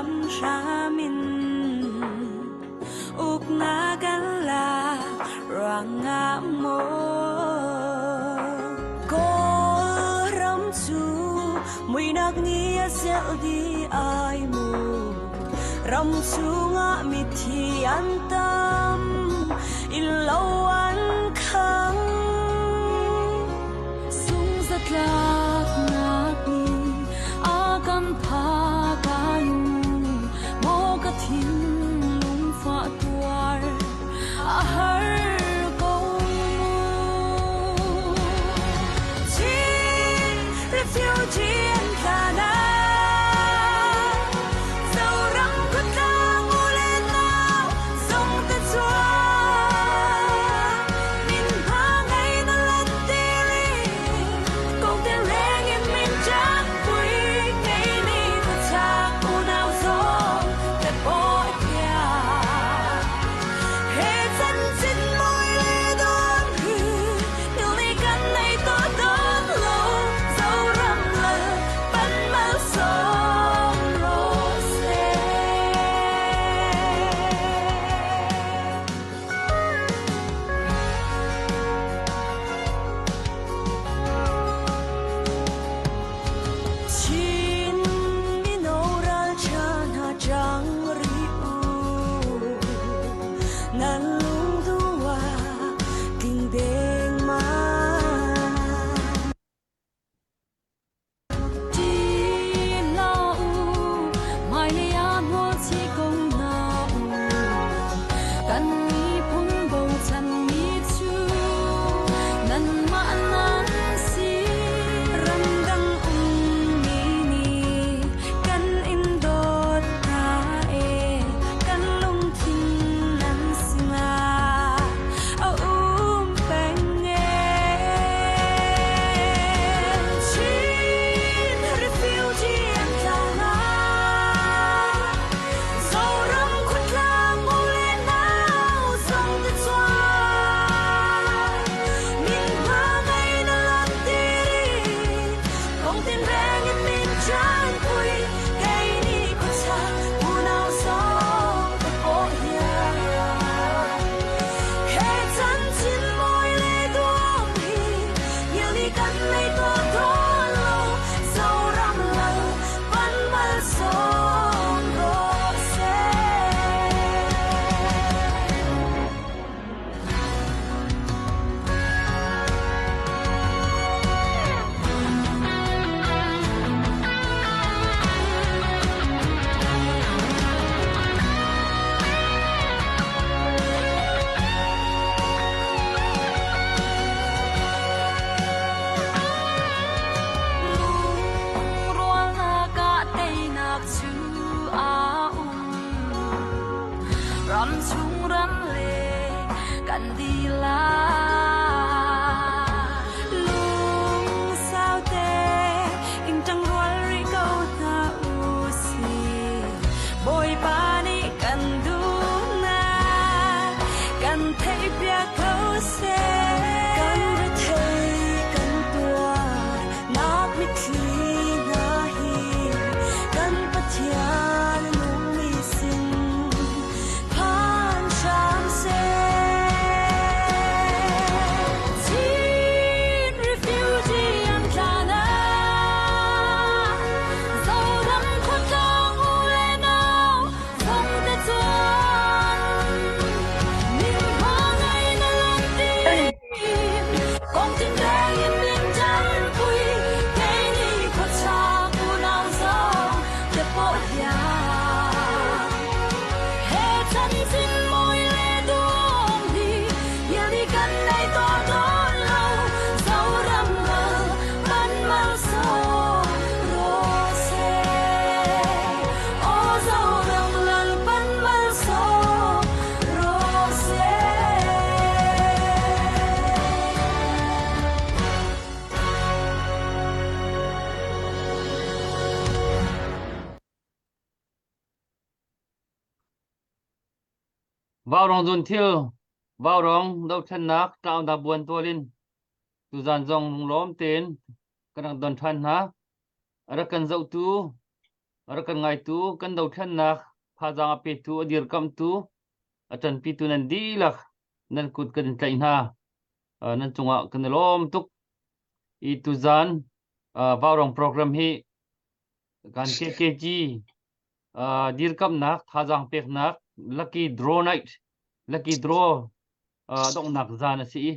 Hramhram in uknak an lak ruangah maw Kawlram cu muihnak nih a zelh dih ai mu. Ram chungah mithi an tam, innlo an khang. Sungzatlaknak nih a kan phak ai mu, maw ka thinlung fah tuar a har ko mu. Chin refugee an tla na Zoram khuatlang u le nau zong te chuak min hma ngei na let tiri kong te reng in min chak pui kei ni khuachak unau zong te pawi phia he chan chin moi le don hi ni kan nei to don lo Zoram lal pan mal som ro se. Chin mino ralṭha hna cang rih u, nan lungduh ah tling dengmang. Ti hlah u, hmailei ah hmualchi ko hna u. Kan miphun bochanmi cu nanmah nan si. Ramdang ummi nih kan in dawt hna ee, kan lungthin nan sinah a um peng ee. Chin refugee an tla na, Zoram khuatlang u le nau zong te chuak. Min hma ngei na lam tiri, kong tinreng in min chan pui, kei ni khuachak unau zong te pawh hian. He chan chin mawi le duam hi, ni kan nei to dawn lo, Zoram lal pan mal sawm rawh seh. Lungrualnak ah teinak cu aa um. Ram chung ram le kan dihlak. Lungsau te in ṭangrual rih ko hna u sih. Bawipa nih kan duhnak kan theihpiak ko seh. Kan rethei kan tuar nak mitthli hna hi kan Pathian nungmi sin phan hram seh. Chin refugee an tla na, Zoram khuatlang u le nau zong te chuan. Min hma ngai na lan ti, kong tin reng in min ṭan pui, kei ni khuachak unau zong te pawh hian. He chan chin mawi le duam hi, hian ni kan nei to dawn lo, Zoram lal pan mal so ro seh. Aw Zoram lal pan mal so ro seh. Vaurawng zunthil, vaurawng dothlennak tlaunak buan tual in tuzan zong lunglawm tein kan rak don ṭhan hna. A rak kan zohtu A rak kan ngaitu, kan dothlennak thazaang a petu, a dirkamhtu, a ṭanpitu nan dihlak nan kut kan in tlaih hna. Nan cungah kan i lawm tuk. I tuzan Vaurawng program hi kan KKG dirkamhnak thazaang peknak lucky draw night lucky draw donghnak zan a si i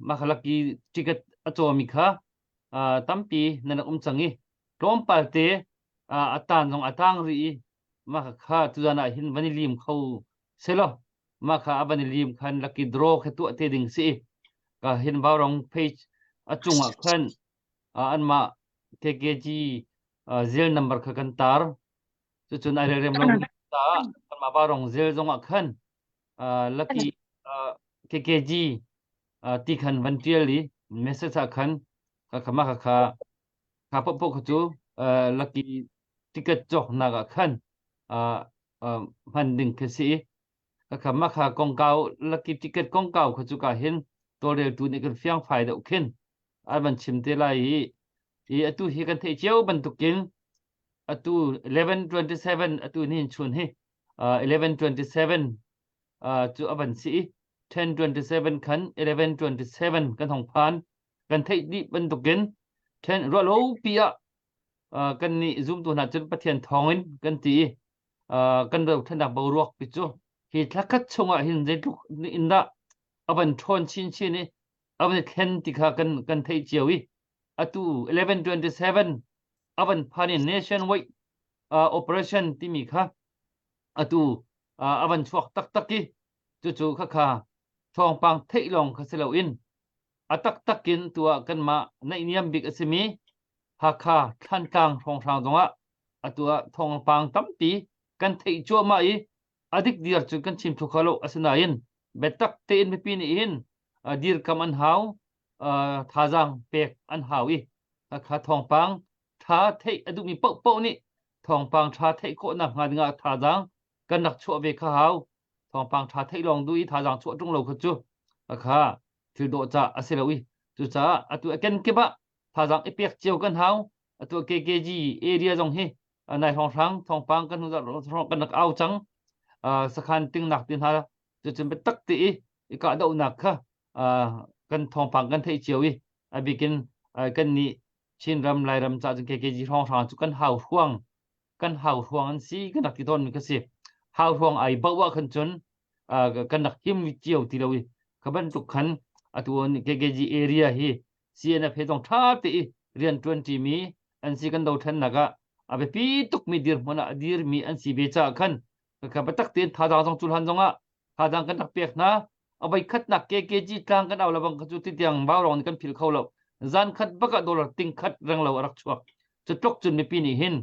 mah kha lucky ticket a cawmi kha tampi nan rak um cang i tlawmpal te a tan zong a tang rih i mah kha tuzan ah hin van i lim kho selaw mah kha a van i lim khan lucky draw kha tuah te ding si i ka hin Vaurawng page a cungah khan anmah KKG zil number kha kan tar cucun ai relrem lo caah kanmah Vaurawng zil zongah khan lucky KKG ti khan van tial i message ah khan kha kha mah kha kha kha popo kha cu lucky ticket cawknak ah khan hman ding khi si i kha mah kha kongkau lucky ticket kongkau kha cu ka hin tawlreltu nih kan fiang fai deuh khin an van chim te lai i i atu hi kan theih cio bantukin atu 11:27 atu nihin chun hi 11:27 cu a van si i 10:27 khan 11:27 kan hong phan kan theih dih bantukin 10 ruahlo pi ah kan nih zumtu hna cun Pathian thawngin kan ti i kan dothlennak boruak pi cu hi thlakhat chungah hin zeitluk in dah a van ṭhawn chinchin i a van i thlen ti kha kan kan theih cio i atu 1127 a van phan i nationwide operation timi kha atu a van chuak taktak i cucu khakha thawngpang theih lawng kha si loin a taktak in tuah kanmah naihniam bik a simi Hakha Thlantlang hrawnghrang zongah atu ah thawngpang tampi kan theih cuahmah i a dik diar cu kan chim thlu kho lo asinain biatak tein mipi nih hin dirkam an hau thazaang pek an hau i kha thawngpang tha theih a duhmi paohpaoh nih thawngpang tha theih khawh nak hnga dingah thazaang kan rak chuah ve kha hau thawngpang tha theih lawng duh i thazaang chuah ṭung lo kha cu kha thil dawh ca a si lo i cucaah atu a kenkip ah thazaang i pek cio kan hau atu KKG area zong hi nai hrawnghrang thawngpang kan hnu kan rak au cang sakhan tingnak ti hna cucun biatak ti i i kahdohnak kha kan thawngpang kan theih cio i a bikin kan nih Chinram Lairam ca cun KKG hrawnghrang cu kan hau hruang kan hau hruang an si kan rak ti tawn mi ka si hau hruang ai bauh ah khan cun kan rak him cio ti lo i kha bantuk khan atu KKG area hi CNF he zong ṭha te i rian ṭuan ṭimi an si kan dothlennak ah a biapi tukmi dirhmun ah a dirmi an si ve caah khan kha biatak tein thazaang zong cu hlan zongah thazaang kan rak pek hna a voi khatnak KKG tlang kan au labang kha cu titiang vaurong nih kan phil kho lo zan khat bak ah dollar ting khat reng lo a rak chuak cu tluk cun mipi nih hin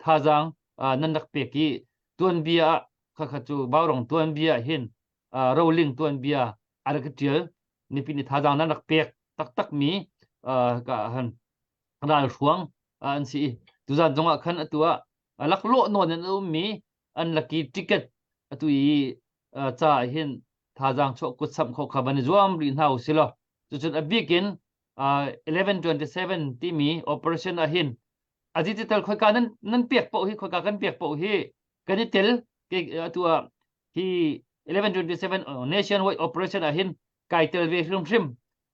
thazaang nan rak pek i tuanbia ah kha kha cu vaurong tuanbia hin roling tuanbia a rak ṭial mipi nih thazaang nan rak pek taktak mi ka han ralhruang an si i tuzan zongah khan atu ah laklawh nawn in a ummi an lucky ticket atu i ca ah hin thazaang chuah kut samh kho kha van i zuam rih hna u si law cucun a bik in 1127 timi operation ah hin a digital khoika nan nan pek paoh hi khoika kan pek paoh hi kan i tel atu ah hi 1127 nationwide operation ah hin kai tel ve hrimhrim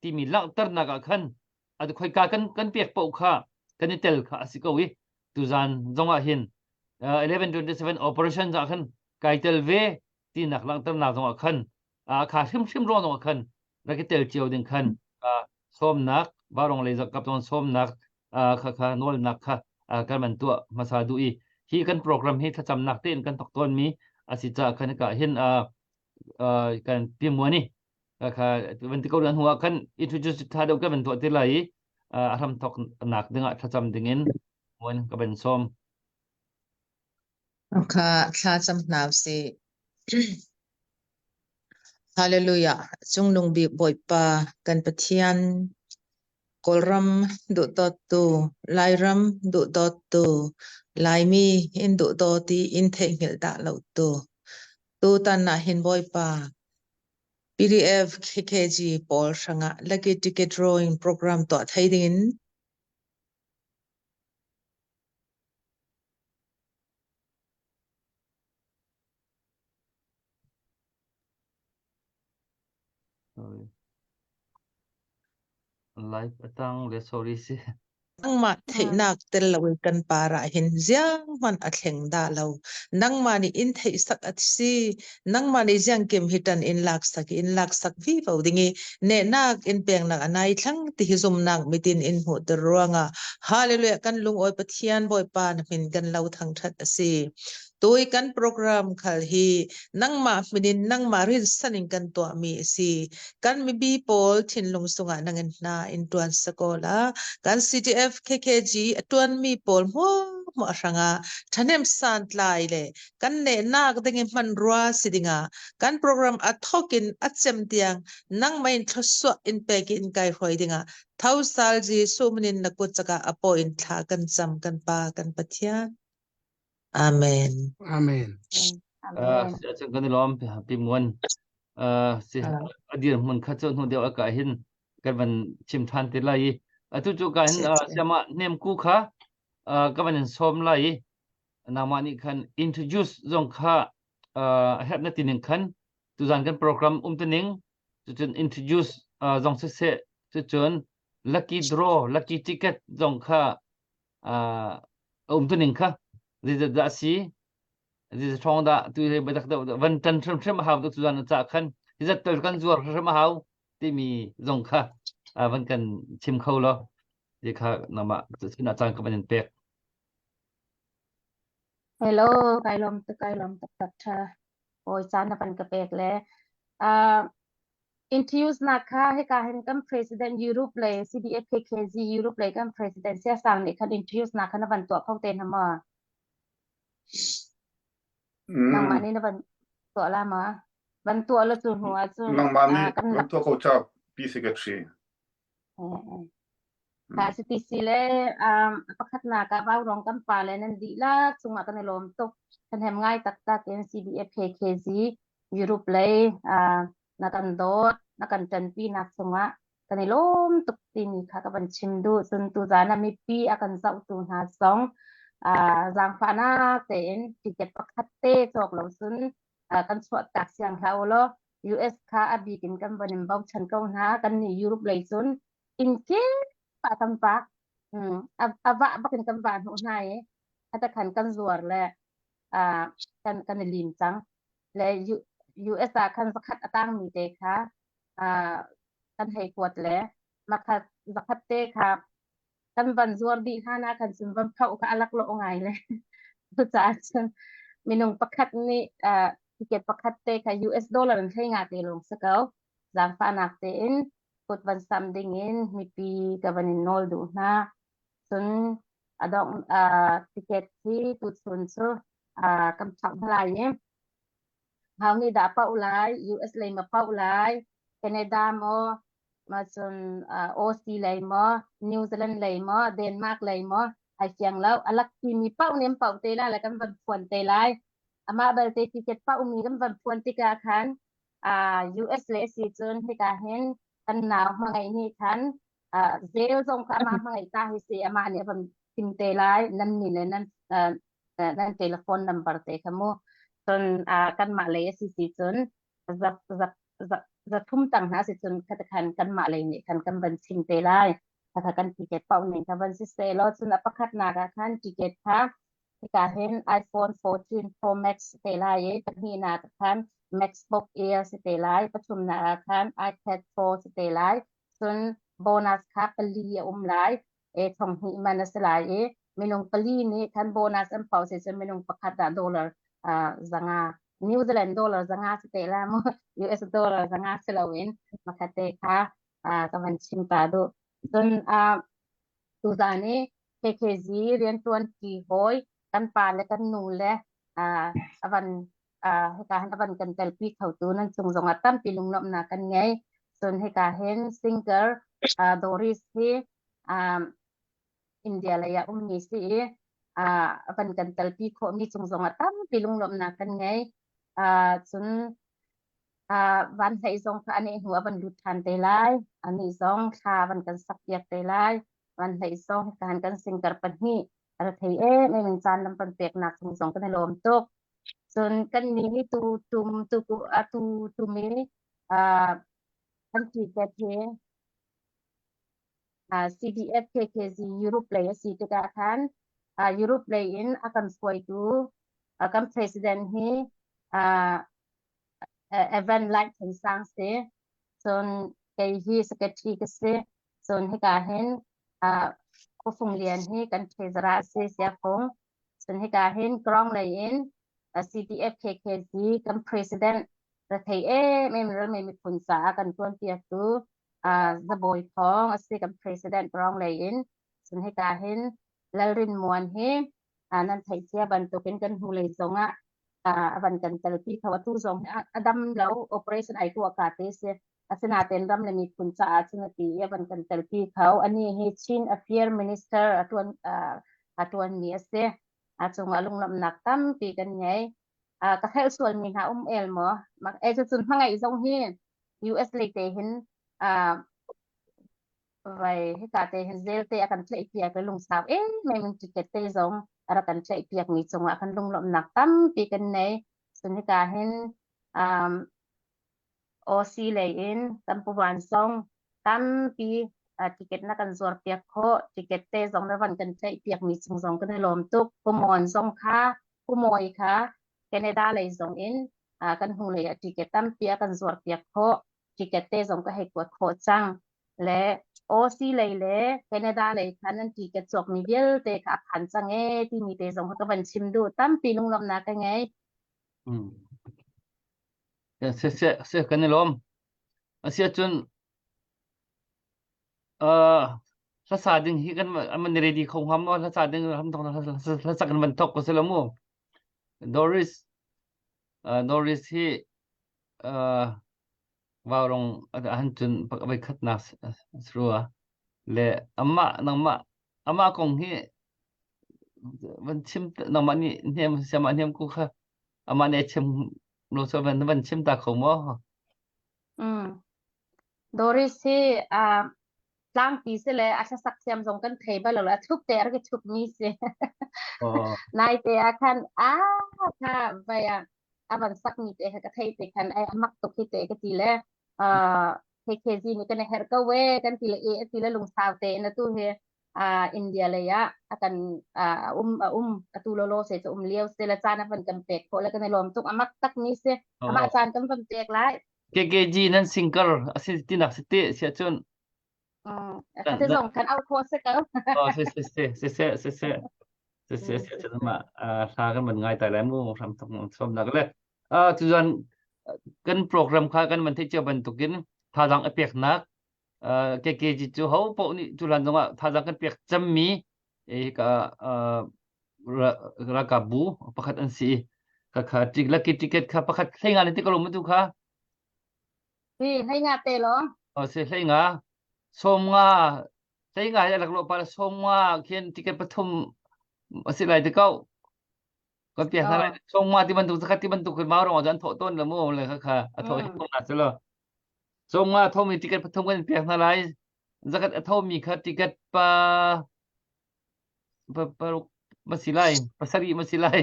timi langhternak ah khan atu khoika kan kan pek paoh kha kan i tel kha a si ko i tuzan zong ah hin 1127 operation ah khan kai tel ve tinak langhternak zong ah khan kha hrimhrim ruang zong ah khan rak i tel cio ding khan sawmnak varong lei kap zong sawmnak kha kha nawlnak kha kan man tuah hmasa duh i hi kan program hi thlacamnak tein kan thok tawn mi a si caah khan ka hin kan pimuani kha van ti ko dan hnuah khan introduce tha deuh kan van tuah ti lai i a hram thok nak dingah thlacam dingin muan ka van sawm Kha thla cam hna usih. Hallelujah. Cungnung bik Bawipa kan Pathian Kawlram duhdawttu, Lairam duhdawttu, Laimi in duhdawt i in theihnghilh dah lo tu. Tutan ah hin Bawipa PDF KKG pawl hrangah lucky ticket drawing program tuah thai dingin. Sorry. Live atang le sorry si. Nangmah theihnak tel loin kan par ah hin zianghmanh a thleng dah lo. Nangmah nih in theihsak a si. Nangmah nih ziangkim hi ṭan in laksak i in laksak vivo ding i nehnak in peknak a nai thlang ti hi zumhnak mitin in hmuhter ruangah Hallelujah kan lungawi Pathian Bawipa na min kan lo thangṭhat a si. Tui kan program khal hi nangmah min in nangmah rinsan in kan tuahmi a si. Kan mibi pawl thinlung sungah nangin hna in ṭuan sakola. Kan CTF KKG a ṭuanmi pawl hmuahhmuah hrangah ṭhahnem santlai le kan nehnak ding i hmanrua si dingah kan program a thok in a cem tiang nangmah in thluasuah in pek in kai hruai dingah tho sal Jesuh min in na kut cakah a paw in thla kan cam kan Pa kan Pathian. Amen. Amen. Uh, si kan i lawm pi muan. Uh, si a dir hmun kha cu hnu deuh a ka hin kan van chim than te lai i atu cu ka hin siama nem ku kha ka van in sawm lai i nangmah nih khan introduce zong kha a herh na tining khan tuzan kan program um tining cucun introduce zong siseh cucun lucky draw lucky ticket zong kha a um tuning kha zeizat dah si zeizat hrawng dah tu he biatak deuh van tan hrimhrim a hau tu zan ca khan zat tel kan zuar hrimhrim a hau timi zong kha van kan chim kho lo ti kha nama sinah caan ka van in pek. Hello, kai lom tuk kai lom tak tak tha. Oi caan na van ka pek le. Uh, Introduce nak kha hika hin kan president Europe le CDFKKZ Europe le kan president Sia Sang nih khan introduce nak kha na van tuah kho te na ma? Nangmah nih na van tuah la ma? Van tuah la cu hnu ah cun Nangmah nih van tuah ko ca P secretary. Ka CTC le um, pakhatnak ah Vaurawng kan pa le nan dihlak cungah kan i lawm tuk. Kan hem ngai taktak in CDFKKZ Europe lei uh, na kan dawt, na kan ṭanpi nak cungah kan i lawm tuk timi kha ka van chim duh. Cun tuzaan ah mipi a kan zohtu hna zong uh, zaangfahnak tein ticket pakhat te cawk lo cun uh, kan chuah tak siang hlah u law US kha a bik in kan van in bochan ko hna. Kan nih Europe lei cun inn kip ah kan vak. A, a vah bak in kan vah hnawh hna i hata khan kan zuar le uh, kan kan i lim cang. Le U, US ah khan zakhat a tangmi te kha uh, kan hei kuat le makhat zakhat te kha kan van zuar dih hlan ah khan cun van phoh kha a laklawh ngai le cucaah cun minung pakhat nih uh, ticket pakhat te kha US dollar in hlei nga te lawng si ko zaangfahnak tein kut van sam ding in mipi ka van in nawl duh hna cun a dong uh, ticket hi tuchun cu uh, kan phak hna lai i Hau nih dah pauh lai US lei ma pauh lai Canada maw ma cun uh, OC lei maw New Zealand lei maw Denmark lei maw ai fiang lo a lak mi pauh nih an pauh te lai le kan van phuan te lai amah belte ticket pauh mi kan van phuan tikah khan uh, US le si cun hika hin kan nau hmangaih nih khan uh, zel zong kha amah hmangaih ta hi si amah nih a van thim te lai nan min le nan uh, nan telephone number te kha mu cun uh, kanmah lei a si si cun zak zak zak zathum tang hna si cun khatakhan kanmah lei nih khan kan van chim te lai khakha kan ticket pauh ning kha van si se law cun a pakhatnak ah khan ticket kha hika hin iPhone 14 Pro Max te lai i pahnihnak ah khan MacBook Air si te lai pathumnak ah khan iPad Pro si te lai cun bonus kha pali a um lai e thong hnih man a si lai i minung pali nih khan bonus an pau si cun minung pakhat ah dollar zanga New Zealand dollar zanga si te la mu US dollar zanga si loin makhat te kha ka van chim ta duh cun tuzan i KKZ riantuan ti hawi kan pa le kan nu le avan hika hin avan kan telpi khotu nan cung zongah tampi lunglawmhnak kan ngei cun hika hin singer Doris hi India lei ah ummi si i avan kan telpi khawhmi cung zongah tampi lunglawmhnak kan ngei cun van hlei zong kha ani hnu avan lut ṭhan te lai ani zong thla van kan sak piak te lai van hlei zong hika hin kan singer pahnih a thei em em in caan lam kan peknak cung zong kan i lawm tuk cun kan nih hi tu tum tu tu tum i. Kan ticket hi CDF KKZ Europe lei a si tikah khan Europe lei in a kan hruaitu kan president hi Evan Light Than Sang si. Cun kei hi secretary ka si. Cun hika hin Khuafung Lian hi kan treasurer a si Siafung. Cun hika hin Krong lei in CDF KKZ kan president rethei emem ralmi miphun caah kan tuanpiaktu Zabawi Thawng a si kan president Krong lei in. Cun hika hin Lalrin Muan hi nan theih cia bantukin kan hnulei zongah a van kan telpi kho. Atu zong hi a dam lo operation ai tuah ka te si. Asinain ram le miphun caah cun a ti i a van kan telpi kho. Ani hi Chin Affair Minister a tuan a tuanmi a si. A cungah lunglawmhnak tampi kan ngei. Ka helh sualmi hna um el maw? E cucun hmangaih zong hi US lei te hin vai hika te hin zel te a kan tlaih piak i lungsau emem in ticket te zong a rak kan tlaih piak mi cungah kan lunglawmhnak tampi kan nei. Cun hika hin um, OC lei in kan puvan zong tampi ticket na kan zuar piak khawh. Ticket te zong na van kan tlaih piak mi cung zong kan i lawm tuk. Pumon zong kha Pumawi kha Canada lei zong in kan hnu lei ah ticket tampi a kan zuar piak khawh. Ticket te zong ka hei kuat khawh cang. Le OC lei le Canada lei kha nan ticket cawkmi vialte kha a phan cang ee timi te zong kha ka van chim duh. Tampi lunglawmhnak ka ngei. Siseh kan i lawm. Asiahcun uh, hlasa ding hi kan an ready kho hnga maw hlasa ding ham thong hlasa kan van thok ko sila mu. Doris uh, Doris hi uh, vaurong han cun vai khatnak srua le amah nangmah amah kong hi van chim nangmah nih hnem siamah hnem ku kha amah nih chim lo so van van chim ta kho maw? Mm. Doris hi uh, tlangpi si le a hlasak thiam zong kan thei bal lo a thup te a rak i thup mi si. Oh. Nai te ah khan a kha vai ah a van sak mi te ka thei te khan ai amak tuk hi te ka ti le uh, KKZ nih kan herh ko we kan ti le e ti le lungsau te na tu hi uh, India lei ah a kan uh, um a um atu lo lo se chu um lio se la caan a van kan pek khawh le kan i lawm tuk amak tak mi si amah caan kan van pek lai KKG nan singer asi tinak si te sia cun Kha zong kan au kho se ko. Oh si si si si si si si si si si cun ma hla kan van ngai tai lai mu ram thok som nak le tuzan kan program kha kan van theih cio bantukin thazaang a peknak KKG cu ho paoh nih culan zongah thazaang kan pek cemmi ka ralkap bu pakhat an si ka kha lucky ticket kha pakhat hlei nga ne ti ko lo mu tu kha Si hlei nga te lo. Oh si hlei nga som nga hlei nga ya lak lo pa som nga khian ticket pathum asi lai te kau kan piak hna lai som nga ti bantuk zakhat ti bantuk mau rong an thawh tawn la mu le kha kha a thawh hi na chu lo som nga thomi ticket pathum kan piak hna lai zakhat a thomi kha ticket pa pa paruk ma si lai pasarih ma si lai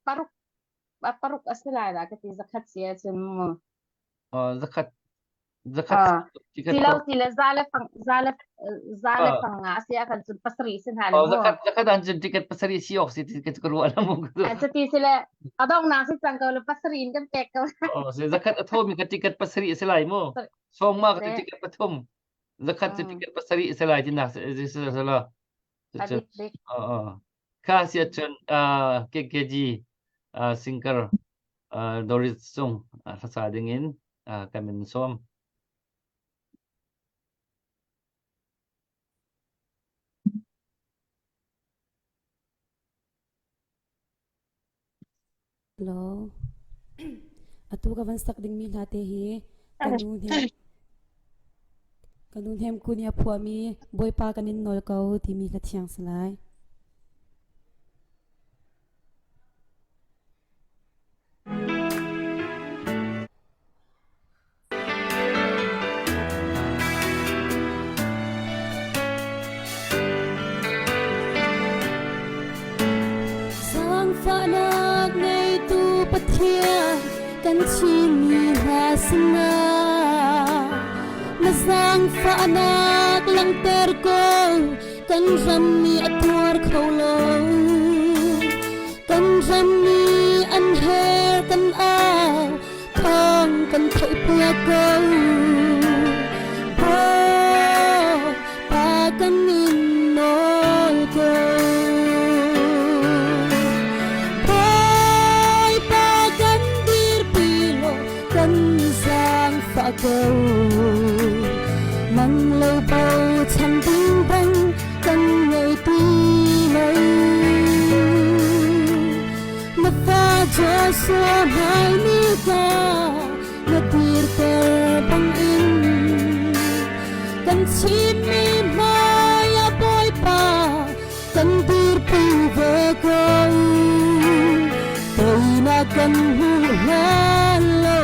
Paruk paruk a si lai dah ka ti zakhat si ahcun mu. Zakhat zakhat si lo si le za le fang za le za le fang nga si ah kan cun pasarih si hna le mu. Zakhat zakhat an cun ticket pasarih si awk si ticket ka ruah la mu. Cuti si le a donghnak si cang ko le pasarih in kan pek ko. Oh si zakhat a thomi ka ticket pasarih si lai mu. Sawm ma ka ticket pathum. Zakhat si ticket pasarih si lai ti nak si si si la. Kha si ahcun KKG singer Doris Sung hlasa dingin kan min sawm. Hello. Atu ka van sak dingmi hla te hi ka nu hnem ka nu hnem kun i a phuahmi Bawipa kan in nawl ko timi hla thiang si lai. Zaangfahnak ngeitu Pathian. Kan Chinmi hna sinah na zaangfahnak langhter ko. Kan ram nih a tuar kho lo. Kan ram nih an her kan au, thawng kan theihpiak ko. Bawipa kan in nawl ko. Bawipa kan dirpi law kan zaangfah ko. Nang lo bochan ding bang kan ngei ti lo. Na fa Joshua hmai ni ka na dirter bangin kan Chinmi hmai ah Bawipa kan dirpi ve ko. Teinak kan hmu hlan lo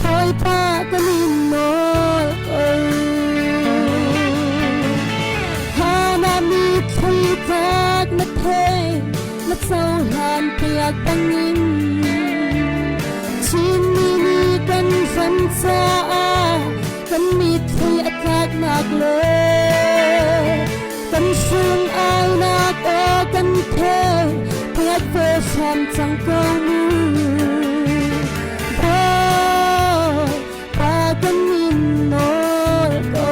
Bawipa kan in nawl ko. Hana mi thleitlak na thei na cohlan piak bangin Chinmi nih kan ram caah kan mitthli a tlaknak le kan sung ainak aw kan thei piak ve hram cang ko mu. Bawipa kan in nawl ko.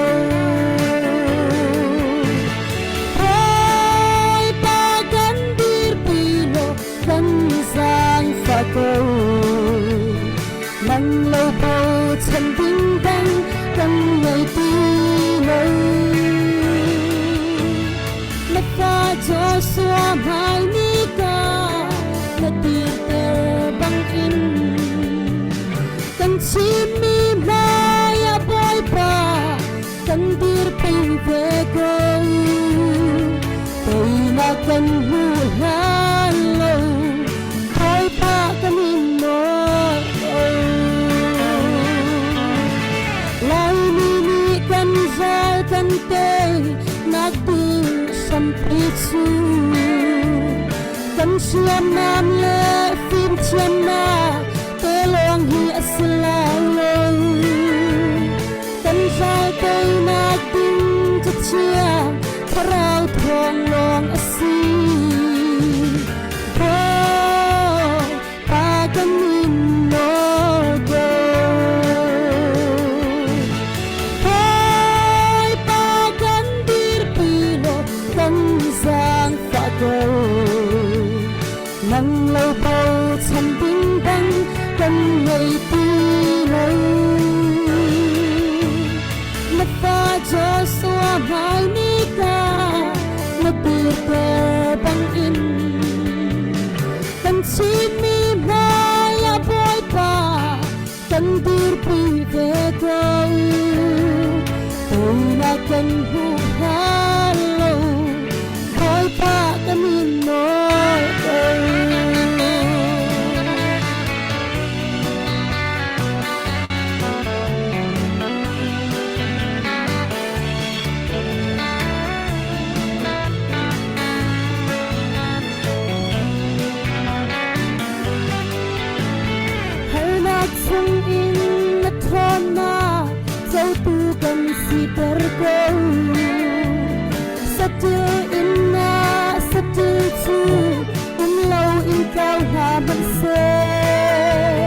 Bawipa kan dirpi law kan zaangfah ko. Nang lo bochan ding dang kan ngei ti lo. Na fa Joshua hmai ni ka na dirter bangin kan Chinmi hmai ah Bawipa kan dirpi ve ko. Teinak kan hmu hlan lo Bawipa kan in nawl ko. Laimi nih kan ral kan tei nak ding hrampi cu kan hriamnam le fimthiamnak te lawng hi a si lai lo. Kan ral teinak ding cu thiang thlarau thawng lawng a si. Bawipa kan in nawl ko. Bawipa kan dirpi law kan zaangfah ko. Nang lo bochan ding dang kan ngei ti lo. Na fa Joshua hmai ni ka na dirter bangin kan Chinmi hmai ah Bawipa kan dirpi ve ko. Teinak kan hmu hlan lo Bawipa kan in nawl ko. Harnak chungin na ṭhawnnak cotu kan siter ko. Saṭil in na saṭil cu um loin tlau hna hmanhseh.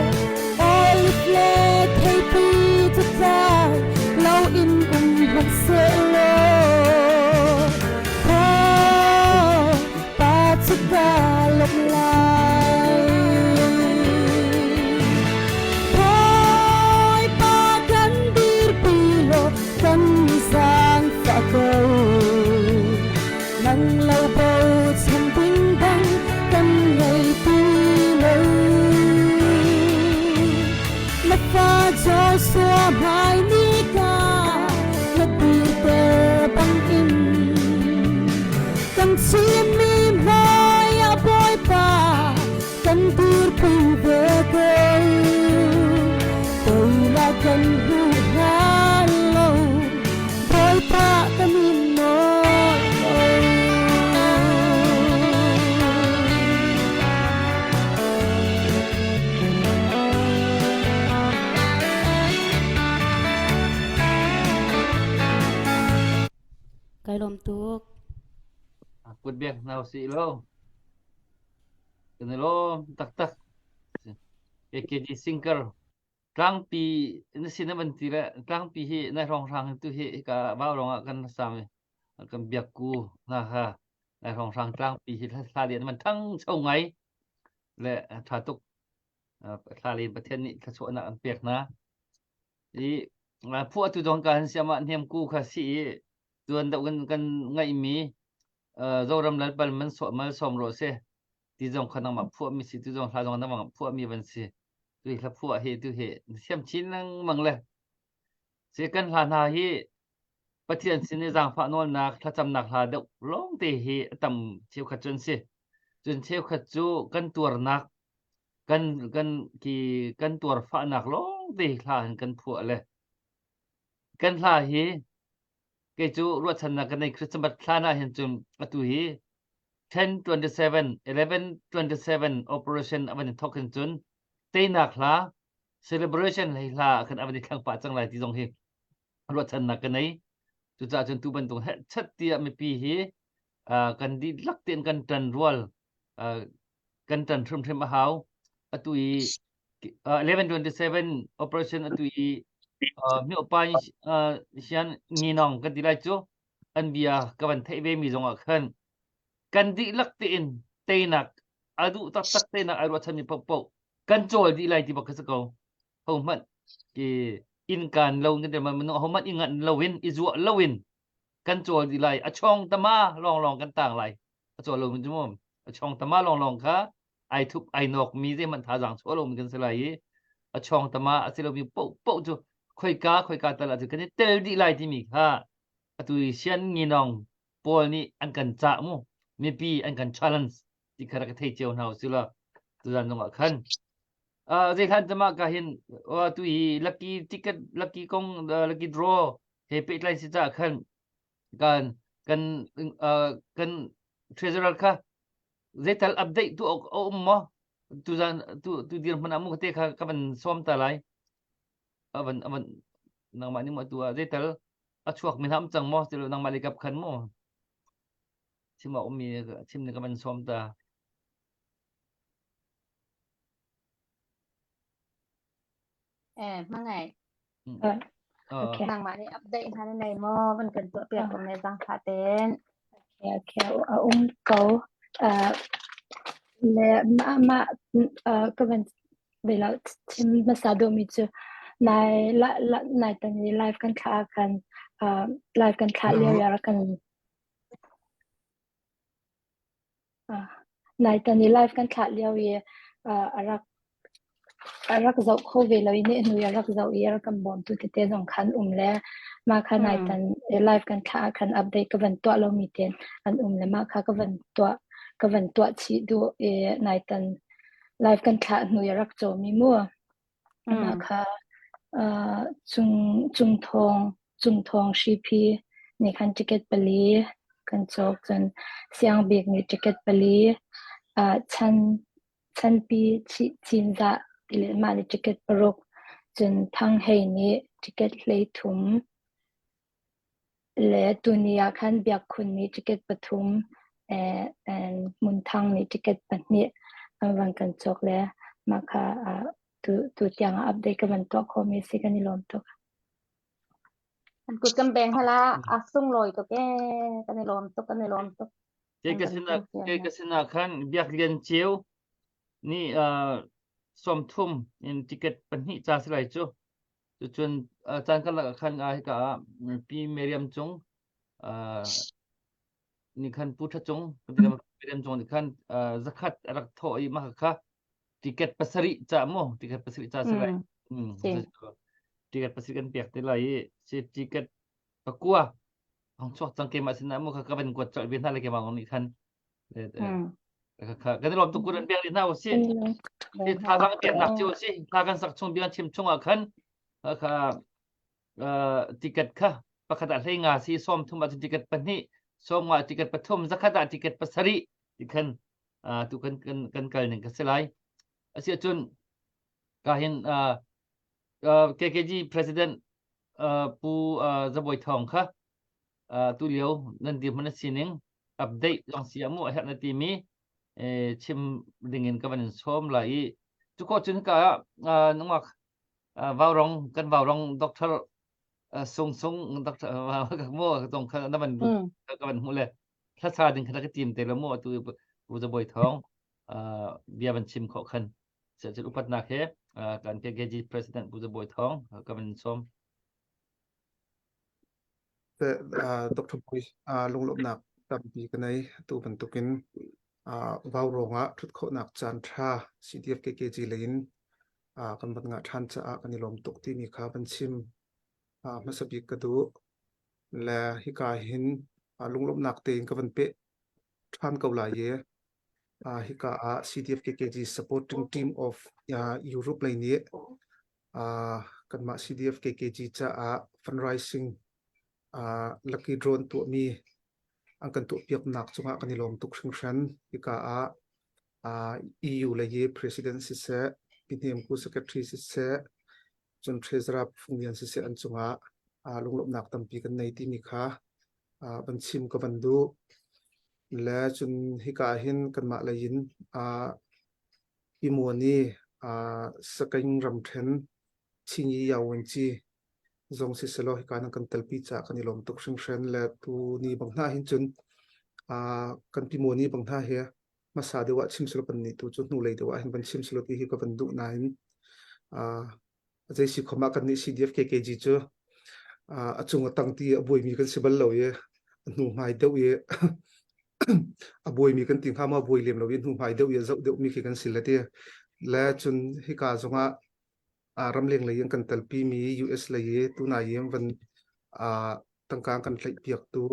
Olive le theipi cu tlau loin um hmanhsehlaw. Pa cu kaa lawmh lai. Bawipa kan dirpi law kan zaangfah ko. Nang lo bochan ding dang kan ngei ti lo. Na fa Joshua hmai ni ka na dirter bangin kan Chinmi hmai ah Bawipa kan dirpi ve ko. Teinak kan hmu hlan lo Bawipa kan in nawl ko. Kut bek hna usih law. Kan i lawm taktak. AKG Singer tlangpi na sin na van ti le tlangpi hi nai hrawnghrang tu hi hika vau ah kan sam i kan biak ku na kha nai hrawnghrang tlangpi hi thla lian man thang cho ngai le tha tuk thla len Pathian nih thluachuahnak an pek hna i phuah tu dong kan siama hnem ku kha si i tuan deuh kan kan ngaihmi Zoram lalpal man so mal som ro se ti zong kha nangmah phuahmi si tu zong hla zong nangmah phuahmi van si tu hi hla phuah hi tu hi siam chin lengmang le si kan hla hna hi Pathian sin i zaangfah nawlnak thlacamnak hla deuh lawng te hi a tam cheukhat cun si cun cheukhat cu kan tuarnak kan kan ki kan tuar fahnak lawng te hla hin kan phuah le kan hla hi kei cu ruahchannak kan nei Christmas hlan ah hin cun atu hi 1027 1127 operation a van i thawk hin cun teinak hla celebration hlei hla khan a van i thlang pah cang lai ti zong hi ruahchannak ka nei cucaah cun tu bantuk chat tiah mipi hi kan dihlak tein kan ṭan rual kan ṭan hrimhrim a hau atu i 1127 operation atu i miopa sian nginong kan ti lai cu an bia ka van theih ve mi zongah khan kan dihlak tein teinak a duh taktak teinak ai ruahchan mi paohpaoh kan cawl dih lai ti bak kha si ko ho hmanh ki inn kan lo kan ti ma ho hmanh i nganh lo in i zuah lo in kan cawl dih lai a chong tama long long kan tang lai a cawl lo mi cu mu a chong tama long long kha ai thup ai nok mi zeihmanh thazaang chuah lo mi kan si lai i a chong tama a si lo mi poh poh cu khoika khoika tal ah cu kan i tel dih lai timi kha atu i sian nginong pawl nih an kan cah mu mipi an kan challenge ti kha rak thei cio hna usih law tuzan zong ah khan uh, zeikhan tama ka hin uh, tu hi lucky ticket lucky kong uh, lucky draw he pehtlai si ca khan kan kan uh, kan treasurer kha zeital update tu a um maw tuzan tu tu dir hman amu te kha ka van som ta lai avan avan nangmah nih mo tu ah zeital a chuak mi ham cang maw tilo nangmah le kap khan mo chim a ummi chim ni ka van som ta Eh, hmangai. Mm. Okay. Nangmah nih update hna na nei maw? Van kan tuah piak ko ne zangfah ten. Okay, okay. A um ko. Uh, le mah mah uh, ka van velo chim hmasa duhmi cu nai la la nai tan i live kan thlah ah khan uh, live kan thlah lio ya kan Naitan i live kan thlah lio i a rak a rak zoh kho ve lo i nehhnu i a rak zoh i a rak kan bawmtu tete zong kha an um le mah kha naitan live kan thlah ah khan update ka van tuah lomi tein an um le mah kha ka van tuah ka van tuah chih duh i naitan live kan thlah hnu i a rak cawmi mu. Mah kha cung cungthawng cungthawng hriphi nih khan ticket pali kan cawk. Cun Siangbik nih ticket pali, chan chanpi Cinzah ti le mah nih ticket paruk, cun Thang Hei nih ticket 13 le tuni ah khan Biak Khun nih ticket pathum, Hmun Thang nih ticket pahnih an van kan cawk le mah kha tu tu tiang ah update ka van tuah khawhmi a si kan i lawm tuk. An kut kan beng hala a sunglawi tuk ee kan i lawm tuk kan i lawm tuk. Kei ka sinah kei ka sinah khan Biak Lian Ceu nih 30 in ticket pahnih ca si lai cu. Cucun caan karlak ah khan hika ah Pi Meriam Cung nih khan Pu Tha Cung Pi Meriam Cung nih khan zakhat a rak thawh i mah kha ticket pasarih ca mu ticket pasarih ca si lai. Ticket pasarih kan pek te lai i si ticket pakua hong chuak cang keimah sinah mu kha ka van kuat colh ve hna le keimah nih khan kan i lawm tuk kun pek hna usih thazaang peknak cio si hla kan sak chung bia chim chung ah khan kha ticket kha pakhat ah hlei nga si 30 ah ticket pahnih 50 ticket pathum zakhat ah ticket pasarih ti khan tu kan kan kan kal ning ka si lai asi ahcun ka hin KKG president Pu Zabawi Thawng kha tu lio nan dirhmun a sining. Update zong si ah mu a herh na timi chim ding in ka van in sawm lai i cu ko cun ka ah nungak vaurong kan vaurong doctor sung sung doctor mu zong kha na van ka van hmuh le thlasa ding kha ka tim te lo mu atu pu Zabawi Thawng bia van chim khawh khan cun upatnak he kan KKG president Pu Zabawi Thawng ka van sawm. Dr. Bawi lunglawmhnak tampi ka nei. Atu bantukin vaurawng ah ṭhut khawhnak caan ṭha CDF KKG lei in kan van ngah ṭhan caah kan i lawm tuk timi kha van chim hmasa bik ka duh. Le hika hin lunglawmhnak tein ka van peh ṭhan ko lai i hika ah CDF KKG supporting team of Europe lei nih kanmah CDF KKG caah fundraising lucky draw an tuahmi an kan tuahpiaknak cungah kan i lawm tuk hringhran. Hika ah EU lei i President siseh, Pi Hnem Ku Secretary siseh, cun Treasurer Fung Lian siseh an cungah lunglawmhnak tampi kan nei timi kha van chim ka van duh. Le cun hika ah hin kanmah lei in Pi Muan i Sagaing ramṭhen Chinyi Yawenci zong siselaw hika nan kan telpi caah kan i lawm tuk hringhran le tu ni bang hna hin cun kan Pi Muan i bang hna hi hmasa deuh ah chim selaw kan nih tu cu hnulei deuh ah hin van chim selaw ti hi ka van duh nain zei si khom ah kan nih CDF KKG cu a cung a tang ti a buaimi kan si bal lo i a hnu hmai deuh i a buaimi kan ti hnga ma buai lem lo i hnu hmai deuh i a zoh deuh mi khi kan si le ti le cun hika zongah ramleng lei in kan telpi mi US lei i tunai in van tangka kan tlaih piak tu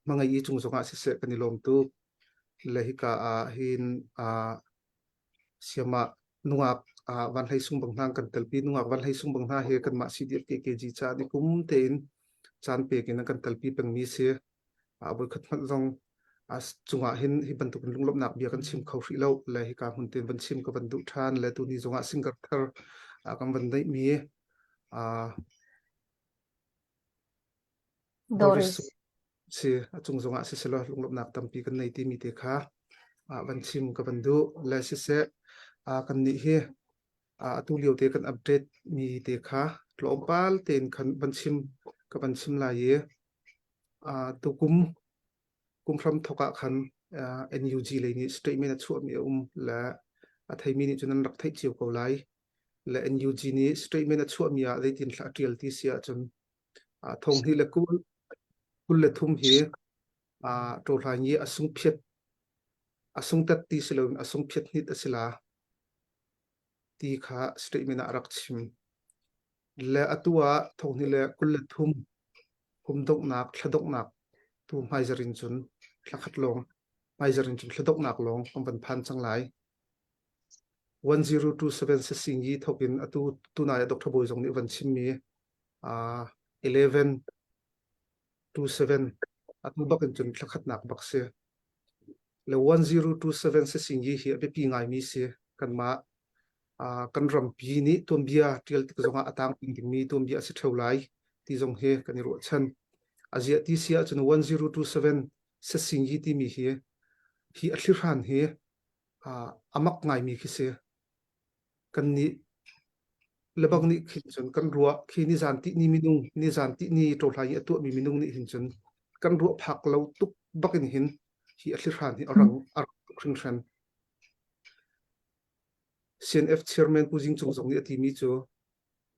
hmangai i cung zongah siseh kan i lawm tuk le hika ah hin Siamah nungak Van Hlei Sung bang hna kan telpi. Nungak Van Hlei Sung bang hna hi kanmah CDF KKG caah ni kum tein caan pek in an kan telpi pengmi si. Voikhat hmanh zong cungah hin hi bantuk in lunglawmhnak bia kan chim kho hrih lo le hika hmun tein van chim ka van duh ṭhan le tuni zongah singer thar kan van neihmi Doris. Si a cung zongah siselaw lunglawmhnak tampi kan nei timi te kha van chim ka van duh le siseh kan nih hi atu lio te kan update mi te kha tlawmpal tein khan van chim ka van chim lai i tukum kum hram thok ah khan NUG lei nih statement a chuahmi a um le a theimi nih cun an rak theih cio ko lai le NUG nih statement a chuahmi ah zeitin thla a ṭial ti si ahcun Thong hnih le 23 hi ṭawhhlaing i a sungphiat a sungtat ti si loin a sungphiat hnit a si la ti kha statement ah a rak chim. Le atu ah thong hnih le 23 kum donghnak thla donghnak tu hmaizarh in cun thla khat lawng hmaizarh in cun thla donghnak lawng kan van phan cang lai. 1027 sasing yi thok in atu tunai ah Dr. Bawi zong nih van chimmi uh, 11 27 atu bak in cun thla khatnak bak si. Le 1027 sasing yi hi a biapi ngaimi si kanmah uh, kan rampi nih tuanbia tial tik zongah a tang ping dingmi tuanbia a si theo lai ti zong hi kan i ruahchan. Aziah ti si ahcun 1027 sasing yi timi hi hi a thlihran hi a mak ngaimi khi si. Kannih lebang nih khin cun kan ruah khi nizan tihni minung nizan tihni ṭawhlai i a tuahmi minung nih hin cun kan ruah phak lo tuk bak in hin hi a thlihran hi a rang a rang tuk hringhran. CNF chairman Pu Zing Cung zong nih a timi cu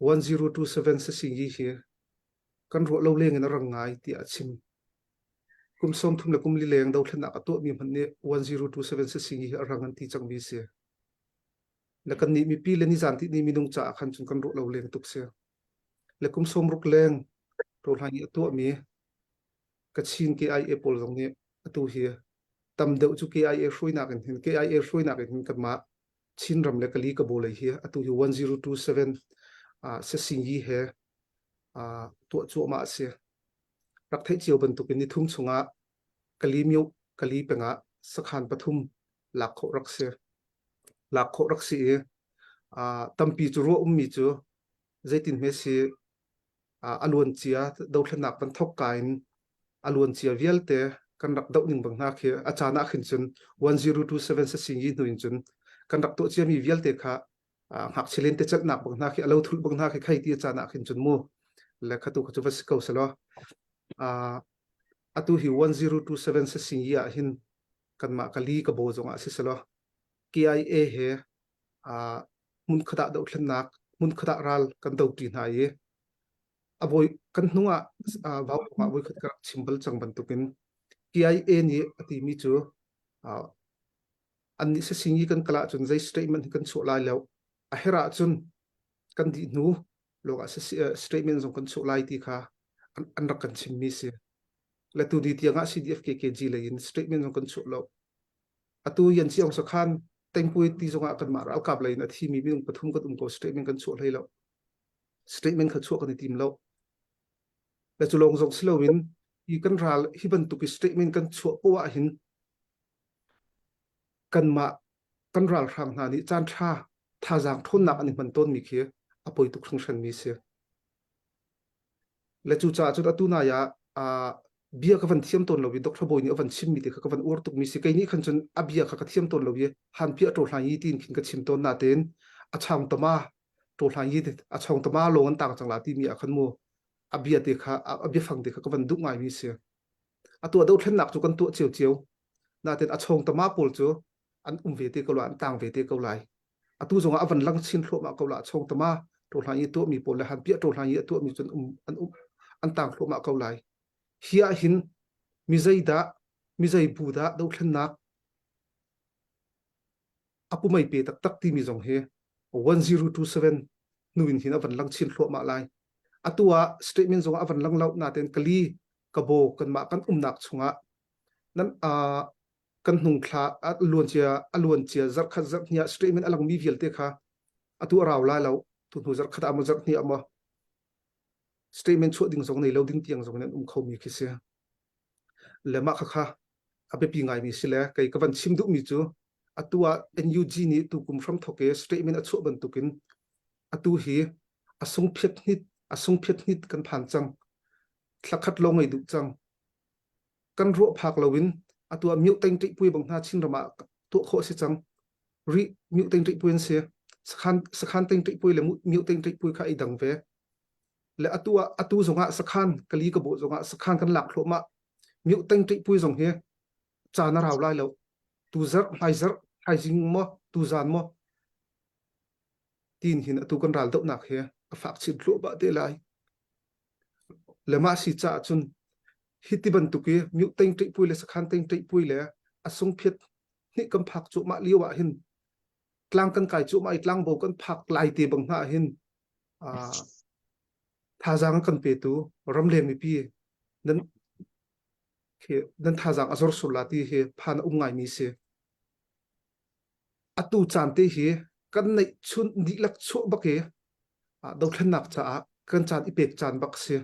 1027 sasingyi hi kan ruah lo leng in a rang ngai tiah a chim. Kum 30 le kum li leng dothlennak a tuahmi hmanh nih 1027 sasingyi hi a rang an ti cangmi si. Le kan nih mipi le nizan ti ni minung caah khan cun kan ruah lo leng tuk si. Le kum 60 leng rawlhlang i a tuahmi Kachin KIA pawl zong nih atu hi tam deuh cu KIA hruainak in hin KIA hruainak in hin kanmah Chinram le Kali Kabo lei hi atu hi 1027 uh, sasingyi he uh, tuah cuahmah a si. Rak theih cio bantukin ni thum chungah Kali myo Kali pengah sakhan pathum lak khawh rak si. Lak khawh rak si i uh, tampi cu ruah ummi cu zeitin hme si uh, a luan cia dothlennak van thok ka in. A luan cia vialte kan rak doh ning bang hna khi a caan ah khin cun 1027 sasing yi hnu in cun kan rak tuah ciami vialte kha ngakchia len te celhnak bang hna khi a lo thulh bang hna khi khai ti a caan ah khin cun mu le khatu kha cu va si ko selaw atu hi 1027 sasing yi ah hin kanmah ka li ka bo zong ah si selaw KIA he hmun khat ah dohthlennak hmun khat ah ral kan doṭi hna i a voi kan hnung ah vau ah voi khat ka rak chim bal cang bantukin KIA nih a timi cu annih sasing i kan kal ahcun zei statement hi kan chuah lai lo a herh ahcun kan dih hnu lawng ah statement zong kan chuah lai ti kha an rak kan chimmi si le tu ni tiang ah CDF KKG lei in statement zong kan chuah lo atu yan si ong sakhan tengpui ti zong ah kanmah ralkap lei in a thimi minung pathum kan um ko statement kan chuah hlei lo statement kha chuah kan i tim lo le cu lawng zong si loin hi kan ral hi bantuk i statement kan chuah poah ah hin kanmah kan ralhrang hna nih caan ṭha thazaang ṭhawnnak an i hman tawnmi khi a poi tuk hringhranmi si. Le cucaah cun atu nai ah bia ka van thiam tawn lo i Dr. Bawi nih a van chimmi te kha ka van uar tukmi si. Kei nih khan cun a bia kha ka thiam tawn lo i han piah ṭo hlan yi tiin khin ka chim tawn natein a chang tama ṭo hlan yi a chong tama lawng an tang cang la timi ah khan mu a bia te kha a biafang te kha ka van duh ngaimi si. A tuah dothlennak cu kan tuah ciocio. Natein a chong tama pawl cu an um ve te ko lai an tang ve te ko lai atu zongah a van lang chin thluahmah ko la chong tama to hlan i tuahmi pawl le han piah to hlan i a tuahmi cun um an um an tang thluahmah ko lai hi ah hin mi zei dah mi zei bu dah dothlennak a pumei pe taktak timi zong hi 1027 nu in hin a van lang chin thluahmah lai atu ah statement zong a van lang lo naten kali kabo kanmah kan umnak chungah nan kan hnung thla a luan cia a luan cia zarhkhat zarhhnih ah statement a langmi vialte kha atu a rau lai lo tu hnu zarhkhat ah maw zarhhnih ah maw statement chuah ding zong nei lo ding tiang zong in an um khomi khi si le mah kha kha a biapi ngaimi si le kei ka van chim duhmi cu atu ah NUG nih tu kum hram thok i statement a chuah bantukin atu hi a sung phiat hnit a sung phiat hnit kan phan cang thlakhat lo ngei duh cang kan ruah phak loin atu ah mioh teng ṭih pui bang hna Chinram ah tuah khawh a si cang. Rih mioh teng ṭih pui an si. Sakhan sakhan teng ṭih pui le mioh teng ṭih pui kha i dang ve. Le atu ah atu zongah sakhan kali ka bawh zongah sakhan kan lak thluahmah. Mioh teng ṭih pui zong hi caan a rau lai lo. Tu zarh hmai zarh thaizing maw tu zan maw tin hin atu kan ral dohnak hi a fak chin thluahmah te lai. Le mah si caah cun hi ti bantuk i myu teng ṭih le sakhan teng ṭih le a sungphiat hnih kan phak cuahmah lio ah hin tlang kan kai cuahmah i tlangbo kan phak lai te bang hna ah hin thazaang kan petu ramleng mipi nan khi nan thazaang a zor sur la ti hi phan a um ngaimi si. Atu caan te hi kan neih chun dihlak chuah bak i dothlennak caah kan caan i pek caan bak si.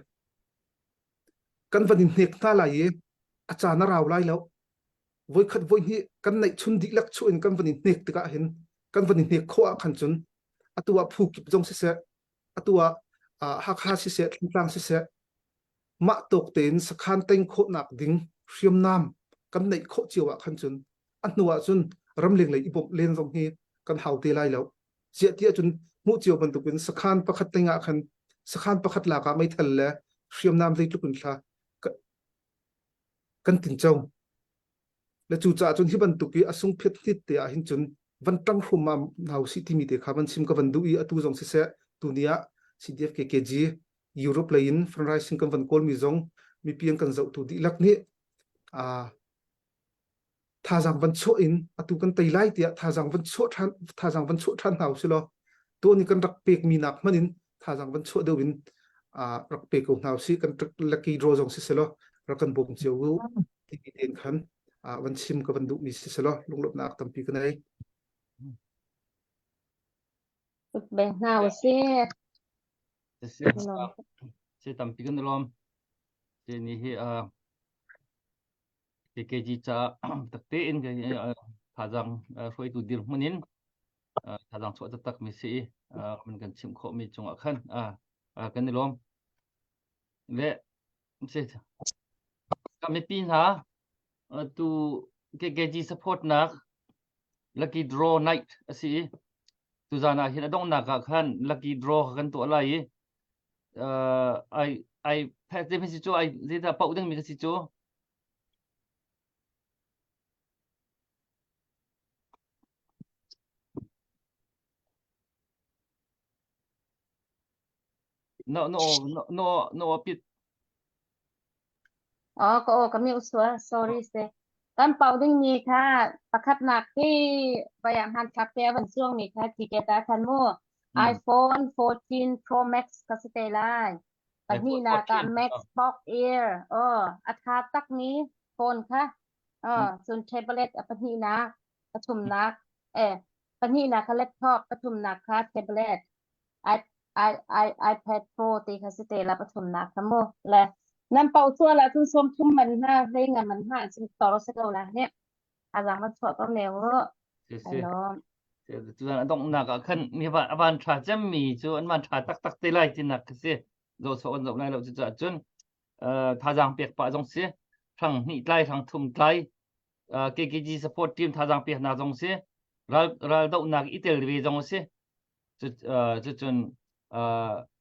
Kan van in hnek hna lai i a caan a rau lai lo. Voikhat voihnih kan neih chun dihlak chuah in kan van in hnek tikah hin kan van in hnek khawh ah khan cun atu ah phu kip zong siseh atu ah Hakha siseh Thantlang siseh mah tawk tein sakhan teng khawhnak ding hriamnam kan neih khawh cio ah khan cun a hnu ah cun ramleng lei i bawmh len zong hi kan hau te lai lo ziah ti ahcun hmuh cio bantukin sakhan pakhat teng ah khan sakhan pakhat lak ah meithal le hriamnam zeitluk in thla kan tinco le cucaah cun hi bantuk i a sungphiat hnit te ah hin cun van ṭang hrum ma hna usih timi te kha van chim ka van duh i atu zong siseh tuni ah CDF KKG Europe lei in fundraising kan van kawlmi zong mipi an kan zohtu dihlak nih thazaang van chuah in atu kan tei lai tiah thazaang van chuah ṭhan thazaang van chuah ṭhan hna usih law tuan i kan rak pekmi nak hmanh in thazaang van chuah deuh in rak pe ko hna usih kan lucky draw zong si selaw rak kan bawm cio u timi tein khan van chim ka van duhmi si selaw lunglawmhnak tampi ka nei. Beng hna usih. Si tampi kan lawm. Si ni hi KKG caah takte in thazaang hruaitu dirhmun in thazaang chuah taktak mi si i man kan chimh khawh mi cungah khan kan i lawm. Le si. Ka mipi hna tu KKG support nak lucky draw night a si i tuzan ah hin a donghnak ah khan lucky draw kha kan tuah lai i uh, ai ai phet te si cu ai zeidah pauh ding mi ka si cu No no no no no pit Oh, ka aw kami usua. Sorry se. Kan pau ding mi kha pakhatnak ti bayang han thak te avan suang mi kha ticket ah khan mu iPhone 14 Pro Max ka si te lai. Pahnihnak ah MacBook Air. Oh, a tha tak mi phone kha. Oh, cun tablet a pahnihnak, pathumnak, eh, pahnihnak kha laptop, pathumnak kha tablet. I, I, I, iPad Pro ti kha si te la pathumnak kha mu. Le nan pau sual ahcun sawm thum man hna, hlei nga man hna cun tor si ko la he. Azang va chuah ko ne u. Si si. Tuan a donghnak ah khan mi va a van ṭha cemmi cu an van ṭha taktak te lai tinak khi si. Zoh sawh an zoh lai lo cucaah cun thazaang pek pah zong si. Hrang hnih tlai, hrang thum tlai, KKG support team thazaang pek hna zong si. Ral ral dohnak i tel ve zong si. Cucun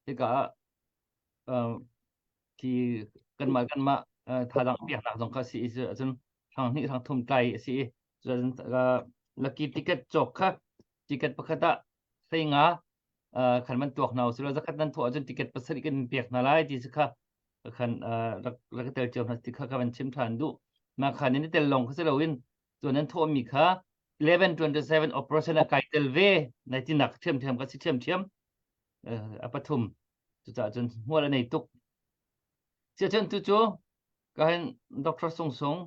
hika ah khi kanmah kanmah thazaang peknak zong kha si i cun hrang hnih hrang thum tlai a si i cun lucky ticket cawk kha ticket pakhat ah hlei nga khan man tuak hna usilo zakhat nan thawh ahcun ticket pasarih kan in pek hna lai ti si kha khan rak rak tel cio hna ti kha ka van chim ṭhan duh ma khan in tel lawng kha si loin cun nan thawhmi kha 1127 operation a kai tel ve nai tinak ṭhiamṭhiam ka si ṭhiamṭhiam a pathum cucaah cun hmual a nei tuk siacun tu cu ka hin Dr. Sung Sung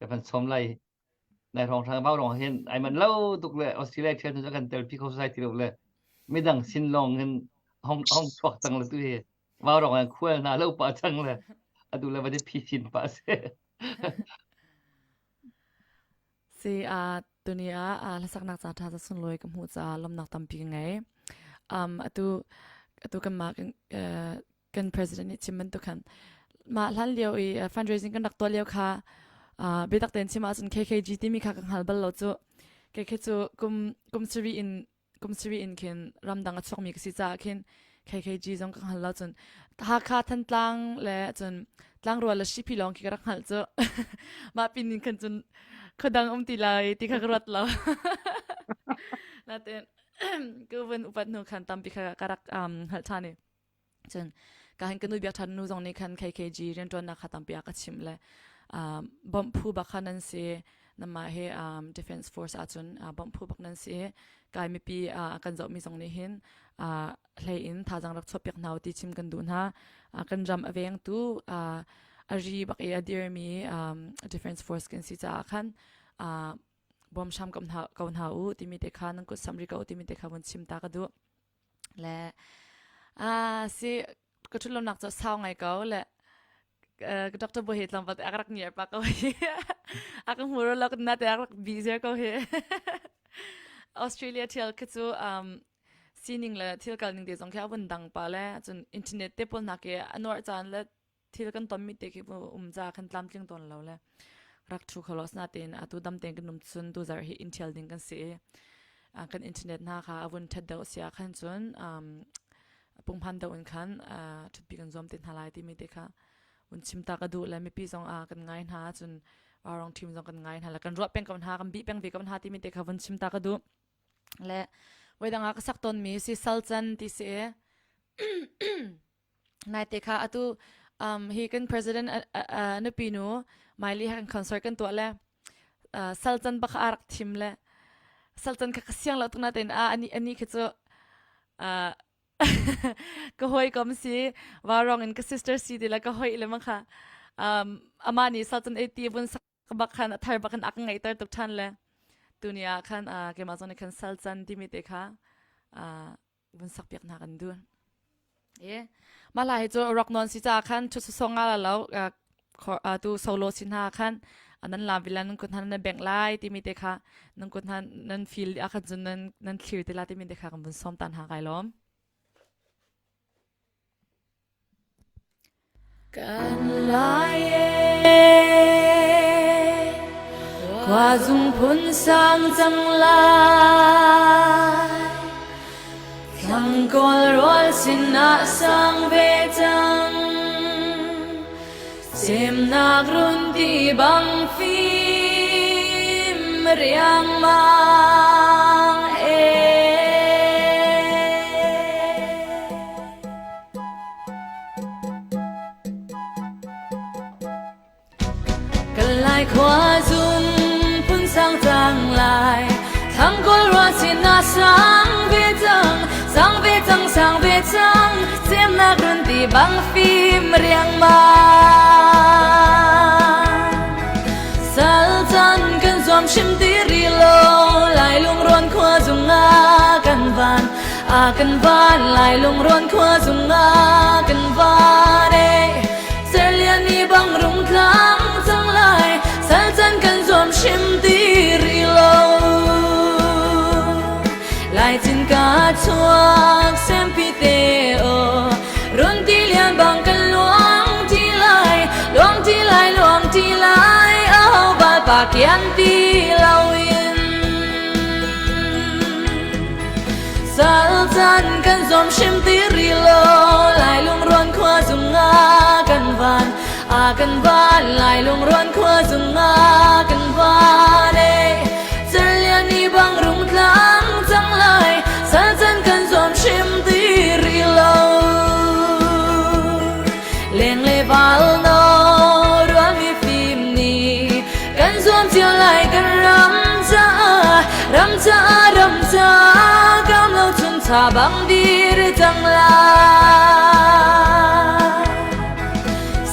ka van sawm lai nai rong hrang vau rong hin ai man lo tuk le Australia thial cu kan tel pi kho sai ti lo le midang sin long hin hong hong chuak cang le tu hi vau rong an khual na lo pa cang le atu le va phi sin pa se Si uh, tuni ah uh, hlasaknak ca ṭha za sunlawi ka hmuh caah lawmnak tampi ka ngei. Um, atu atu kanmah kan uh, kan president nih chim bantuk khan mah hlan lio i uh, fundraising kan rak tuah lio kha uh, biatak tein chim ahcun KKG timi kha ka hngal bal lo cu. Kei khi cu kum kum sarih in kum sarih in khin ramdang a chuakmi ka si caah khin KKG zong ka hngal lo cun Hakha Thantlang le cun Tlangrual le Shipi lawng khi ka rak hngalh cu mah pin in khan cun khuadang um ti lai ti kha ka ruat lo natin ka vun upat hnu khan tampi kha ka rak um, hngalh ṭhan i Cun ka hin ka nu biak ṭhan nu zong nih khan KKG rianṭuannak kha tampi a ka chimh le um, bawmh phu bak kha nan si namah hi um, defense force ahcun uh, bawmh phu bak nan si kai mipi uh, kan zohmi zong nih hin uh, hlei in thazang rak chuahpiak hna ti chim kan duh hna uh, kan ram a vengtu uh, a ri bak i a dirmi um, defense force kan si caah khan uh, bawm hram ko hna ko hna u timi te kha nan kut sam ri ko timi te kha vun chim ta ka duh Le ah si ka ṭhutlonak cu a sau ngai ko le ka doctor bawi he tlawmpal te a ka rak ngiar pah ko hi. A ka hmu lo na te a rak bi ziar ko hi. Australia thial khi cu um, sining le thil kal ning te zong khi a vun dang pa le cun internet te pawl hna khi a nuarh caan le thil kan tonmi te khi um ca kan tlamtling tawn lo le rak thu kho lo natein atu dam tein kan um cun tu zarh hi in thial ding kan si i kan internet hna kha avun that deuh sia khan cun pungphan deuh in khan thutpi kan zuam te hna lai timi te kha un chim ta ka duh le mipi zong a kan ngai hna cun arong team zong kan ngai hna le kan ruah peng ko hna kan bi peng ve ko hna timi te kha vun chim ta ka duh le voidang ah ka sak ton mi si sal chan ti si Naite kha atu um, hi kan president uh, nupi nu Miley he kan concert kan tuah le uh, salcan bak a rak thim le salcan kha ka siang lo tuk natein a ani ani khi cu uh, ka hoi kom si warong in ka sister si ti le ka hoi le ma kha um, ama nih salcan ei ti vun sak bak khan a thar bak khan a ka ngaihter tuk ṭhan le tuni ah khan uh, keimah zong nih khan salcan timi te kha uh, vun sak piak hna kan duh. E mah hla hi cu rock non si ca khan thu song nga la lo tu solo si hna khan nan lam vilan nan kut hna nan bengh lai timi te kha nan kut hna nan feel a khan cun nan nan thlir te la timi te kha kan vun som tan ha kai lom. Kan lai ee, khua zung phun sang cang lai. Thlang kawl rual sinah sang ve cang. Semnak run ti bang fim riangmang ee. Kan lai khua zum phun sang cang lai thlang kawl rua sin ah sang ve cang sang ve cang sang ve cang semnak run ti bang fim riangmang sal chan kan zuam hrim ti ri lo lai lungrawn khua zung ah kan van a kan van lai lungrawn khua zung ah kan van e Serlian ni bang rung tlang cang lai sal chan kan zuam hrim ti ri lo lai cin ka chuak sempi te o run ti lian bang kan luang ti lai luang ti lai luang ti lai aho bal pa kian ti lo in Sal chan kan zuam hrim ti ri lo lai lungruan khua zung ah kan van a kan van lai lungruan khua zung ah kan van e Cerlian ni bang rung tlang cang lai sal chan kan zuam hrim ti ri lo leng le val no rual mi fim ni kan zuam cio lai kan ram caah ram caah ram caah kam lo chun cha bang dir cang lai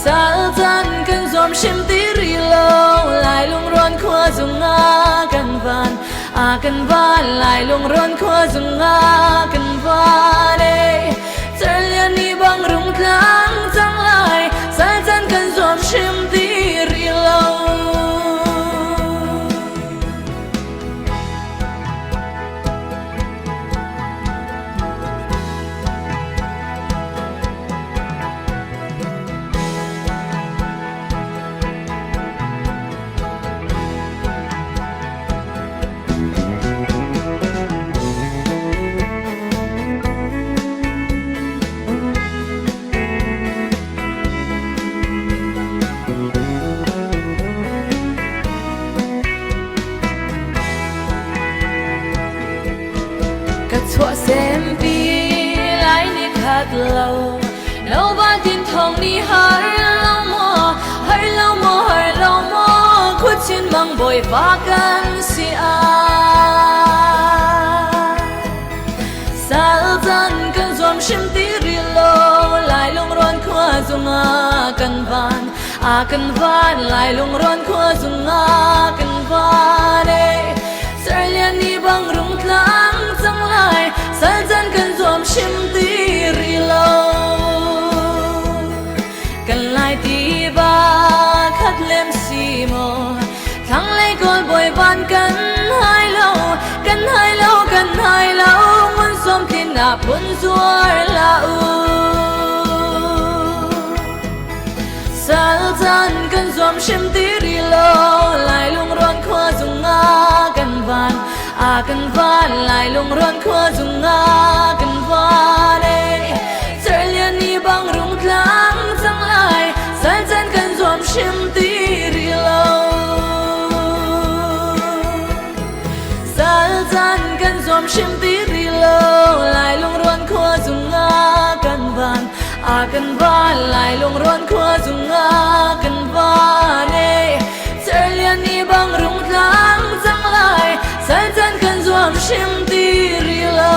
sal chan kan zuam hrim ti ri lo lai lungruan khua zung ah kan van a kan van lai lungruan khua zung ah kan van e Cerlian ni bang rung tlang cang lai sal chan kan zuam hrim ti ri lo. Ka chuah sempi lai ni khat lo lo ba tin thong ni har lo maw har lo maw har lo maw khuchin mang bawipa kan si ai sal chan kan zuam hrim ti ri lo lai lungrawn khua zung ah kan van a kan van lai lungrawn khua zung ah kan van e Serlian ni bang rung tlang cang lai sal chan kan zuam hrim ti ri lo Kan lai tiva khat lem si maw thlanglei kawl bawi van kan hai lo kan hai lo kan hai lo ngun som thin ah phun zuar la u Sal chan kan zuam hrim ti ri lo lai lungrawn khua zung ah kan van a kan van lai lungrawn khua zung ah kan van e Cerlian ni bang rung tlang cang lai sal chan kan zuam hrim ti ri lo Sal chan kan zuam hrim ti ri lo lai lungrawn khua zung ah kan van a kan van lai lungrawn khua zung ah kan van e Cerlian ni bang rung tlang cang lai sal chan kan zuam hrim ti ri lo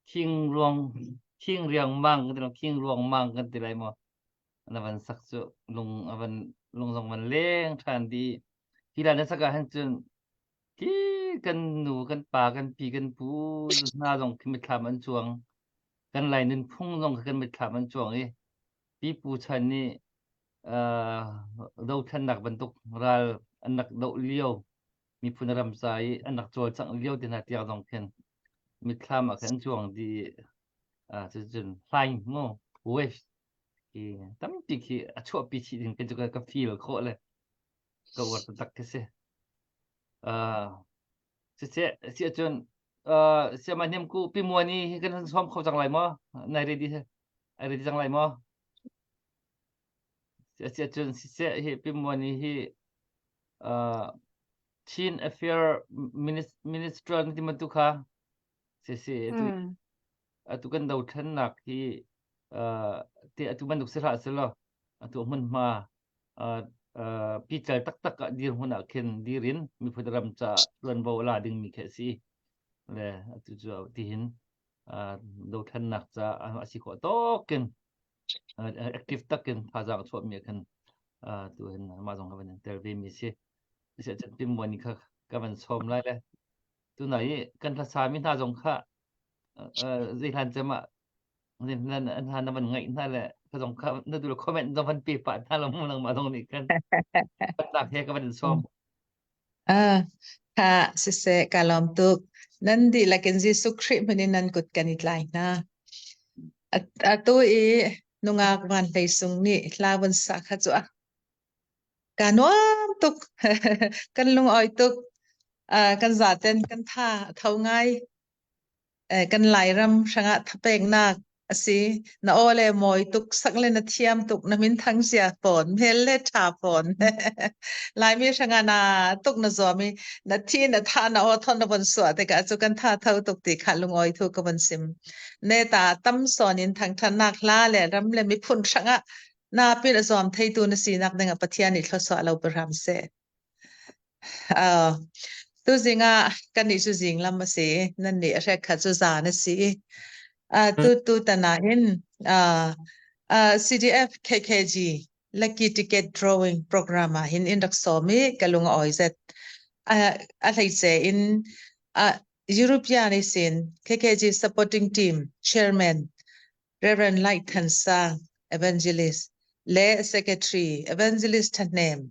Thing ruang thing riangmang kan ti lo thing ruangmang kan ti lai maw na van sak cu lung a van lung zong van leng ṭhan di hi la na sak ah hin cun khi kan nu kan pa kan pi kan pu hna zong khi mitthlam an cuang. Kan Lai nunphung zong kha kan mitthlam an cuang i pipu chan nih uh, dothlennak bantuk ral an rak doh lio miphun ram ca i an rak cawlcangh lio te hna tiang zong khin mitthlam ah khan an cuang dih i uh, cucun hlaing mu wave hi tampi khi a chuahpi chih ding kan cu ka feel khawh le ka uar taktak khi si. Uh, siseh si ahcun uh, siama hnem ku pi muani hi kan sawm kho cang lai maw? Nai ready ai ready cang lai maw? Si ahcun siseh hi pi muani hi uh, Chin Affair Minister ti man tu kha si si atu Mm. atu kan dothlennak hi uh, te atu bantuk si hlah selaw atu hmunhma uh, uh, pical taktak ah dirhmun ah khin dirin miphun ram ca tuanvo la dingmi khi a si le atu cu tihin uh, dothlennak ca a si khawh tawkin uh, active takin thazaang chuahmi ah khan uh, tu hin mah zong ka van tel ve mi si si chan pim muan kha ka van sawm lai le tunai i kan hlasa mi hna zong kha zei hlan cem ah nan hna na van ngaih hna le ka zong kha na dul comment zong van pe pah hna lo mu nangmah zong nih khan tak he ka van in sawm Ah, ha siseh ka lawm tuk. Nan dihlak in Jesuh Khrih hmin in nan kut kan i tlai hna. Atu i nungak van hlei sung nih hla vun sa kha cu a ka nuam tuk. Kan lungawi tuk. Ah, kan zaten kan tha a tho ngai. Kan Lairam hrangah thapeknak a si. Na aw le mawi tuk, sak le na thiam tuk, na min thang sia fawn, hmel le ṭha fawn. Laimi hrangah na tuk na zuam i na thi na tha na aw thon na von suah tikah cu kan tha tho tuk ti kha lungawi thu ka von sim. Ne ta tam sawn in thangṭhatnak hla le ram le miphun hrangah na pin a zuam theitu na sinak dingah Pathian nih thlawsuah lo pe hram seh. Uh, tuzing ah kannih cu zinglam a si. Nannih a hrek kha cu zan a si. Uh, tu tu tan ah hin uh, uh, CDF KKG Lucky Ticket Drawing Program ah hin in rak sawm i ka lung a awi zet. Uh, a hleice in uh, European sin KKG Supporting Team Chairman Rev. Lai Than Sang, Evangelist, le Secretary, Evangelist Ṭhahnem,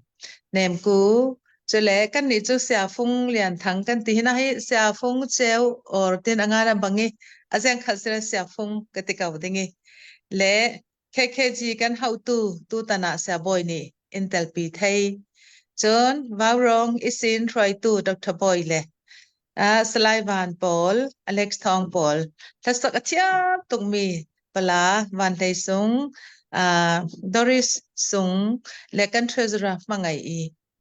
Nemku, cule kannih cu Siafung Lian Thang kan ti hina hi Siafung Ceu or tin anga na bangi azeng khat sila Siafung ka ti ko dingi le KKG kan hautu tutan ah Siabawi nih in telpi thei cun Vaurong isin hruaitu Dr. Boy le Uh, Salai Van pawl, Alex Thawng pawl, hlasak a thiam tukmi pala Van Hlei Sung, uh, Doris Sung le kan treasurer hmangai i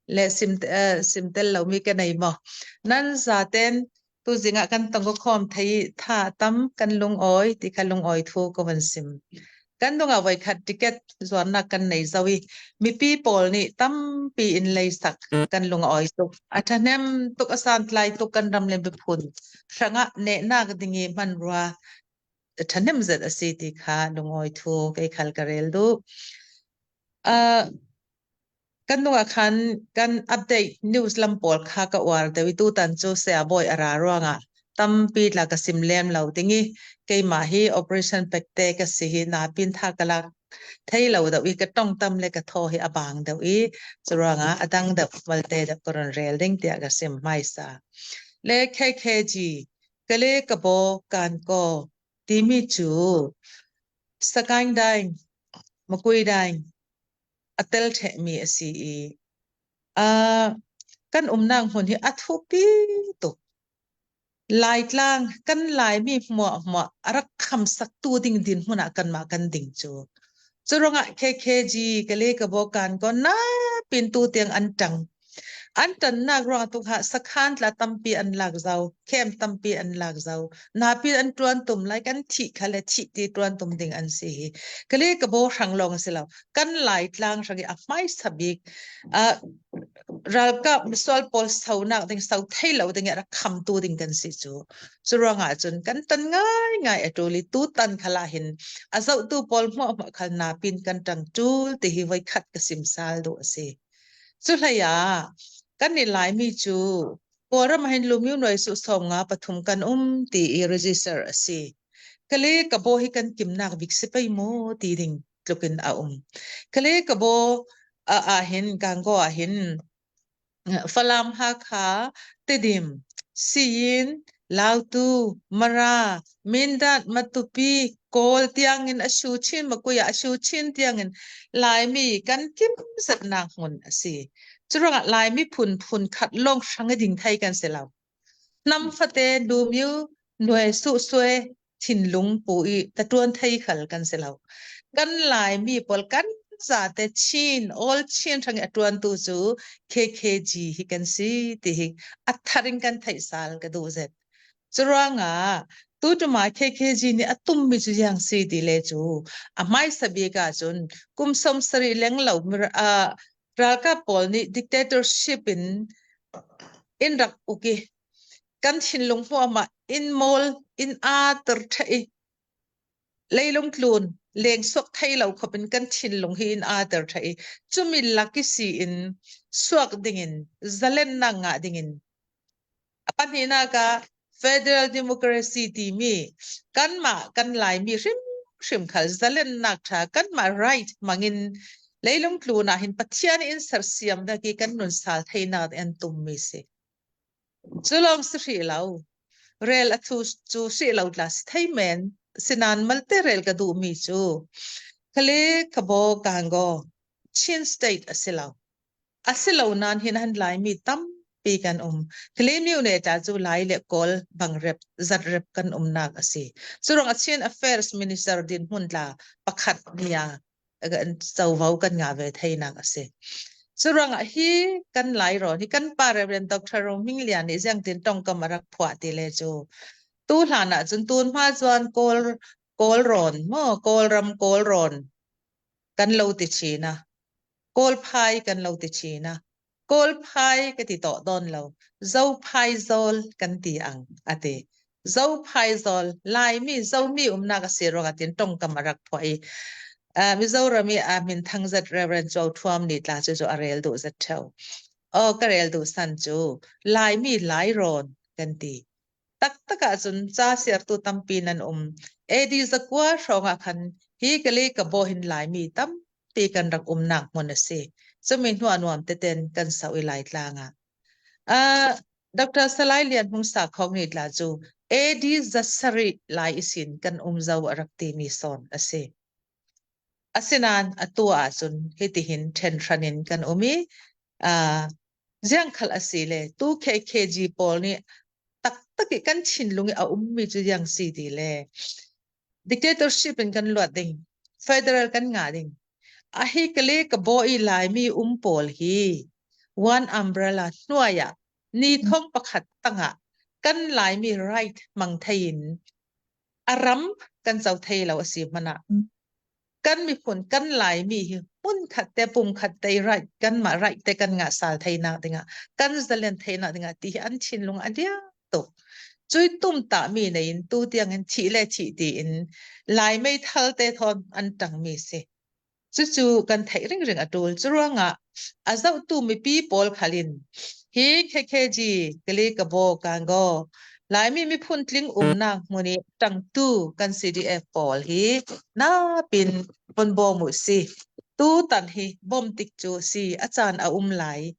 le sim uh, sim tel lomi ka nei maw. Nan zaten tu zingah kan tong khom thei tha tam kan lungawi ti kha lungawi thu ko van sim. Kan dungah voikhat ticket zuarnak kan nei zo i mipi pawl nih tampi in leisak kan lung a oi tuk. A ṭhahnem tuk a santlai tuk kan ram le miphun hrangah nehnak ding i hmanrua ṭhahnem zet a si ti kha lungawi thu kei khal ka rel duh. Uh, Kan nu ah khan kan update news lam pawl kha ka uar deuh i tutan cu saya bawi a ra ruangah tampi tla ka sim lem lo ding i keimah hi operation pekte ka si hi napin tha ka lak thei lo deuh i ka tongtam le ka thaw hi a bang deuh i curuangah a dang deuh malte deuh ka ron rel ding tiah ka sim hmaisa. Le KKG kale ka bo kan ko timi cu Sagaing daing Makui daing a tel ṭhehmi a si i uh, kan umnak hmun hi a thupi tuk. Laitlang kan Laimi hmuahhmuah a rak khamsaktu ding dinhmun ah kanmah kan ding cu. Curuangah KKG kale ka bo kan ko na pintu tiang an ṭang. An ṭannak ruang tu kha sakhan tla tampi an lak zau, khem tampi an lak zau. Napi an ṭuan tum lai kan thih kha le thih ti ṭuan tum ding an si hi. Kale ka bo hrang lawng a si lo. Kan Laitlang hrang i a hmaisa bik uh, ralkap misual pawl sonak ding so thei lo ding i rak khamtu ding kan si cu. Cu ruangah cun kan tan ngaingai a ṭul i tutan khala hin a zohtu pawl hmuahhmuah khal napin kan ṭang ṭul ti hi voi khat ka sim sal duh a si. Cu hlei ah kan i Laimi cu Kawlram ah hin lumyu nuai su 53 kan um ti i register a si. Kale Kabaw hi kan kimnak bik si pei maw ti ding tluk in a um. Kale Kabaw ah hin Gangaw ah hin Falam Hakha, Tedim, Siyin, Lautu, Mara, Mindat, Matupi, Kawl tiangin a su chin makuya a su chin tiangin Laimi kan kim zatnak hmun a si. Curuangah Laimi phun phun khat lawng hrang i ding thei kan si lo. Hnam fate lumyu nuai suh sue thinlung pu i tatuan thei khal kan si lo. Kan Laimi pawl kan zate Chin all Chin hrang i a tuantu cu KKG hi kan si ti hi a thar in kan theih sal ka duh zet. Curuangah tutuma KKG nih a tummi cu yang si ti le cu a hmaisa bik ahcun kum 70 leng lo ralkap pawl nih dictatorship in in rak uk i kan thinlung huahmah in mawl in aa ter ṭheh i leilung tlun leng suak thei lo khop in kan thinlung hi in aa ter ṭheh i cumi lak i si in suak dingin zalennak ngah dingin A pahnihnak ah Federal Democracy timi kanmah kan Laimi hrimhrim khal zalennak ṭha kanmah right hmangin leilung tlun ah hin Pathian in sersiamnak i kan nun sal theinak an tummi si. Cu lawng si hrih lo. Rel a thu cu hrih lo tla si thei men. Sinan malte rel ka duhmi cu Khale Kabo Kango Chin State a si lo. A si lo nain hin han Laimi tampi kan um. Kalaymyo ne ta cu Lai le Kawl bang rep zat rep kan umnak a si. Curuang ah Chin Affairs Minister dinhmun tla pakhat nia covo kan nga ve theinak a si. Curuang ah hi kan Lai rawn hi kan pa Reverend Dr. Ro Hming Lian nih ziangtin tongkam a rak phuah ti le cu tu hlan ah cun tun hma chuan Kawl Kawl rawn maw Kawlram Kawl rawn kan lo ti chin a Kawlphai kan lo ti chin a. Kawlphai ka ti tawh dawn lo. Zophai zawl kan ti ang a ti. Zophai zawl Laimi Zomi umnak a si ruangah tin tongkam a rak phuah i uh, Mizoram i a min thang zat Reverend Cho Thuam nih tla cu cu a rel duh zat theo. O ka rel duh san cu Laimi Lairawn kan ti. Taktak ahcun ca siartu tampi nan um. AD zakua hrawng ah khan hi kali ka baw hin Laimi tampi kan rak umnak hmun a si. Cumi hnuah nuam teten kan sau i Laitlang ah. Uh, Dr. Salai Lian Hmung Sakhong nih tla cu AD zasarih lai isin kan um zo a rak timi sawn a si. Asinain atu ahcun hitihin ṭhenhran in kan um i uh, Ziangkhal a si le tu KKG pawl nih taktak i kan thinlung i a ummi cu ziang si ti le dictatorship in kan luat ding, federal kan ngah ding. A hi kale ka bo i Laimi um pawl hi one umbrella hnuai ah ni thong pakhat tangah kan Laimi right mang thei in a ram kan co thei lo a si hmanh ah kan miphun kan Laimi hi hmunkhat te pumkhat te right kanmah right te kan ngah sal theinak dingah kan zalen theinak dingah ti hi an thinlung a dia tuk cui tum ta mi nei in tu tiang in thih le thih ti in Lai meithal te thon an tang mi si Cucu kan theih ringring a ṭul. Curuangah a zohtu mipi pawl khal in hi KKG Kali Kabo Kango Laimi miphun tling umnak hmun i ṭangtu kan CDF pawl hi napin von bawm u si. Tutan hi bawm tik cu si a caan a um lai.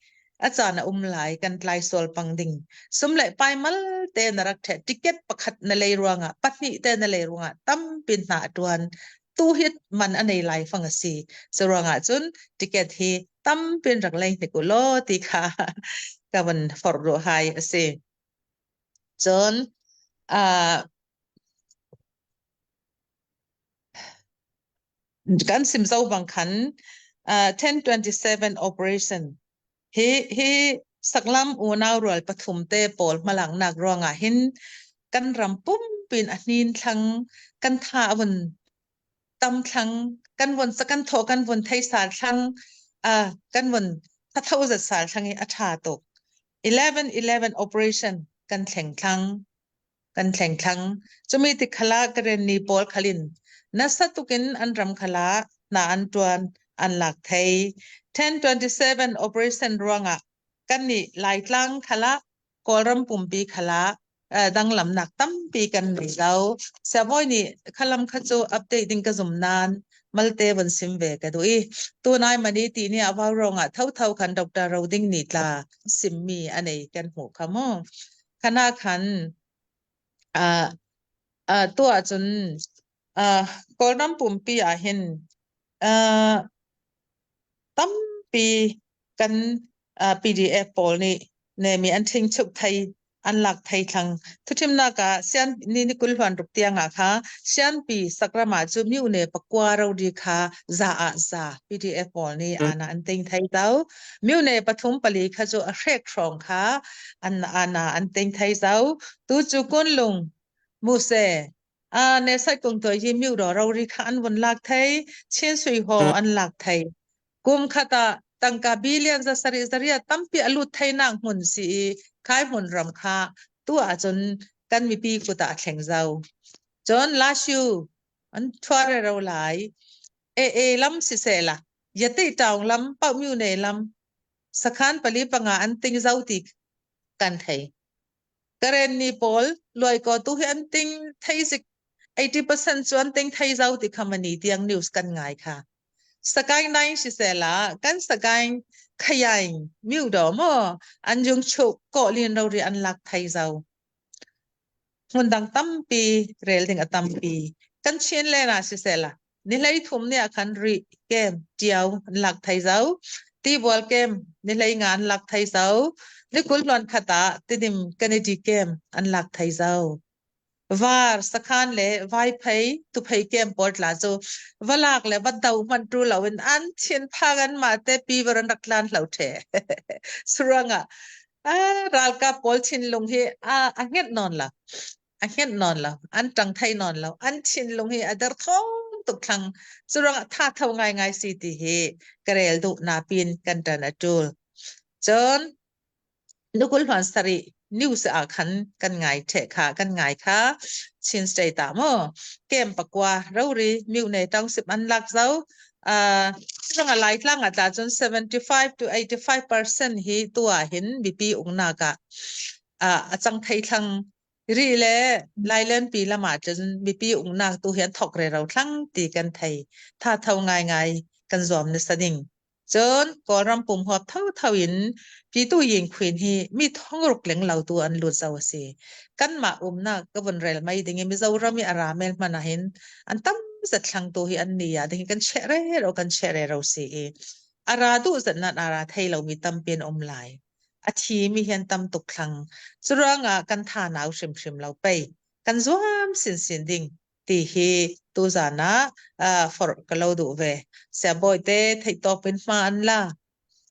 A caan a um lai kan tlai sual pang ding. Sum le pai mal te na rak ṭheh ticket pakhat na lei ruangah pahnih te na lei ruangah tampin hna a ṭuan tu hi man a nei lai fang a si. Cu ruangah cun ticket hi tampin rak lei hnik u law ti kha ka van forh duh hai a si. Cun uh, kan sim zo bang khan uh, 1027 operation hi hi saklam unau rual pathum te pawl hmalaknak ruangah hin kan ram pumpin a hnin thlang kan tha vun tam thlang kan vun kan tho kan vun thei sal thlang a kan vun tha tho zat sal thlang i a tha tuk 11 11 operation kan thleng thlang kan thleng thlang. Cumi ti khala Karenni pawl khalin nasa tukin an ram khala hna an tuan an lak thei. 1027 operation ruangah kan nih Laitlang khala Kawlram pumpi khala. Danglamnak tampi kan nei lo. Siabawi nih khalam kha cu update ding ka zum nain malte von sim ve ka duh i tunai mani ti ni a vau rong ah thotho khan Dr. Roding nih tla simmi a nei kan hmuh kha mu. Khana khan uh, uh, tu ahcun uh, Kawlram pumpi ah hin uh, tampi kan PDF pawl nih nemi an ṭhing chuk thei an lak thei thlang. Thuṭhimnak ah sian ni ni 20 hluan ruk tiang ah kha sianpi sakram ah cu myone pakua rori kha za ah za PDF pawl nih ana an ting thei to. Myone pathum pali kha cu a hrek hrawng kha an ana an ting thei zo. Tu cu kunlung muse a ne sai kung toi hi myu ro rori kha an vun lak thei chin sui ho an lak thei Kum khat ah tangka billion za sarih zariat tampi a lut theinak hmun si i khai hmun ram kha tu ahcun kan mipi kut ah a thleng zau. Cun Lashu an thuare ro lai. AA lam siseh la Yate taung lam Paumyu ne lam sakhan pali panga an ting zau ti kan thei. Karenni pawl luai ko tu hi an ting thei zik 80% cu an ting thei zau ti kha mani tiang news kan ngai kha. Sagaing nai siseh la kan Sagaing khayaing myu do maw an jung chuk kawh lin rori an lak thai zau. Hmun dang tampi rel ding a tampi. Kan Chin len ah siseh la ni hlei thum ni ah khan ri kem tiau an lak thai zau. Tibual kem ni hlei nga an lak thai zau. Ni 20 hluan khat ah tidim Kennedy kem an lak thai zau. Var sakhan le vaiphei tuphei kem pawl tla cu valak le va do hmanh tu loin an thin phang an mah te pi var an rak tlan hlo the. Surangah ralkap pawl thinlung hi a a nget non lo. A nget non lo. An tang thei non lo. An thinlung hi a der thong tuk thlang. Curangah tha tho ngai ngai si ti hi ka rel duh na pin kan tan a tul. Cun Nukul hluan sarih news ah khan kan ngai the kha kan ngai kha Chin State ah mu kem pakua rori myone township an lak zo uh ranga lai tlang ah tla cun 75 to 85% hi tua hin mipi ungnak ah a cang thei thlang ri le lailen pi lama cun mipi ungnak tu hian thok re ro thlang ti kan thei tha tho ngai ngai kan zuam ni sading Cun Kawlram pumhuap thotho in Pitu Yingkhuin hi mi thongruk leng lotu an lut zau a si. Kanmah umnak ka vun rel mei ding i Mizoram i a ra mel hmanh ahhin an tam zat thlangtu hi an ni ah ding kan cheh rero kan cheh rero si i a ra duh zat nan a ra thei lomi tampi an um lai. A thi mi hi an tam tuk thlang. Curuangah kan tha nau hrimhrim lo pei. Kan zuam sinsin ding. Ti hi tuzan ah forh ka lo duh ve. Siabawi te theihtawp in hma an la.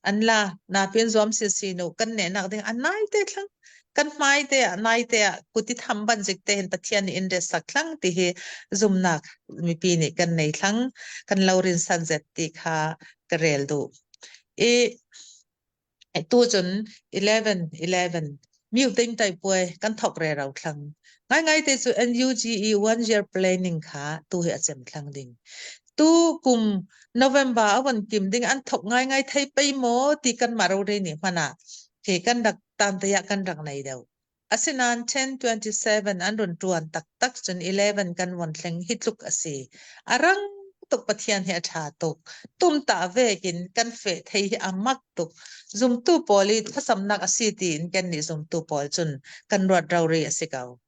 An la. Napin zuam sinsin u kan nehnak ding a nai te thlang. Kan hmai te ah nai te ah kuti tham ban zik te hin Pathian nih in re sak thlang ti hi zumnak mipi nih kan nei thlang. Kan lo rin san zet ti kha ka rel duh. I Tu cun 11 11 mute ding tai puai kan thok re ro thlang. Ngai ngai te cu NUG i one year planning kha tu hi a cem thlang ding. Tu kum November a von kim ding an thok ngai ngai thei pei maw ti kan mah ro re ni hmana he kan rak tan te ah kan rak nei deuh. Asinain 1027 an run ṭuan taktak cun 11 kan von thleng hi tluk a si. A rang tuk Pathian hi a ṭha tuk. Tumtah vek in kan feh thei hi a mak tuk. Zumtu pawl i thlacamnak a si tiin kannih zumtu pawl cun kan ruat rori a si ko.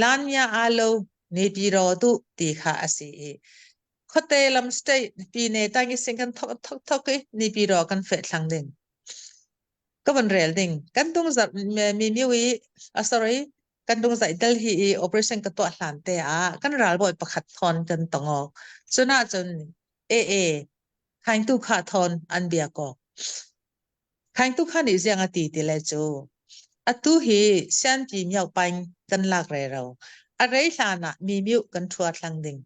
Lanya alo Naypyidaw duh ti kha a si i khuate lam state pine tangi sing kan thok thok thok i Naypyidaw kan feh thlang ding. Ka van rel ding. Kan dung zarh mi miu i uh, sorry kan dung zaih Delhi i operation ka tuah hlan te ah kan ralbawi pakhat thon kan tongok. Cuna cun AA khaing tu kha thon an bia ko. Khaing tu kha nih ziang a ti ti le cu atu hi sianpi miau paing kan lak re ro. A rei hlan ah mi miu kan thua thlang ding.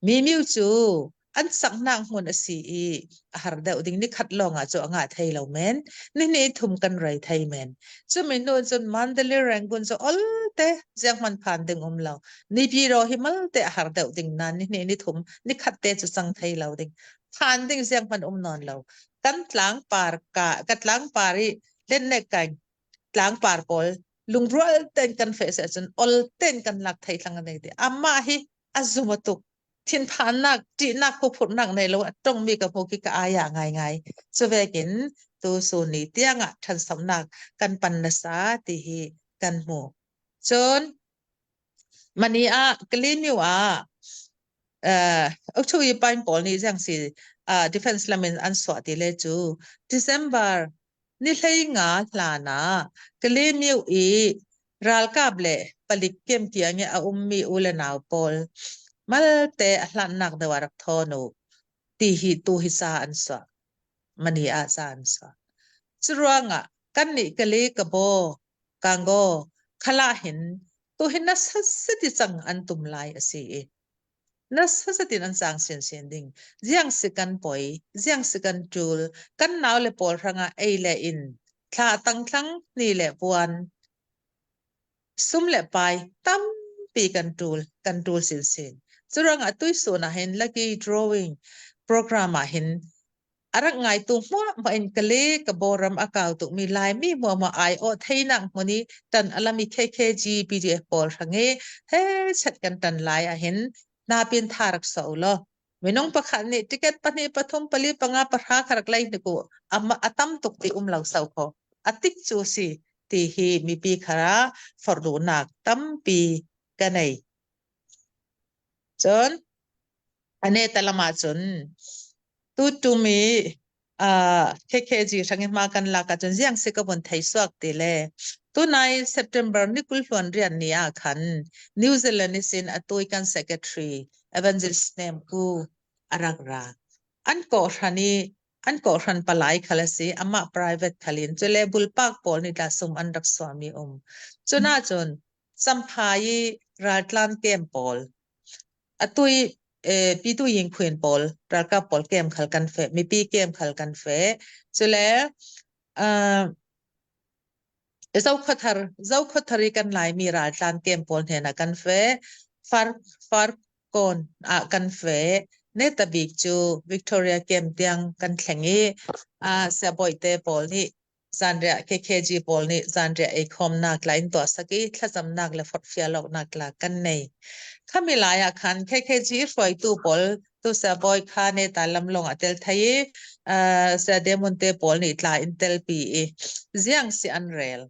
Mi miu cu an saknak hmun a si i a har deuh ding nikhat lawng ah cu a ngah thei lo men ni ni thum kan rei thei men cumi hnu cun Mandalay Rangoon cu ol te ziang hman phan ding um lo Naypyidaw hi mal te a har deuh ding nan ni ni thum nikhat te cu cang thei lo ding phan ding ziang hman um non lo kan tlang par ka ka tlang par i len ne kai tlang par pawl. Lungrual ten kan fe se cun ol ten kan lak thei thlang nei ti. Amma hi azuma tuk. Thinphannak, ṭihnak, huphurhnak nei lo a tongmi ka hmu khi ka aya ngaingai. Cuvekin tu su ni tiangah ṭhansonak kan pan nasa ti hi kan hmu. Cun mani ah Kalinu ah uh, Ukchui pain pawl nih ziang si uh, defense lamin an suah ti le cu December ni hlei nga hlan ah Kalinu i ralkap le palik kemkiang i a ummi u le nau pawl malte a hlannak deuh ah rak thawn u ti hi tu hi sa an suah. Mani ah sa an suah. Curuangah kannih Kale Kabaw Kangaw khala hin tuhin na sasati cang an tum lai a si i na sasatin an cang sinsin ding ziang si kan poi ziang si kan ṭul kan nau le pawl hrangah ei le in thla tang thlang ni le puan sum le pai tampi kan ṭul kan ṭul sinsin curangah tuisun ah hin lucky drawing program ah hin A rak ngaitu hmuahhmuah in Kale ka bawram a kau tukmi Laimi hmuahhmuah aiawh theinak hmun i ṭan a lami KKG PDF pawl hrang i he chat kan ṭan lai ahhin hnapin tha rak so law minung pakhat nih ticket pahnih pathum pali panga pahra kha rak lei hnik u a tam tuk ti um lo so kho a tik cu si ti hi mipi khara forh duhnak tampi ka nei cun Ane talam ahcun tutum i uh, KKG hrangin hma kan lak ahcun ziang si ka vun thei suak ti le tunai September ni 20 hluan rian ni ah khan New Zealand isin atui kan secretary Evangelist Nem Ku arak ra. An kawhhran i an kawhhran palai khal a si amah private khalin cule bulpak pawl nih tla sum an rak suami um. Cuna cun Champhai i raltlan camp pawl Atu i Pitu Yingkhuin pawl ralkap pawl kem khal kan feh, mipi kem khal kan feh. Cule uh, Zokhuathar Zokhuathar i kan Laimi raltlan kem pawl hnenah kan feh. Far Farkawn ah kan feh. Neta bik cu Victoria kem tiang kan thleng i uh, siabawi te pawl nih zanriah KKG pawl nih zanriah eikhawmnak la in tuahsak i thlacamnak le forhfial awknak la kan nei. Khami lai ah khan KKG hruaitu pawl tu siabawi kha neta lamlong a tel thai i uh, sia demon te pawl nih tla in tel pi i ziang si an rel.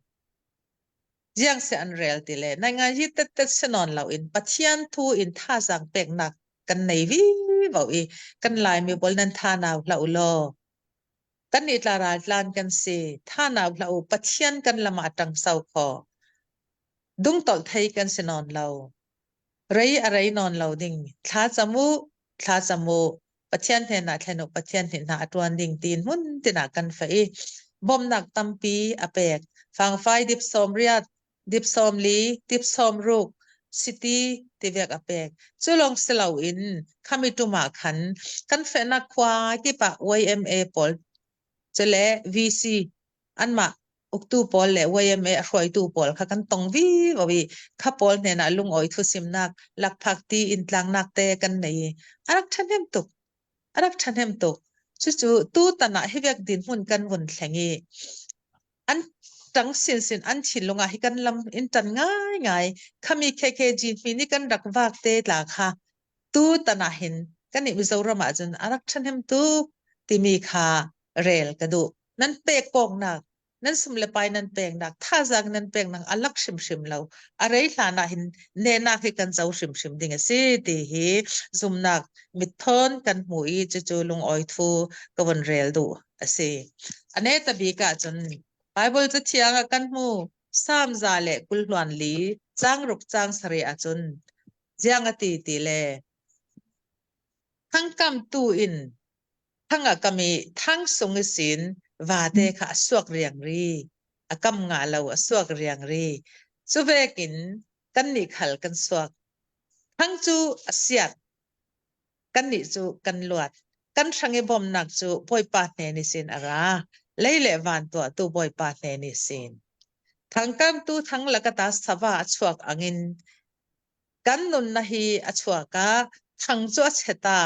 Ziang si an rel ti le nai ngai hi tet tet senon lo in Pathian thu in thazaang peknak kan nei vi vo i kan Laimi pawl nan tha nau hlah u law Kannih tla raltlan kan si. Tha nau hlah u, Pathian kan lam ah ṭang sau khaw. Dungtolh thei kan si nawn lo. Rei a rei nawn lo ding. Thla cam u, thla cam u. Pathian hnenah thlen u, Pathian nih hna a ṭuan ding tiin hmun tin ah kan feh i bawmhnak tampi a pek. Fangfai dip sawm riat, dip sawm li, dip sawm ruk, siti tivek a pek. Cu lawng si loin khami tum ah khan kan fehnak khua kip ah YMA pawl cule VC anmah uktu pawl le YMA a hruaitu pawl kha kan tong vi vo i kha pawl hnenah lungawi thusimnak lakphak ti in tlangnak te kan nei i a rak ṭhahnem tuk. A rak ṭhahnem tuk. Cucu tutan ah hi vek dinhmun kan vun thleng i an ṭang sinsin an thinlung ah hi kan lam in ṭan ngaingai khami KKG hmi nih kan rak vak te tla kha tu tan ah hin kan nih Mizoram ah cun a rak ṭhahnem tuk timi kha rel ka duh. Nan pek kawknak nan sum le pai nan peknak thazaang nan peknak a lak hrimhrim lo a rei hlan ah hin nehnak hi kan co hrimhrim ding a si ti hi zumnak mitthawn kan hmu i cucu lungawi thu ka von rel duh a si. A ne ta bik ah cun Bible cathiang ah kan hmu Psalm za le 20 hluan li cang ruk cang sarih ah cun ziang a ti ti le thangkam tu in thang a kam i thang sung i sin vate kha a suak riang ri a kam nga lo a suak riang ri cu vekin kan nih khal kan suak thang cu a siat kannih cu kan luat. Kan hrang i bawmhnak cu Bawipa hnen i sin a ra. Lei le van tuahtu Bawipa hnen i sin. Thangkamtu thang lakata sava a chuak angin kan nunnak hi a chuak a thang cu a che ta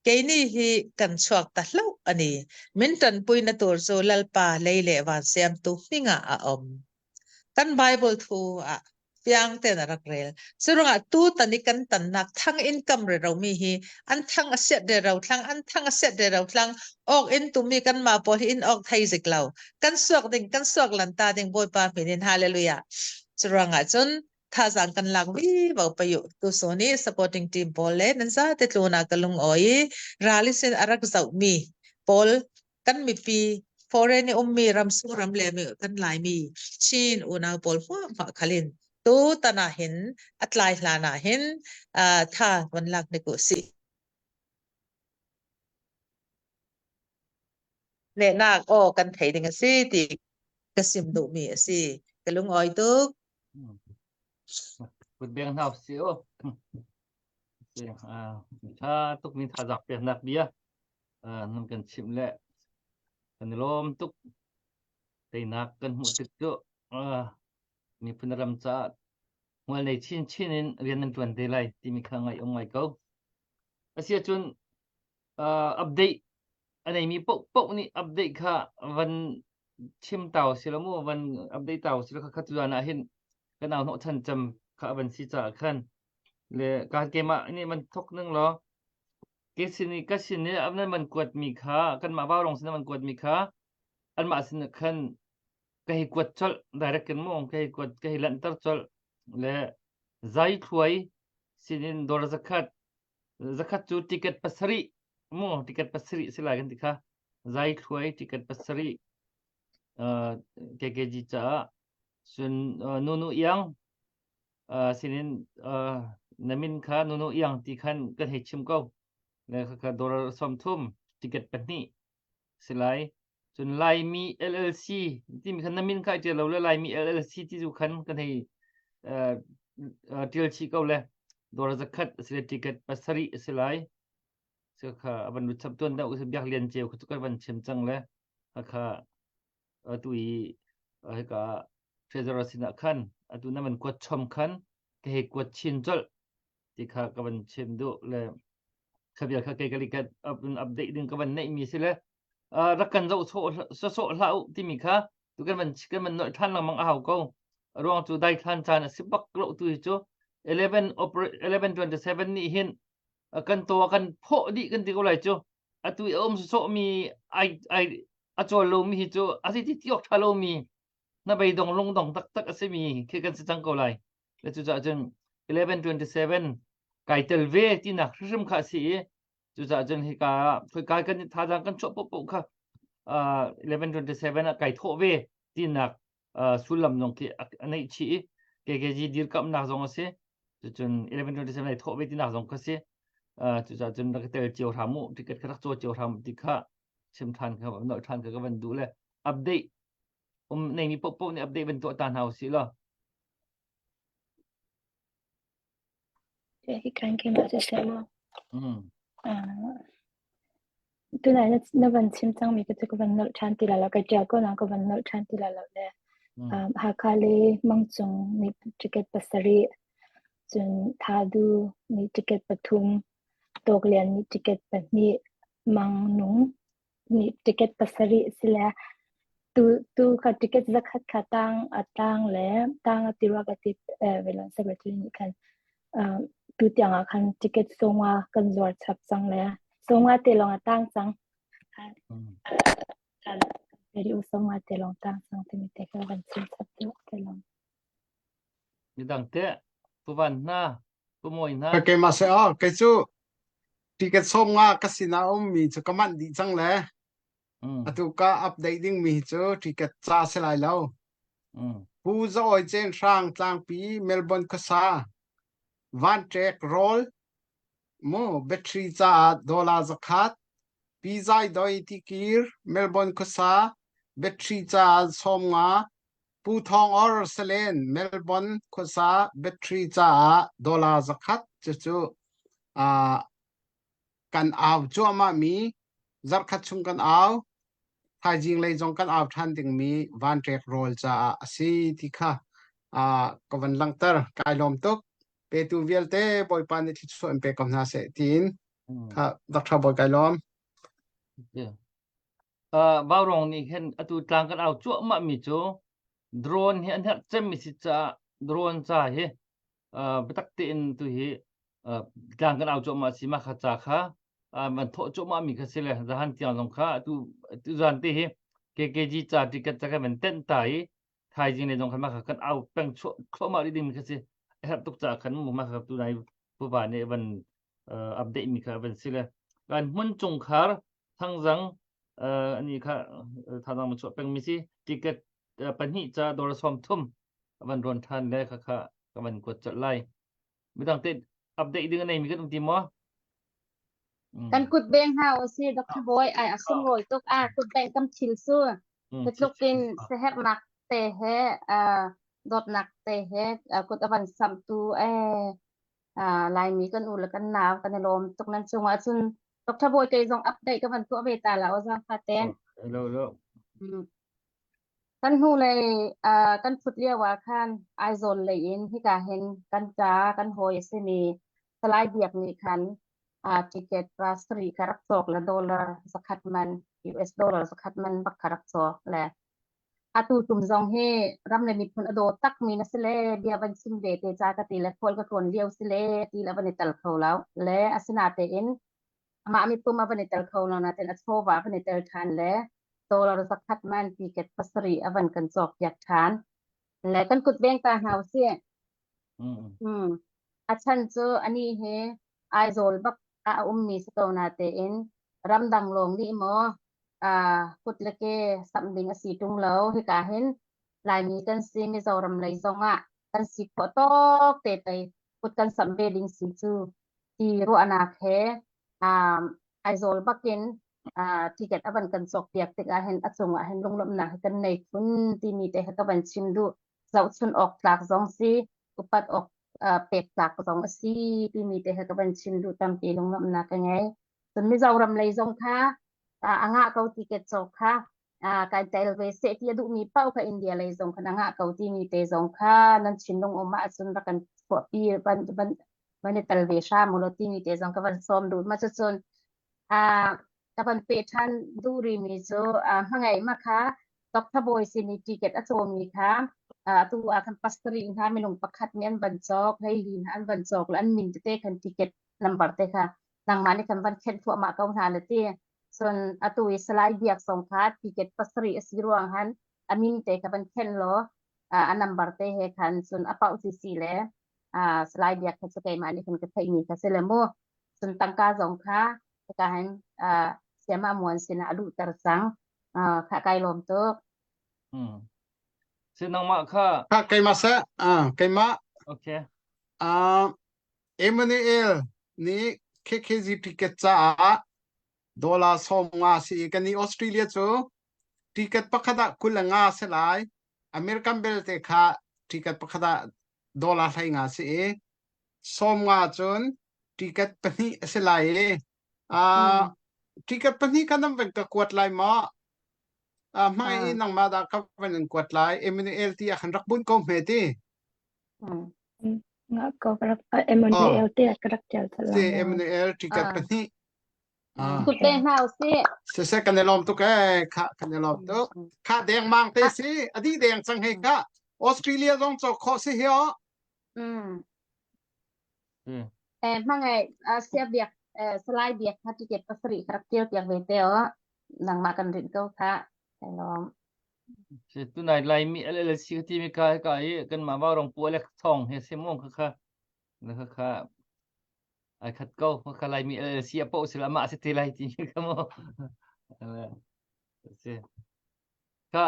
keini hi kan chuak ta hloh ani min ṭanpui na tur cu lalpa lei le van siamtu hmingah a um. Kan Bible thu ah fiang tein a rak rel. Curuangah tutan i kan tannak thang in kam rero mi hi an thang a siat rero thlang an thang a siat rero thlang awk in tumi kan mah pawl hi in awk thei zik lo. Kan suak ding kan suak lan ta ding Bawipa min in hallelujah. Curuangah cun thazang kan lak vi vo payu tu so ni supporting team pawl le nan za te tluna ka lung oi rali sin arak zau mi pawl kan mipi foreign i ummi ramsung ram le mi kan laimi Chin unau pawl huahmah khalin tu tan ah hin a tlai hlan ah hin tha von lak ni ku si nehnak aw kan thei ding a si ti ka sim duhmi a si ka lungawi tuk Kut beng hna si o. Tha tuk mi thazak peknak bia nan kan chimh le kan i lawm tuk. Teinak kan hmuh tik cu miphun ram caah hmual nei chinchin in rian nan ṭuan te lai timi kha ngaih um ngai ko. Asiahcun update a neimi paohpaoh nih update kha van chim tau si lo mu van update tau si lo kha kha tu ah hin kan au hnawh chan cam kha van si caah khan le ka keimah nih man thok ning law ke sin i ka sin i nan man kuat mi kha kanmah vaurong sin man kuat mi kha anmah sin khan ka hei kuat colh direct in mu ka hei kuat ka hei lanhter colh le zai thluai sinin dawr zakhat zakhat cu ticket pasarih mu ticket pasarih si lai kan ti kha zai thluai ticket pasarih uh, KKG caah cun uh, nunu iang uh, sinin uh, na min kha nunu iang ti khan kan hei chim ko le kha dollar 30 ticket pahnih si lai cun Laimi LLC timi khan na min kha ṭial lo le Laimi LLC ti cu khan kan hei uh, ṭial chih ko le dollar zakhat a si le ticket pasarih a si lai so kha a van lut chap tuan deuh biak lian ceu kha cu kan van chim cang le kha atu i hika treasurer sinah khan atu na van kuat chom khan ka hei kuat chin colh ti kha ka van chim duh le kha vial kha kei ka li ka update ding ka van neih mi si le rak kan zoh sawh hlah u timi kha tu kan van kan van nolh than lengmang a hau ko ruang cu daithlan caan a si bak lo tu hi cu 11 1127 nih hin kan to kan phawh dih kan ti ko lai cu atu i a um sawh mi ai ai a cawl lo mi hi cu a si ti ti awk tha lo mi na beidong lungdong taktak a si mi khi kan si cang ko lai le cucaah cun 1127 kai tel ve tinak hrimhrim kha a si i cucaah cun hika khoi kan thazaang kan chuah poh kha uh, 1127 ah kai thawh ve tinak uh, sullam zong khi a neih chih i KKG dirkamnak zong a si cucun 1127 ai thawh ve tinak zong kha si uh, cucaah cun rak tel cio hram u ticket kha rak caw cio hram ti kha chim than kha nolh than kha ka van duh le update um neimi poh nih update van tuah ta hna usih law Hi kan keimah siseh maw? Tunai na van chim cangmi ka cu ka van nolh ṭhan ti lai lo. Ka ṭial ko nain ka van nolh ṭhan ti lai lo le Hakha le Mangcung nih ticket pasarih, cun Thadu nih ticket pathum, Tawklian nih ticket pahnih, Mangnung nih ticket pasarih sile tu tu kha ticket zakhat kha tang a tang le tang a ti rua ka ti velon secretary nih khan tu tiang ah khan ticket songa kan zuar chap cang le songa te lawng a tang cang Peri u songa te lawng tang cang timi te kha kan chim chap deuh te lawng Midang te pu van hna pu mawi hna Keimah se oh kei cu ticket som nga ka sinah a ummi cu ka manh dih cang le atu ka update dingmi hi cu ticket ca si lai lo. Pu Za Awi Cen Hrang Tlangpi Melbourne khuasa Van Ṭek rawl mu battery caah dollar zakhat Pi Zai Doi Tikir Melbourne khuasa battery caah 50 Pu Thawng Or Salen Melbourne khuasa battery caah dollar zakhat cucu uh, kan au cuahmah mi zarhkhat chung kan au thaizing lei zong kan au ṭhan dingmi vanṭek rawl caah a si ti kha uh, ka van langhter kai lawm tuk petu vialte Bawipa nih thluachuah in pe ko hna seh tiin kha Dr. Bawi kai lawm Yeah. Uh, Vaurong nih hin atu tlang kan au cuahmah mi cu. Drone hi an herh cemmi si caah drone ca hi biatak tein tu hi tlang kan au cuahmah si mah kha ca kha van thawh cuahmah mi kha si le zahan tiang zong kha tu tu zan te hi KKG ca ticket ca kan van tenh ta i thaizing le zong khan mah kha kan au peng chuah thluahmah rih ding mi kha si a herh tuk caah khan mah kha tu nai puva nih van update mi kha van si le kan hmun chungkhar thangzang ani kha thazang chuah peng mi si ticket pahnih ca dor som thum van ron than le kha kha ka van kuat chat lai midang te update ding nei mi kan um ti maw Kan kut beng hna u si Dr. Boy ai a sunglawi tuk a kut beng kam thil su tluk in siaherhnak te he dawtnak te he kut a van samtu eh Laimi kan u le kan nau kan i lawm tuk nan cungah cun Dr. Bawi kei zong update ka van tuah ve ta la o zang fa ten. Hello hello. Kan hnu lei kan thut lio ah khan Aizawl lei in hika hin kan ca kan hawi a simi Salai Biak nih khan ticket pasarih kha rak cawk le dollar zakhat man US dollar zakhat man bak kha rak cawk le atu tum zong hi ram le miphun a daw takmi na si le bia van chim ve te ca ka ti le khual ka tlawn lio si le ti le van i tel kho lo le asinatein amah mipum a van i tel kho lo nain a chawva a van i tel ṭhan le dollar zakhat man ticket pasarih a van kan cawk piak ṭhan le kan kut veng ta hna usih. Mm. A chan cu ani hi Aizawl bak ah a ummi si ko na tein ramdang lawng nih maw uh, kut le ke samh ding a si ṭung lo. Hika hin Laimi kan si Mizoram lei zongah kan si khawh tawk te pei kut kan samh ve ding si cu ti ruahnak he um, Aizawl bakin uh, ticket a van kan cawk piak tikah hin a cungah hin lunglawmhnak hi kan nei khun timi te kha ka van chim duh. Zohchun awk tlak zong si, upat awk uh, pek tlak zong a si timi te kha ka van chim duh tampi lunglawmhnak ka ngei. Cun Mizoram lei zong kha uh, a ngah ko ticket cawk kha uh, kai tel ve seh ti a duhmi paoh kha India lei zong khan a ngah ko timi te zong kha nan thinlung um ahcun rak kan chuahpi van van van i tel ve hram u law timi te zong ka van sawm duh. Mah cucun uh, ka van peh ṭhan duh rihmi cu uh, hmangaih ma kha Dr. Bawi sin i ticket a cawmi kha uh, atu ah khan pastor hna minung pakhat nih an van cawk, hleili hna an van cawk le an min tete khan ticket number te kha nangmah nih khan van khenh thluahmah ko hna le ti. Cun atu i Salai Biak zong kha ticket pasarih a si ruang han a min te kha van khenh law uh, a number te he khan cun a pauh si si le uh, Salai Biak kha cu keimah nih khan ka theihmi kha si le mu. Cun tangka zong kha hika hin uh, Siama Muan sinah a luhter cang. Uh, kha kai lawm tuk. Hmm. Si nangmah kha Kha keimah seh. Ah, keimah. Okay. Ah, Emmanuel nih KKG ticket caah dollar 50 si i kan i Australia cu ticket pakhat ah 25 si lai. American belte kha ticket pakhat ah dollar 15 si i 50 cun ticket pahnih a si lai i ah ticket pahnih kha nan van ka kuat lai maw? Ah hmai i nangmah dah ka van in kuat lai. Emmanuel ti ah khan rak bunh ko hme ti. Nga ko ka rak Emmanuel te ka rak tial Si Emmanuel ticket pahnih. Kut te hna usih. Siseh kan i lawm tuk ee kha kan i lawm tuk. Kha deng mang te si a dih deng cang hei kha. Australia zong cawk khawh si hi o. Mm. Eh hmangai sia biak salai biak kha ticket pasarih ka rak tial piak ve te o. Nangmah kan rinh ko kha. Kai lawm. Si tunai Laimi LLC ka timi ka ka i kanmah Vaurong pu Alex Thawng he si mu kha kha na kha kha ai khat ko kha Laimi LLC a poh sila amah si te lai ti kha mu si kha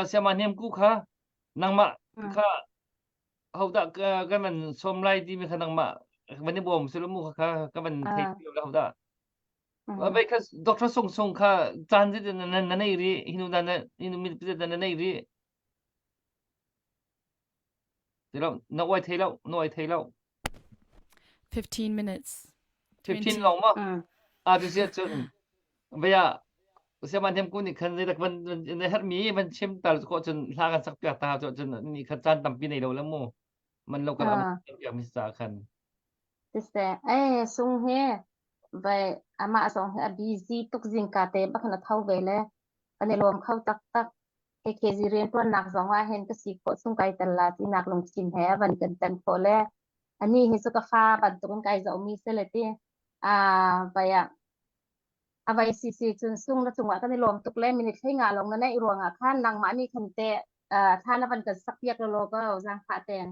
siama hnem ku kha nangmah kha hodah kan van som lai timi kha nangmah van i bawm sila mu kha kha ka van thei lo hodah Vai kha Dr. Sung Sung kha caan zit na na nei ri hinu na na hinu mi zit na nei ri Tilo na oi thei lo na oi thei lo 15 minutes 15 long ma a tu sia chun vaya sia man them ku ni khan zai dak van na her mi van chim tal ko chun hla kan sak piak ta cho chun ni kha caan tampi nei lo la mu man lo kan am piak mi sa khan Siseh, eh sung he vai amah zong hi a busy tuk zingka te bak na tho ve le kan i lawm kho taktak. KKG rianṭuannak zong ah hin ka si khawh chung kai tel la tinak lungthin he a van kan tan khawh le ani hi cu ka fa bantukin kai zohmi si le ti vai ah a vai si si cun sung na cungah kan i lawm tuk le minute hlei nga lawng na neih ruangah khan nangmah nih khan te thla na van kan sak piak law ko zaangfah ten.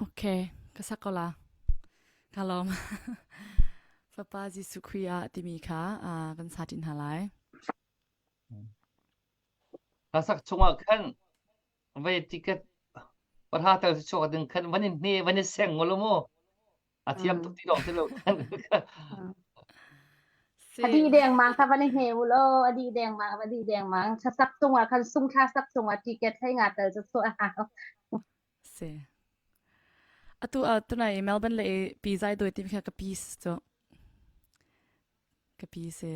Okay, ka sak ko la. Ka lawm. Fapa Jesuh Khrih ah timi kha kan sa ṭin hna lai. Ka sak chungah khan vei ticket pahra tel si chuak ding khan van in hne van i seng ngol mu. A thiam tuk ti lawng si lo. A dih dengmang kha van i hne u law a dih dengmang a dih dengmang thla sak cungah khan sung thla sak cungah ticket hlei nga tel cu chuah a hau. Si. Atu tunai Melbourne le pi zai doi tim kha ka pi cu. Ka pi se.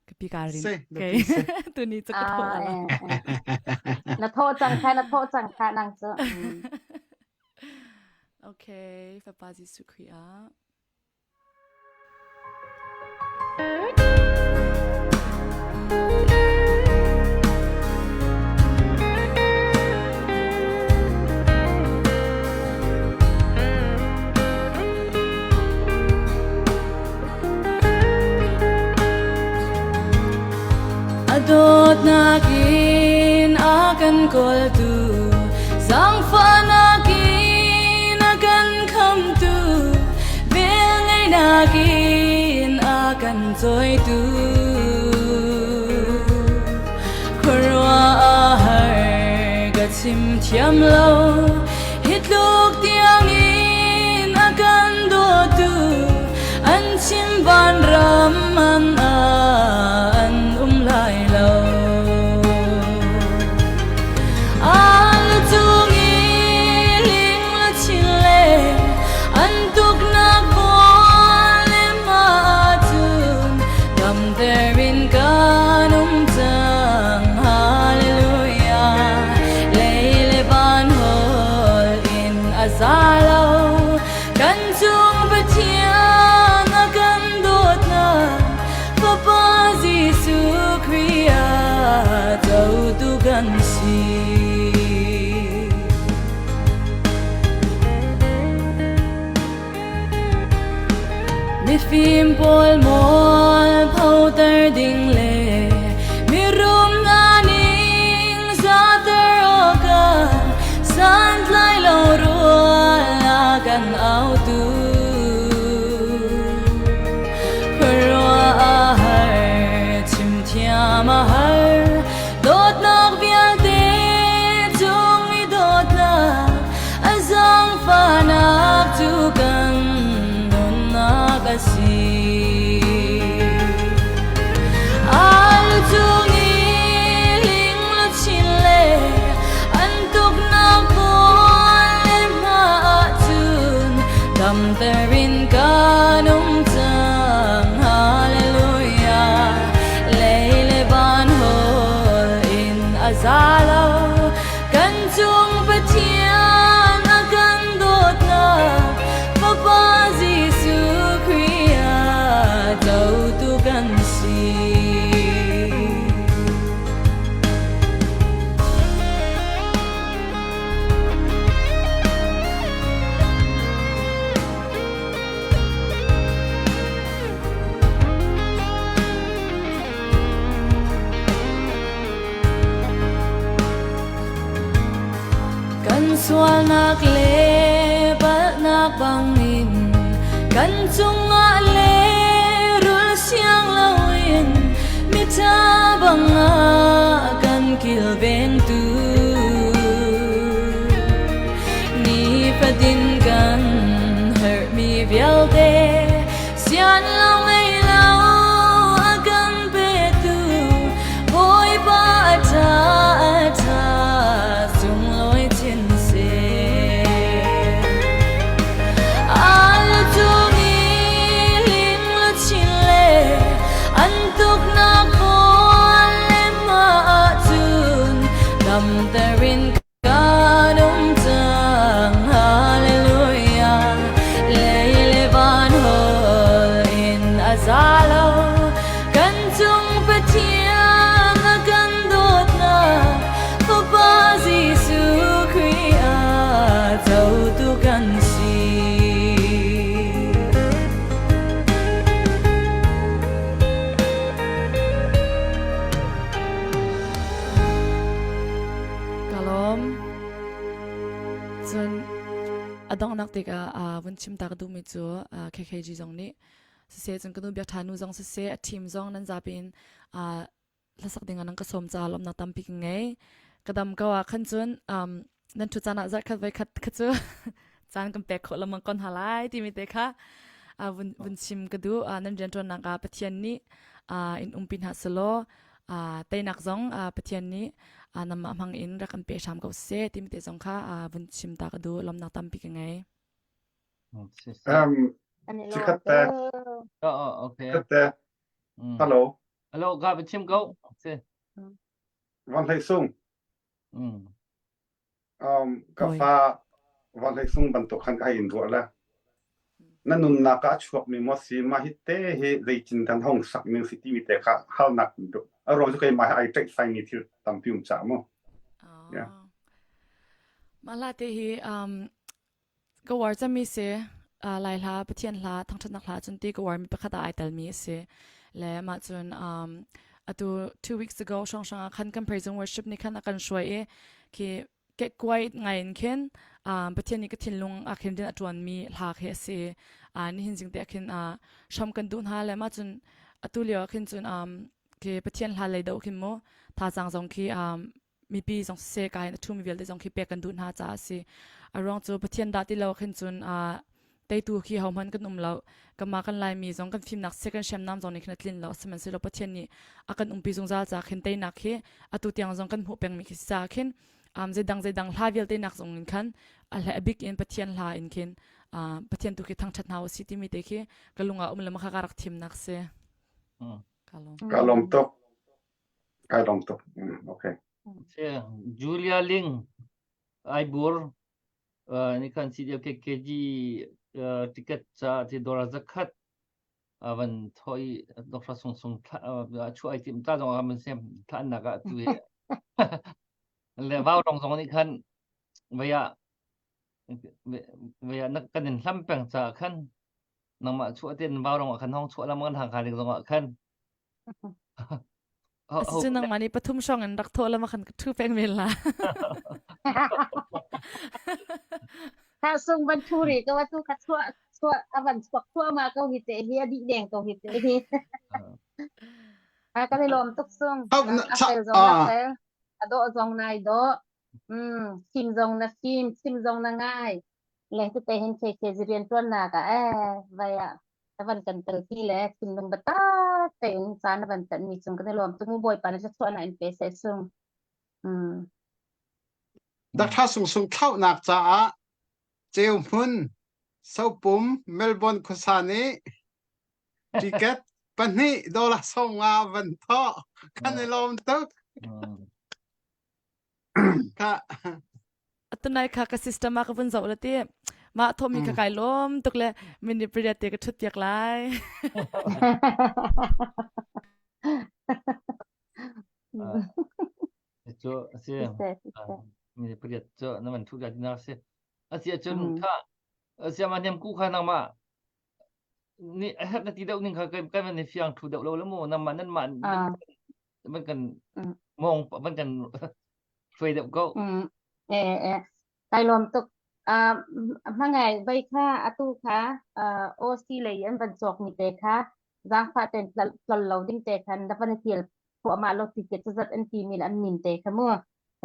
Ka pi ka rin. Se, na Okay. pi se. Tuni cu ka thawh Ah, la. eh, eh. Na thawh cang kha, na thawh cang kha nang cu. Okay, Fapa Jesuh Khrih ah. A dawtnak in a kan kawltu, zaangfahnak in a kan khamtu, velngeihnak in a kan cawitu. Khuaruah a har ka chim thiam lo, hi tluk tiangin a kan dawtu an chim vanram an an um lai lo. Al cung i ling la chin le an tuknak bual le ma cun damter in kan um cang. Hallelujah. Lei le van hol in a za lo. Kan cung Pathian a kan dawtnak Fapa Jesuh Khrih ah cotu kan si. Mifim pawl mual photer ding le mirum hna ning zater awkah santlai lo rual a kan autu. Khuaruah a har, chim thiam a har, dawtnak vialte cung i dawtnak A zaangfahnak cu kan nunnak a si. Al cung i ling luchin le an tuknak puan le hma ahcun damter in kan um cang. Hallelujah. Lei le van hawl in a za lo. Kan cung Pathian a kan dawtnak Fapa Jesuh Khrih ah cotu kan si. Kan sualnak le palhnak bangin kan cungah le rul siang loin miṭha bangah kan kilvengtu. Nifatin kan herhmi vialte sian lo ngei lo a kan petu Bawipa a ṭha a ṭha sunglawi chin seh. Al cung i ling luchin le an tuknak puan le hma ahcun damter in kan um cang. Hallelujah. Lei le van hol in a za lo. Kan cung Pathian a kan dawtnak. lawm. Cun a donghnak tikah uh, vun chim ta ka duhmi cu uh, KKG zong nih siseh cun ka nu biak ṭha nu zong siseh a team zong nan zapi in uh, hlasak ding ah nan ka sawm caah lawmhnak tampi ka ngei. Ka dam ko ah khan cun um, nan ṭhu caan ah zarhkhat voikhat kha cu caan kan pek khawh lengmang kon hna lai timi te kha uh, vun, vun chim ka duh. Uh, nan rianṭuannak ah Pathian nih uh, in umpi hna selaw uh, teinak zong uh, Pathian nih uh, nanmah hmang in rak kan pe hram ko seh timi te zong kha uh, vun chim ta ka duh. Lawmhnak tampi ka ngei. Um, Cikhat te. Oh, okay. Cikhat te. Mm. Hello. Hello, ka chim ko. Si. Van Hlei Sung. Mm. Um, ka fa Van Hlei Sung bantuk khan ka in ruah la. Na nunnak ah a chuakmi maw si ma hi te hi zeitin dan hong sak ning si timi te kha halnak a ruang cu keimah hi ai ṭaih faimi thil tampi um ca mu. Yeah. Mah hla te hi um, Ka uar cemmi si. Uh, Lai hla, Pathian hla, thangṭhatnak hla cun ti ka uarmi pakhat ah ai telmi a si. Le mah cun um, atu two weeks ago hrawnghrang ah khan kan praise and worship nih khan a kan hruai i khi kekkuai ngai in khin um, Pathian nih ka thinlung ah khin rian a ṭuanmi hla khi a si. Uh, nihin zing te ah khin uh, hram kan duh hna le mah cun atu lio ah khin cun um, khi Pathian hla lei deuh khin mu thazaang zong khi um, mipi zong siseh ka in a ṭhumi vialte zong khi pek kan duh hna caah a si. A ruang cu Pathian dah ti lo khin cun uh, teitu khi hohmanh kan um lo. Kanmah kan Laimi zong kan fimnak siseh kan hriamnam zong nih khin a tlin lo. Sihmanhsehlaw Pathian nih a kan umpi zungzal caah khin teinak hi atu tiang zong kan hmuh pengmi khi si caah khin um, zeidang zeidang hla vialte nak zong in khan a hle bik in Pathian hla in khin uh, Pathian tu khi thangṭhat hna usih timi te khi ka lung ah um le maka ka rak thimnak si. Mm. Ka lawm. Ka lawm tuk. Kai lawm tuk. Mm, okay. Julia Ling Aibur uh, ni khan CDF KG uh, ticket ca ti dollar zakhat avan thoi Dr. Sung Sung chu ai tim ta zong man sem thla nak ah tu he le vau rong zong nih khan vaya vaya na kan in hlam peng cha khan nangmah chu atin vau rong ah khan hong chu lam kan hang kha ding zong ah khan Asicun nangmah nih pathum hrawng in rak thawh lama khan ka ṭhu peng men la. Tha sung van thu ri ko atu kha chuah chuah avan chuak thluahmah ko hi te hi a dih deng ko hi te hi. A kan i lawm tuk sung. A fel zong na fel. A dawh zong nai dawh. Mm, fim zong na fim, chim zong na ngai. Le tu te hin ke ke rian tuan nak ah eh vai ah na van kan tel pi le thinlung biatak tein caan na van tan mi cung kan i lawm tuk mu Bawipa na thluachuahnak in pe seh sung. Mm. Dakṭha sungsung thlauhnak caah ceu hmun Sopum Melbourne khuasa nih ticket pahnih dollar 50 van thawh kan i lawm tuk. Kha Atunai kha ka system ah ka vun zoh la ti mah thomi kha kai lawm tuk le minute pariat te ka thut piak lai. Cu a si minute pariat cu na van thu ka dinar si. A si ahcun kha siama niam ku kha nangmah ni a herh na ti deuh ning kha kan kan van i fiang thu deuh lo le mu nangmah nan mah van kan mong van kan hruai deuh ko. Mm. Eh eh kai lawm tuk. Uh, hmangai vai kha atu kha uh, OC lei an van cawk mi te kha zaangfah ten tlol lo ding te khan na van tial phuahmah lo ticket cu zat an ti mi an min te kha mu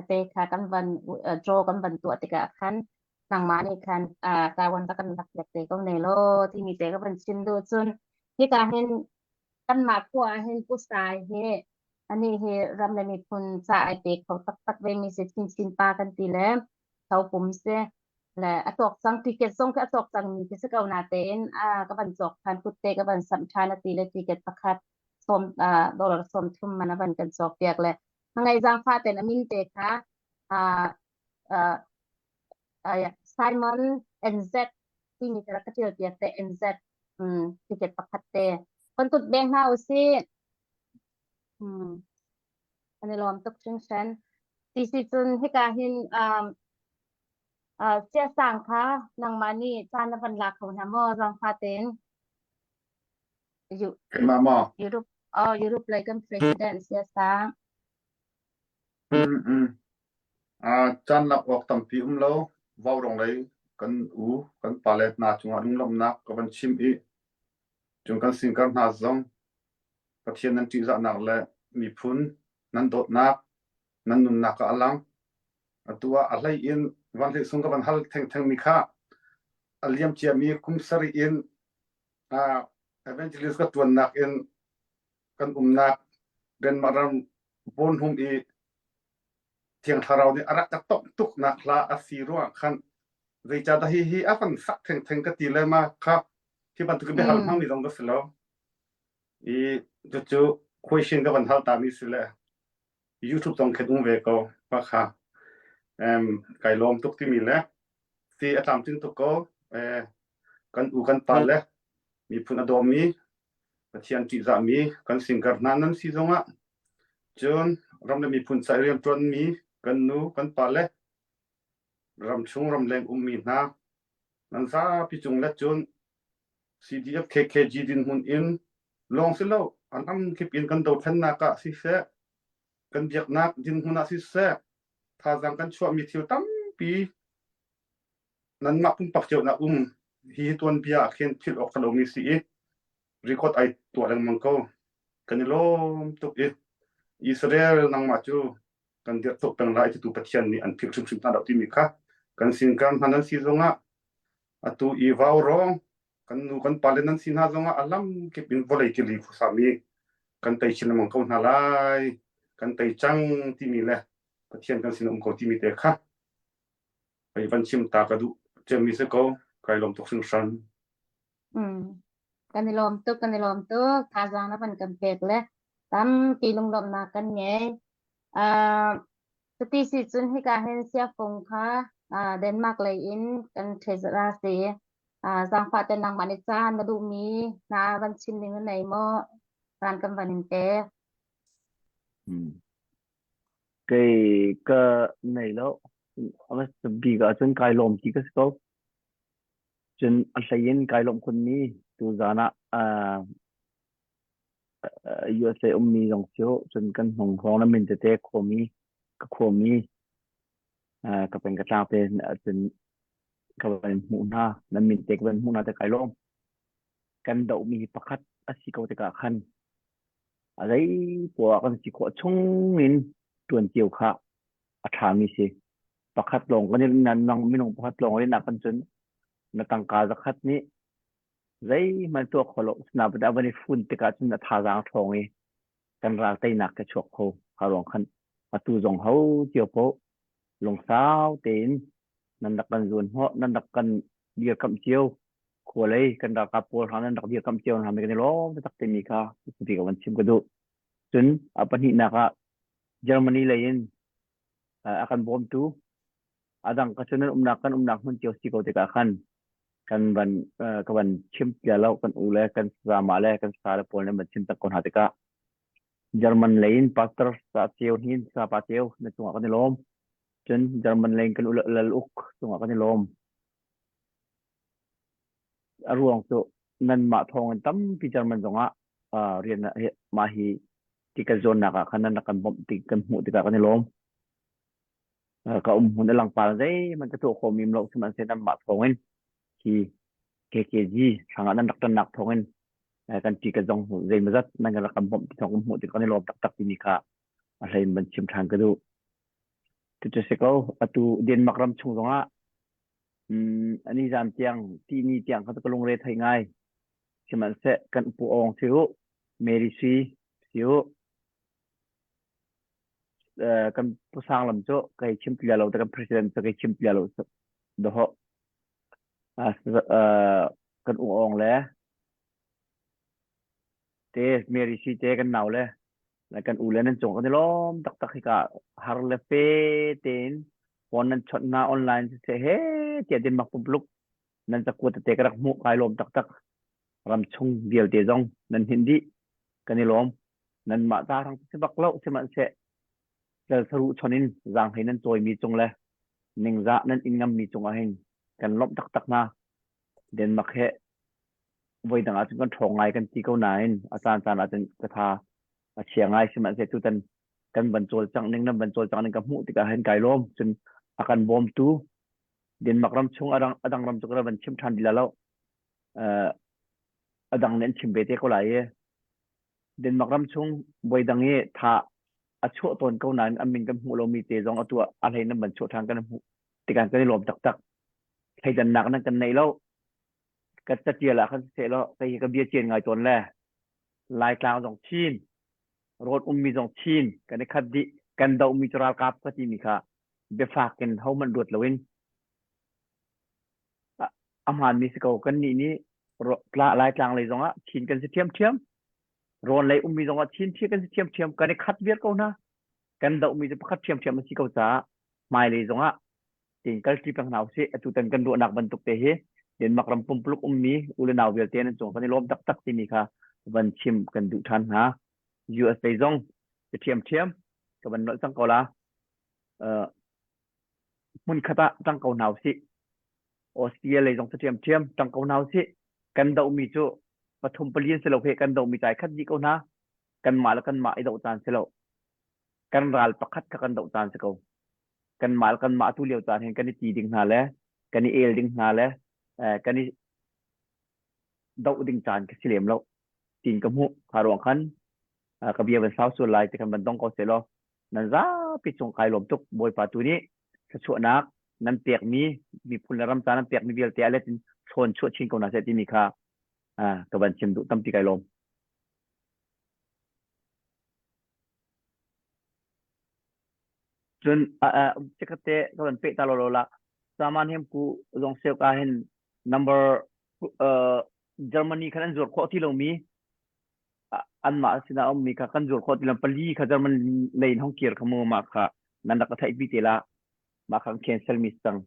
te kha kan van uh, draw kan van tuah tikah khan nangmah nih khan uh, Taiwan ta kan rak piak te ko ne lo timi te ka van chim du cun hika hin kanmah khua ah hin Pu Sai hi anih hi ram le miphun ca ai pe kho taktak ve mi si chinchin pa kan ti le tho pum si le a cawk cang ticket zong khi a cawk cang mi khi si ko na tein a ka van cawk than kutte ka van samh than a ti le ticket pakhat sawm dollar 30 man a van kan cawk piak le ngai zaangfah ten a min te kha Simon NZ timi ka rak ka ṭial piak te NZ um, ticket pakhat te kon tut beng hna usih um, an i lawm tuk hringhran ti si cun hika hin um, uh, siasang kha nangmah nih caan na van la kho hna maw zaangfah tein Keimah maw? Europe oh Europe lei kan president siasang Mm, mm. Caan lak awk tampi um lo. Vaurawng lei kan u kan pale hna cungah lunglawmhnak ka van chim i cun kan singkar hna zong Pathian nan ṭihzahnak le miphun nan dawtnak nan nunnak ah a lang. Atu ah a hlei in Van Hlei Sung ka van hal thengthengmi kha a liam ciami kum sarih in evangelist ka ṭuannak in kan umnak Denmark ram Bornholm i Thiang Thlarau nih a rak ka tongh tuknak hla a si ruangah khan zeicahdah hihi a van sak thengtheng ka ti le ma kha hi bantuk in biahal hmangmi zong ka si lo. I cucu question ka van hal ta mi si le YouTube zong khin um ve ko pa kha um, kai lawm tuk timi le si a tlamtling tuk ko eh, kan u kan pa le miphun a dawmi Pathian ṭihzahmi kan singkar hna nan si zongah cun ram le miphun ca i rianṭuanmi kan nu kan pa le ramchung ramleng ummi hna nan zapi cung le cun CDF KKG dinhmun in lawng si lo an ram kip in kan dothlennak ah siseh kan biaknak dinhmun ah siseh thazaang kan chuahmi thil tampi nanmah pumpak cio na um hi tuanbia ah khin thil awk lomi si i record ai tuah lengmang ko kan i lawm tuk i Israel nangmah cu kan dirh tuk peng lai titu Pathian nih an philh hrimhrim hna lo timi kha kan sin kan hna nan si zongah atu i vau rong kan nu kan pale nan si hna zongah a lam kip in vawlei kili khuasami kan tei chin lengmang ko hna lai kan tei cang timi le Pathian kan sin um ko timi te kha hei van chim ta ka duh cemmi si ko kai lawm tuk hringhran. Mm. Kan i lawm tuk, kan i lawm tuk. Thazaang na van kan pek le tampi lunglawmhnak kan ngei. Uh, cuti si cun hika hin siafung kha uh, Denmark lei in kan treasurer si. Uh, zaangfah te nangmah nih caan na duhmi hna van chim ding na nei maw? Caan kan van in pek. Hmm. Kei ka nei lo. Bik ahcun kai lawm ti ka si ko. Cun a hlei in kai lawmh khunmi tuzaan ah USA ummi zong si u, cun kan hnung hrawng na min tete khuami ka khuami ka peng ka tlang te cun ka van hmuh hna, nan min te ka van hmuh hna te kai lawm. Kan dohmi hi pakhat a si ko tikah khan a zei poah kan si khawh chung in ṭuan cio kha a ṭhami si. Pakhat lawng kan i nang minung pakhat lawng in kan cun na tangka zakhat nih zeihmanh tuah kho lo sinain a van i fun tikah cun a thazaang ṭhawng i kan ral teinak ka chuak kho. Kha ruang khan atu zong ho cio poh lungsau tein nan rak kan zuan hnawh nan rak kan dirkamh cio khualei kan ralkap pawl hna nan rak dirkamh cio hna mi kan i lawm taktak timi kha ti ka van chim ka duh. Cun a pahnihnak ah Germany lei in a kan bawmtu a dang ka cu nan umnak kan umnak hmun cio si ko tikah khan kan van ka van chim tia lo kan u le kan sama le kan sa le pawl nan van chim tak ko hna tikah German lei in pastor sa ceu hin sa pa ceu na cungah kan i lawm cun German lei in kan u lal uk cungah kan i lawm A ruang cu nanmah thawng in tampi German zongah rian mah hi ticket zawnnak ah khan nan rak kan bawmh ti kan hmuh tikah kan i lawm. Ka um hmun a langpal zeihmanh ka tuah khawhmi um lo sihmanhsehlaw nanmah thawng in hi KKG hrangah nan rak ṭannak thawng in kan ticket zong zeimawzat nan kan rak kan bawmh ti thawng kan hmuh tikah kan i lawm taktak timi kha a hlei in van chim ṭhan ka duh. Cucu si ko atu Denmark ram chung zongah Ani zan tiang tihni tiang kha ka lungre thei ngai. Sihmanhseh kan pu awng si u, Mary si si u. Kan pu sang lam cu kai chim ti lo kan president cu kai chim ti lo doho. Kan u awng le te Mary si te kan nau le kan u le nan cung kan i lawm taktak hika har le fe tein phone nan chawnh hna online siseh he tiah Denmark pumpluk nan cakuat tete ka rak hmuh kai lawm taktak ram chung vialte zong nan hin dih kan i lawm nan mah ta rang si bak lo sihmanhseh tlal saru chon in zaang hei nan cawimi cung le ningzah nan in ngammi cung ah hin kan lawmh taktak hna Denmark he voi dang ahcun kan ṭhawng ngai kan ti ko nain a caan caan ahcun ka tha a chia ngai sihmanhsehlaw tutan. Kan van cawlcangh ning nan van cawlcangh ning ka hmuh tikah hin kai lawm. Cun a kan bawmtu Denmark ram chung a dang a dang ram cu ka van chim ṭhan ti lo. Uh, a dang nih an chim ve te ko lai i Denmark ram chung voi dang i tha a chuah tawn ko nain an min kan hmuh lomi te zong atu a hlei nan van chuah ṭhan kan hmuh tikah kan i lawm taktak. Thleidannak nan kan neih lo. Ka catial ah khan siseh law kei hi ka bia cian ngai tawn le Laitlang zong Chin, rawn ummi zong Chin kan i khat dih. Kan dohmi cu ralkap ka timi kha biafak in hohmanh ruat loin a hmaanmi si ko. Kannih nih Laitlang lei zongah Chin kan si ṭhiamṭhiam. Rawn lei ummi zongah Chin kan si ṭhiamṭhiam. Kan i khat viar ko hna. Kan dohmi cu pakhat ṭhiamṭhiam a si ko caah hmailei zongah tiin kalṭi peng hna usih. Atutan kan ruahnak bantuk te hi Denmark ram pumpuluk ummi u le nau vialte nan cung kan i lawm taktak timi kha van chim kan duh ṭhan hna. USA zong ka ṭhiamṭhiam ka van nolh cang ko la. Uh, hmunkhat ah ṭang ko hna usih. Australia lei zong ṭhiamṭhiam ṭang ko hna usih. Kan dohmi cu pathum pali an si lo he kan dohmi cai khat dih ko hna. Kanmah le kanmah i doh caan si lo. Kan ral pakhat kha kan doh caan si ko. Kanmah le kanmah atu lio caan hin kan i ti ding hna le kan i el ding hna le kan i doh ding caan ka si lem lo tiin ka hmuh. Kha ruang khan ka bia van sau sual lai ti khan van dong ko seh law nan zapi cung kai lawm tuk Bawipa tu nih thluachuahnak nan pekmi miphun le ram ca nan pekmi vialte a let in thlawn chuah chin ko hna seh timi kha ka van chim duh tampi kai lawm. Cun chikkhat te ka van peh ta lo lo la saman hem ku zong seu ka hin number Germany khan an zuar khawh ti lomi anmah sinah a ummi kha kan zuar khawh ti lo pali kha German lei in hong kir kha mu mah kha nan rak ka theihpi te la mah kha kan cancel mi si cang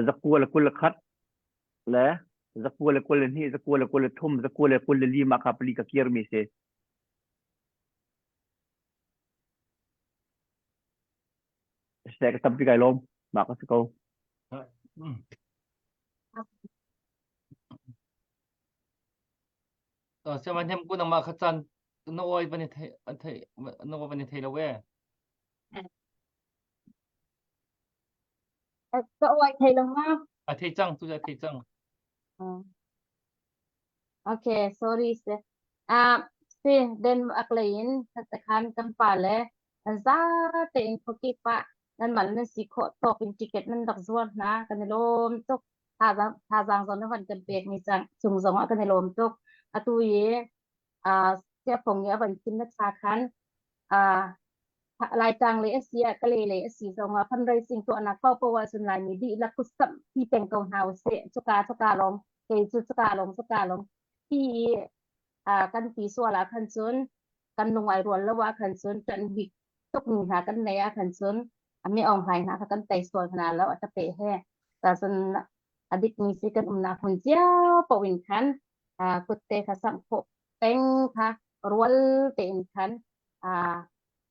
zakua le 21 le zakua le 22 zakua le 23 zakua le 24 mah kha pali ka kir mi si Seh ka tampi kai lawm mah ka si ko Siaman hem ku nangmah kha caan na oi van i thei thei na oi van i thei lo e. Ka oi thei lo ma? A thei cang tu a thei cang. Okay, sorry se. Ah, si den aklain khan kan pa le An zate in khuakip ah nanmah le nan si khawh tawk in ticket nan rak zuar hna. Kan i lawm tuk. Thazaang, thazaang zong na van kan pekmi cang cung zong ah kan i lawm tuk. Atu i uh, Siafong i a van chim na cha khan uh, Laitlang lei a si ah Kalay lei a si zong ah fundraising tuahnak paohpaoh ahcun Laimi dihlak kutsamh ti peng ko hna usih. Cuka cuka lawng kei cu cuka lawng cuka lawng ti i uh, kan ti sual ah khan cun kan lung ai rual lo ah khan cun ṭanh bik tukmi hna kan nei ah khan cun mi Aung Hlaing hna kha kan tei sual hna lo a ta pe he ta cun a dikmi si kan umnak hmun cio paoh in khan kutte kha samh khawh peng kha rual tein khan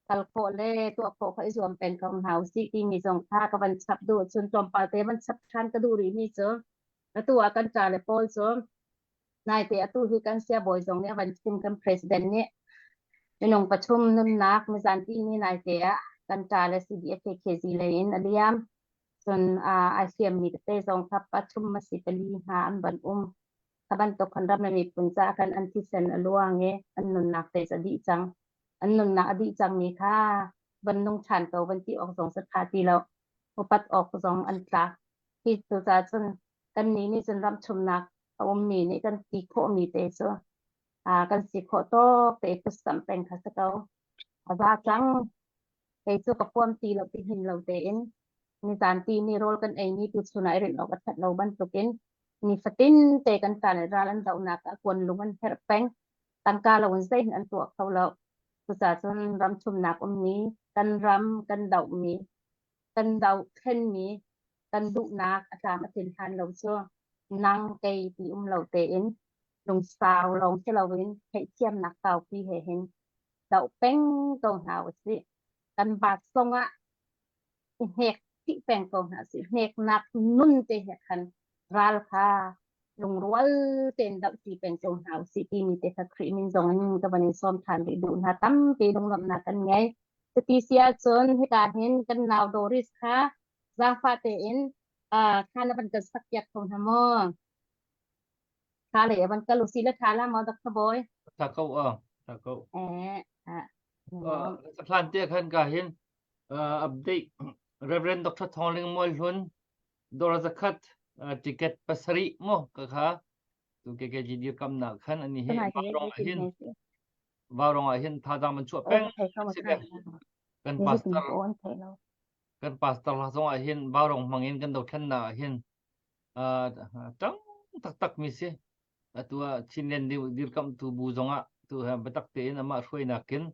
kal khawh le tuah khawh kha i zuam peng ko hna usih timi zong kha ka van chap duh cun tlawmpal te van chap ṭhan ka duh rih mi cu atu ah kan ṭa le pawl cu Naite atu hi kan siabawi zong nih a van chim kan president nih minung pathum nunnak mizanpi ni naite ah kan ṭa le CDFKKZ lei in a liam. Cun ai hliammi tete zong kha pathum a si pali hna an van um. Kha bantuk kan ram le miphun caah khan an thisen a luang i an nunnak te a dih cang. An nunnak a dih cangmi kha van nung ṭhan ko van ti awk zong sa ṭha ti lo. Upat awk zong an tlak. Hi cucaah cun kannih nih cun ram chumnak a ummi nih kan ti khawhmi te cu kan si khawh tawk te kutsamh peng kha si ko. A za cang. Kei cu ka puam ti lo ti hin lo tein nizan ti ni rawl kan ei ni tu chun ah i rinh awk a that lo bantukin nifatin te kan ta le ral an dohnak ah kuan lung an herh peng. Tangka lo in zeihmanh an tuah kho lo. Cucaah cun ram chumnak ummi kan ram kan dohmi kan dohthlenmi kan duhnak a tlam a tlin hlan lo cu nang kei ti um lo tein lungsau lawng si loin theihthiamnak kaupi he hin doh peng ko hna usih. Kan baat zongah i hnek chih peng ko hna usih. Hneknak nun te he khan ral kha. Lungrual tein dohṭi peng ko hna usih timi te kha Khrih min zong in ka van in sawm ṭhan rih duh hna. Tampi lunglawmhnak kan ngei. Cuti si ahcun hika hin kan nau Doris kha zaangfah tein uh, thla na van kan sak piak kho hna maw? Thla lei a van kal usih le thla la maw Dr. Bawi? Tha ko a, tha ko. Eh, ah, Uh, hlan te khan ka hin uh, update Reverend Dr. Thongling Mual Hlun dawr zakhat ticket pasarih mu ka kha tu KKG dirkamnak khan ani hi Vaurong ah hin Vaurong ah hin thazaang man chuah peng kan pastor kan pastor la zong ah hin Vaurong hmang in kan dothlennak ah hin tang taktak mi si atu ah Chinland dirkamh tu bu zong ah tu biatak tein amah hruainak in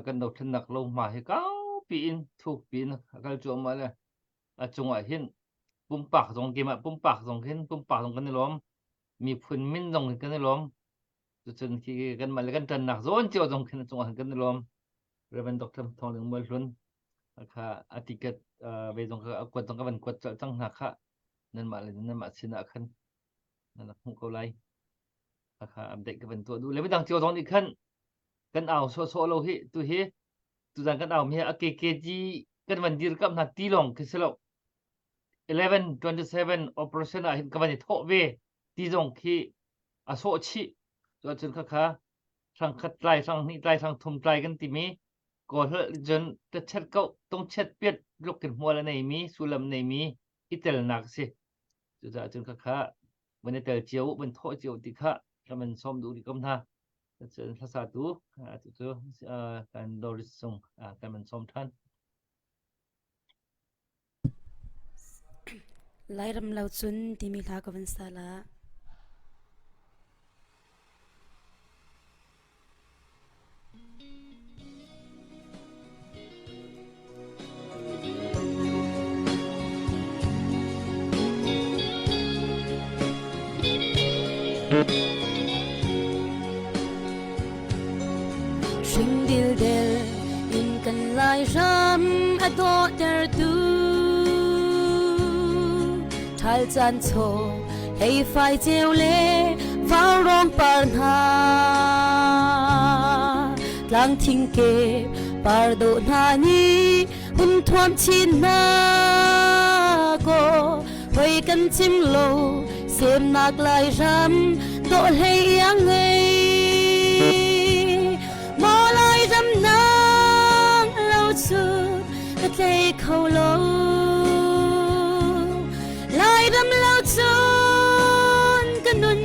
kan dothlennak lo hma hi kau pi in thuk pi in kal cuahmah le a cungah hin pumpak zong keimah pumpak zong hin pumpak zong kan i lawm miphun min zong hin kan i lawm cucun khi kanmah le kan ṭannak zawn cio zong khin a cungah hin kan i lawm Reverend Dr. Thawng Ling Mual Hlun kha a ticket ve zong kha a kuat zong ka van kuat colh cang hna kha nanmah le nanmah sinah khan nan rak hmuh ko lai kha update ka van tuah duh le midang cio zong nih khan kan au sawhsawh lo hi tu hi tuzan kan au mi a KKG kan van dirkamh hna ti lawng khi si lo 1127 operation ah hin ka van i thawh ve ti zong khi a sawh chih cu ahcun kha kha hrang khat tlai hrang hnih tlai hrang thum tlai kan timi kawl cun tachet ko tung chet piat luk in hmual a neimi sullam neimi i telnak si cucaah cun kha kha van i tel cio van thawh cio ti kha kan van sawm duh rih ko hna Cun hlasatu atu cu kan Doris Sung kan van sawm ṭhan. Lairam lo cun timi hla ka van sa la. Hring dildel in kan Lairam a dawhtertu ṭhal caan chaw hlei fai ceu le vaurawng par hna tlang thing ke par dawh hna nih hun thuam chin hna kaw hoi kan chim lo semnak lai ram dawh hlei iang ngei maw lai ram nang lo cu ka tlei kho lo lai ram lo cun ka nun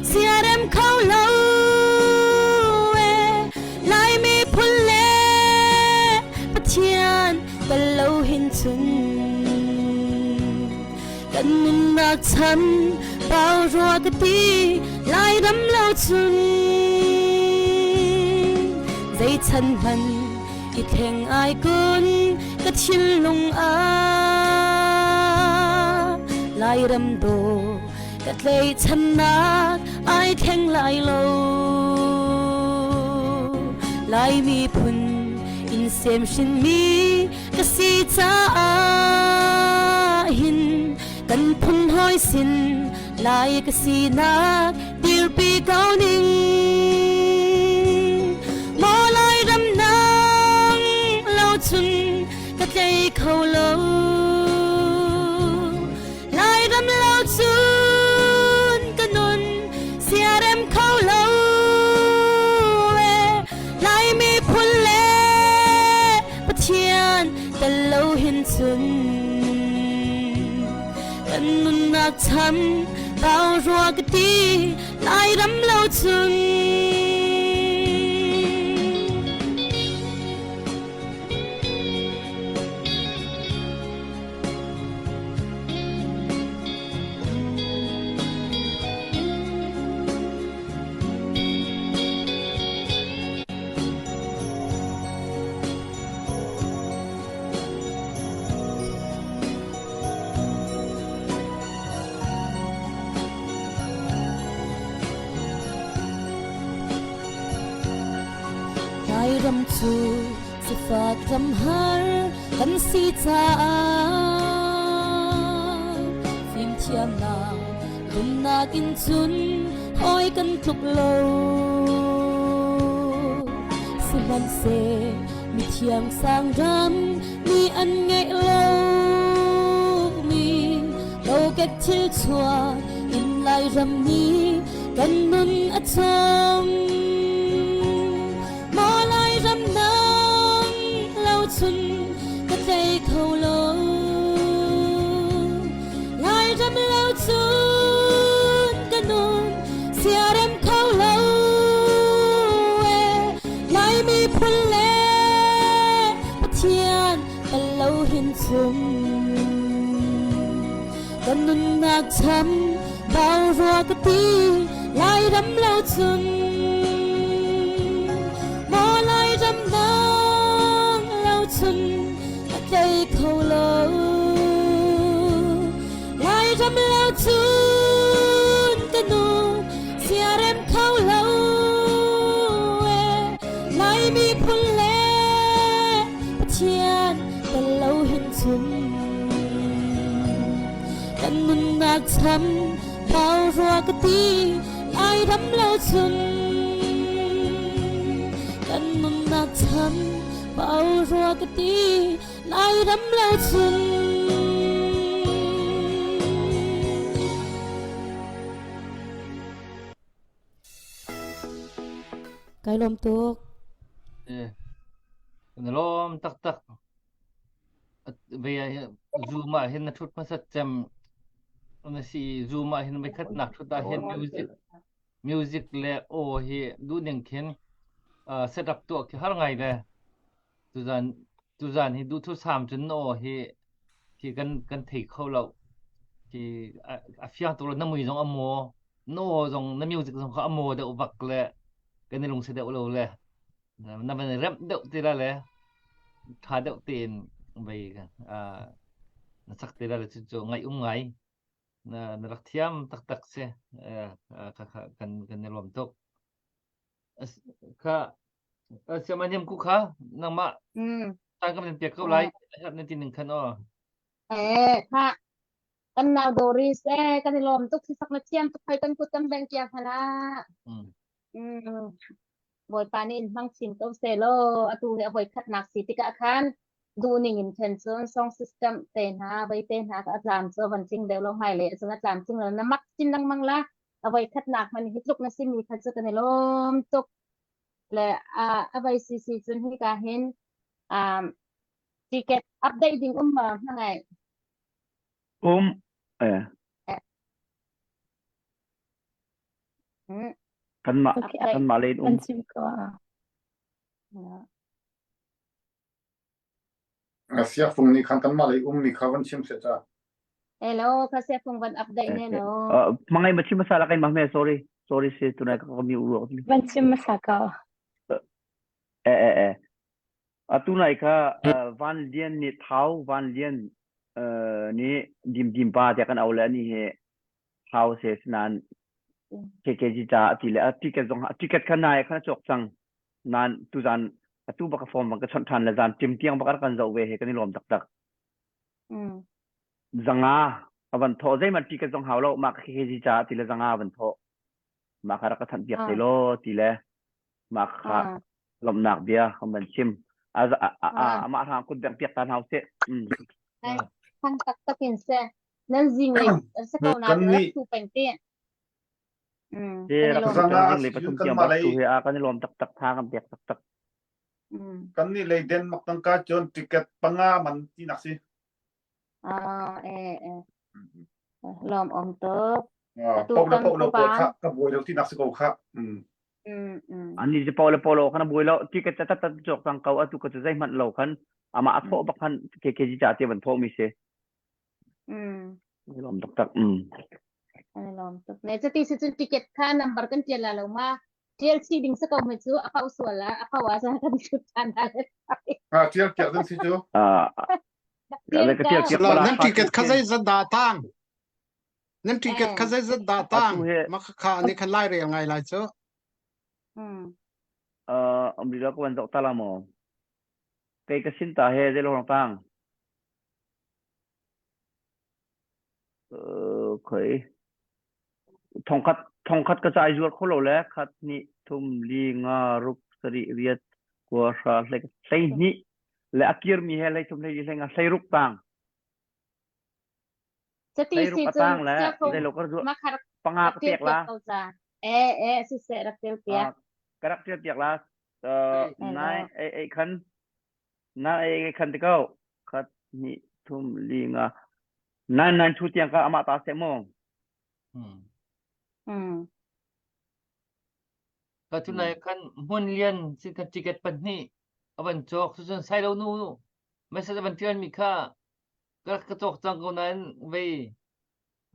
siarem kho lo e lai miphun le Pathian tel lo hin cun kan nunnak chan pau rua ka ti Lairam lo cun zei chan hman i thleng ai kun ka thinlung ah Lairam daw ka tleichannak ai thleng lai lo Lai miphun in sem hrinmi ka si caah hin kan phun hawi sin Lai ka sinak dirpi ko ning Maw Lai ram nang lo chun ka tlei kho lo Lairam lo cun ka nun siarem kho lo e Laimi phun le Pathian tel lo hin cun kan nunnak cham pau rua ka ti Lairam lo cun Lairam cu sifak ramhar kan si caah fimthiamnak. Nunnak in cun hawi kan tluk lo. Sihmanhseh mithiang sang ram mi an ngeih lo mi kokek thil chuak in Lairam nih kan nun a chom. Maw Lairam nang lo chun ka tlei kho lo. Lairam lo cun ka nun siarem kho lo e. Laimi phun le Pathian kal lo hin chum. Ka nunnak cham bau rua ka ti Lairam lo cun. Maw Lairam nang lo cun ka tlei kho lo. Lairam lo cun ka nu siarem kho lo e. Laimi phun le Pathian tel lo hin cun kan nunnak cham bau rua ka ti Lairam lo cun kan nunnak cham bau rua ka ti Lairam lo cun. Kai lawm tuk. Eh, na lawm taktak. Ve Zoom ah hin na thut hmasat cem na si Zoom ah hin voikhat nak thut ah hin music music le aw hi duh ning khin uh, setup tuah khi har ngai le tuzan tuzan hi duhthusam cun na aw hi hi kan kan thei kho lo hi a, a fiang tuk lo na mui zong a maw na aw zong na music zong kha a maw deuh vak le kan i lungsi deuh lo le na van i remh deuh ti la le ṭha deuh tein vei uh, na sak te la le cu cu ngaih um ngai na na rak thiam taktak si uh, kan kan i lawm tuk Kha siamaniam ku kha nangmah Mm. caan kan in pek ko lai herh na ti ning khan aw. Eh, kha kan nau Doris eh kan i lawm tuk sisak na thiam tuk hoi kan kut kan beng piak hala. Mm. Mm. Bawipa nih in hmang chin ko seh law atu hi a voi khatnak si tikah khan duhning in khen cun song system te hna vei te hna ka a tlam cu a van tling deuh lo hmai le cun a tlam tling lo na mak chin lengmang la a voi khatnak hman hi tluk na simi kha cu kan i lawm tuk le a voi CC cun hika hin um, ticket update ding um ma hmangai Um eh hmm. kanmah Okay, kanmah len um kan chim ko ah. Siafung nih khan kanmah lei ummi kha van chim seh ca. Hello, ka siafung van update ne no. Uh, mangai ma chim masala kai mahme sorry. Sorry si tunai ka kami uru. Van chim masa ka. Eh eh eh. Atu nai kha Van Lian nih Thau Van Lian nih dim dim pa tiah kan au le ani he Thau se sinan KKG ca ati le a ticket zong ticket kha nai kha cawk cang Nain tuzan atu bak a form bang ka chawnh ṭhan le zan ṭim tiang bak a rak kan zoh ve he kan i lawm taktak. Mm. Zanga a van thawh zeihmanh ticket zong hau lo mah ka KKG caah ti le zanga a van thawh. Mah kha rak ka thanh piak te Ah. law ti le mah kha Ah. lawmhnak bia kan van chim. A, a, a, a, Ah. amah hrang kut beng piak ta hna usih. Mm. Ai, thang taktak in seh. Nan zing lei se ko na Kan rak nih tu peng te. Mm. Te Kan i rak lawm Zanga tuk. zinglei si pathum kan tiang mah bak lei tu he a kan i lawm taktak tha kan pek taktak. Mm. kan nih lei Denmark tangka cun ticket panga man tinak si. Ah, eh, eh. Lawm om tuk. Ah, Atu pau le kan pau lo khupa. pawl kha ka buai lo tinak si ko kha. Mm. Mm, mm. Ani je pau le pau lo khan a buai lo ticket ta ta cawk cang ko atu ka cu zeihmanh lo khan amah a thawh bak khan KKG ca te van thawh mi si. Mm. Lawm taktak. Mm. An lawm tuk. Ne chati si cun ticket kha number kan tial la lo ma. Tial chi ding sa ko me cu a pau sual la a pau a sa kan chut than la. Ah, tial piak ding si cu. Ah, Tial ka tial piak Lo, pala nan kha ticket tu kha khin. zei zat dah tang? Nan ticket kha Eh. zei zat dah tang? Atu he Ma kha kha nih khan lai rel ngai lai cu. Mm. uh om di lo ko wan zok ta la mo. Kei ka sin ta he zei lo rong tang. Uh, khoi. Thongkhat thongkhat ka ca i zuar kho lo le khat hnih thum li nga ruk sarih riat kua hra hlei 12 le a kirmi he 13 hlei hlei nga 16 tang. Cati 16 si a cun tang le siafung zeilo ka zuar ma kha rak panga rak ka ṭial pek la. piak ko ca. Eh eh siseh rak ṭial piak. Ah, ka rak ṭial piak la. Uh, Eh nai lo. ei ei khan na ei ei khan te ko. Khat hnih thum li nga 992 tiang ka amah ta seh mu. Hmm. Mm. Ka tu nai khan hmun lian sin khan ticket pahnih a van cawk cucun sailo nu message a van tial mi kha ka ka cawk cang ko nain vei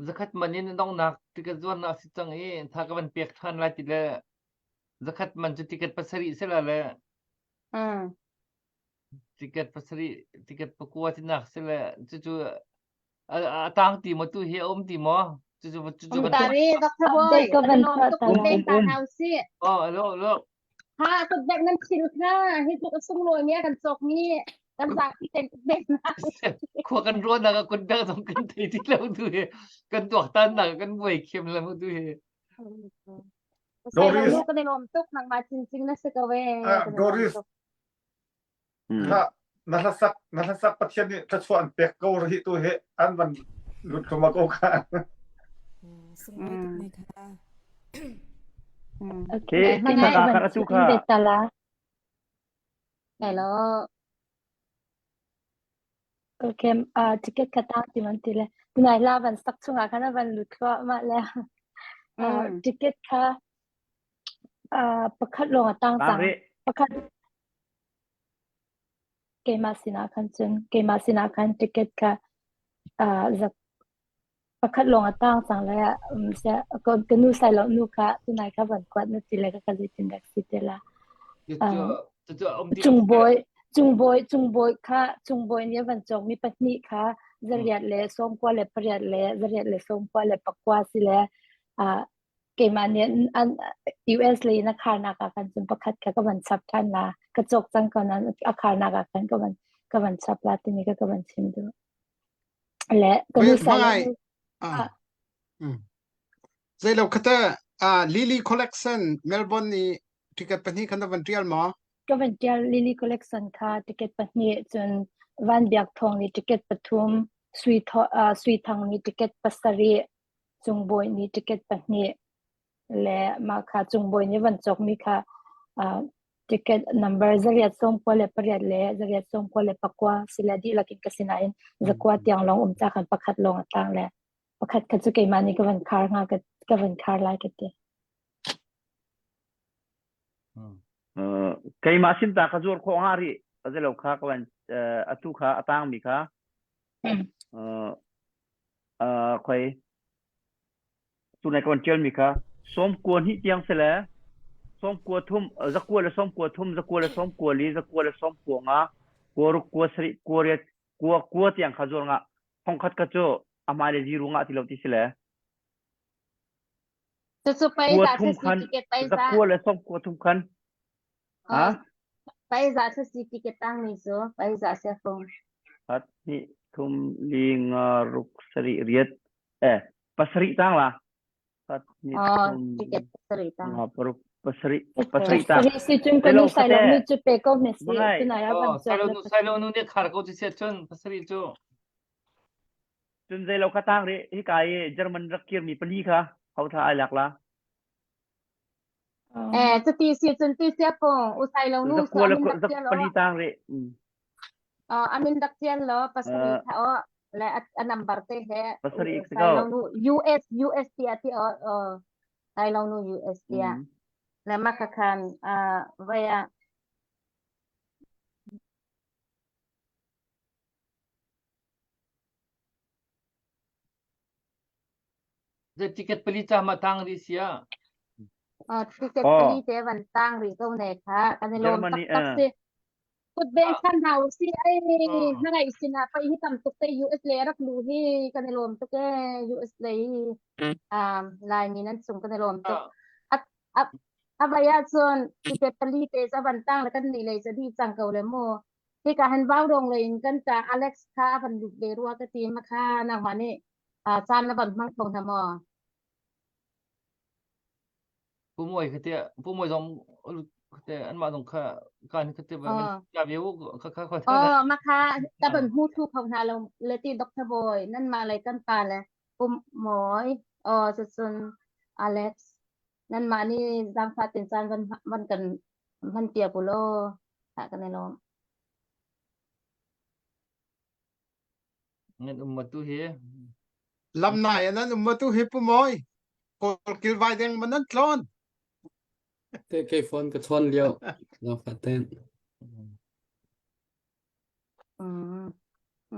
zakhat man in donghnak ticket zuarnak si cang i tha ka van pek than lai ti le zakhat man cu ticket pasarih sila le Mm. ticket pasarih ticket pakua tinak sile cucu a tang ti maw tu hi a um ti maw cucu cucu Um bantuk tari Dr. Boy Update ka kan van lawm tuah tuk ta Um la. beng um ta um. hau si. oh lo lo Ha kut bek nan thil kha hi tluk a sunglawi mi a kan cawk mi kan zapi ten kut bek na. khua kan ruah nak ah kun bek zong kan thei ti lo tu hi kan tuaktan nak kan buai khiam lo tu hi Sai lo Doris nu kan i lawm tuk nangmah cincin na si ko ve ah kan i lawm Doris tuk. Kha na hlasak na hlasak Pathian nih thluachuah an pek ko rih tu hi an van lut thluahmah ko kha. Sunglawi tuk ne kha. Okay, Hi tunai kha van kha tu chim kha ve ta la. Hello. Okay, uh, ticket ka tang ti man ti le. Tunai la van sak chungah khan a van lut thluahmah le. Uh, Mm. ticket kha uh, pakhat lawng a tang tang cang. rih. Pakhat Keimah sinah khan cun keimah sinah khan ticket kha uh, zak pakhat lawng a tang cang le um, sia ka, ka nu sai lo nu kha tunai kha van kuat na ti le ka ka zeitin dak si te la. cucu Um, cucu a um ti lo cungbawi cungbawi cungbawi kha cungbawi nih a van cawk mi pahnih kha Hmm. zariat le sawmkua le pariat le zariat le sawmkua le pakua si le uh, keimah nih an US lei in a kharnak ah khan cun pakhat kha ka van chap ṭhan la ka cawk cang ko nain a kharnak ah khan ka van ka van chap la timi kha ka van chim duh le ka nu sai Hmangai ah ah mm. Zeilo khata ah Lily Collection Melbourne ni ticket pahnih khan na van tial maw? Ka van tial Lily Collection kha ticket pahnih cun Van Biak Thawng nih ticket pathum Sui Tho uh, Sui Thang nih ticket pasarih Cungbawi nih ticket pahnih le mah kha Cungbawi nih van cawkmi kha uh, ticket number zariat 98 le zariat 99 sile dihlak in ka sinain zakua tiang lawng um ca khan pakhat lawng a tang le pakhat kha cu keimah nih ka van khar hnga ka, ka van khar lai ka ti. Uh, keimah sin ta ka zuar khawh hnga rih azelo kha ka van uh, atu kha a tang mi kha uh, uh, khoi tunai ka van ṭial mi kha sawm kua hnih tiang si le sawm kua thum zakua le sawm kua thum zakua le sawm kua li zakua le sawm kua nga kua ruk kua sarih kua riat kua kua tiang kha zuar nga thongkhat kha cu a hmai le zero nga ti lo ti si le Cucu kua pei za thum si khan ticket pei za. zakua le sawm kua thum khan ha Pei za si ticket tang mi cu pei za sia fung. Khat hnih thum li nga ruk sarih riat eh pasarih tang la khat hnih Oh, thum ticket pasarih tang. nga paruk pasarih pasarih tang Pasarih si cun ka nu sai lo nu cu pe ko hme si tunai ah van Oh, cawk sailo le nu sailo nu nih khar ko ci sia cun pasarih cu cun zeilo kha tang ri hi kai German rak kir mi pali kha hau tha ai lak la Eh, cuti si cun ti sia pung u sai lo nu zakua le amin rak zak tial pali tang ri Oh, amin rak tial lo pasarih kha o le a number te he pasarih sai lo nu US US tia ti o oh sai lo nu US tia le ma kha khan vaya Zei ticket pali ca ma tang rih sia. Uh, ticket Oh. pali te van tang rih ko ne kha kan i lawm Germany, taktak eh. si. Kut beng khan hna u si ai Oh. na ngai sin ah pai hi tam tuk te US le rak lu hi kan i lawm tuk e US le hi um Laimi nan chung kan i lawm tuk. Ah. A a a vai ahcun ticket pali te ca van tang le kan nih lei ca dih cang ko le mu. Hika han vau rong lei in kan ta Alex kha a van lut ve rua ka ti ma kha nangmah nih caan na van hmang kho hna maw? Pu Muai kha tiah Pu Muai zong te anmah zong kha kan kha te Ờ. ja ve u kha kha kha Ờ, mà kha ta vẫn hmu thu kho hna lo le ti Dr. Boy nan mah lei kan pa le Pu Mawi ờ cun Alex nan mah nih zaangfah tin caan van van kan hman piak u law tah kan i lawm. Nan um ma tu hi. Lam nai nan um ma tu hi pu Mawi. Kawl kilvai deng ma nan tlawn. Te kei phone ka chawn lio. Zaangfah ten.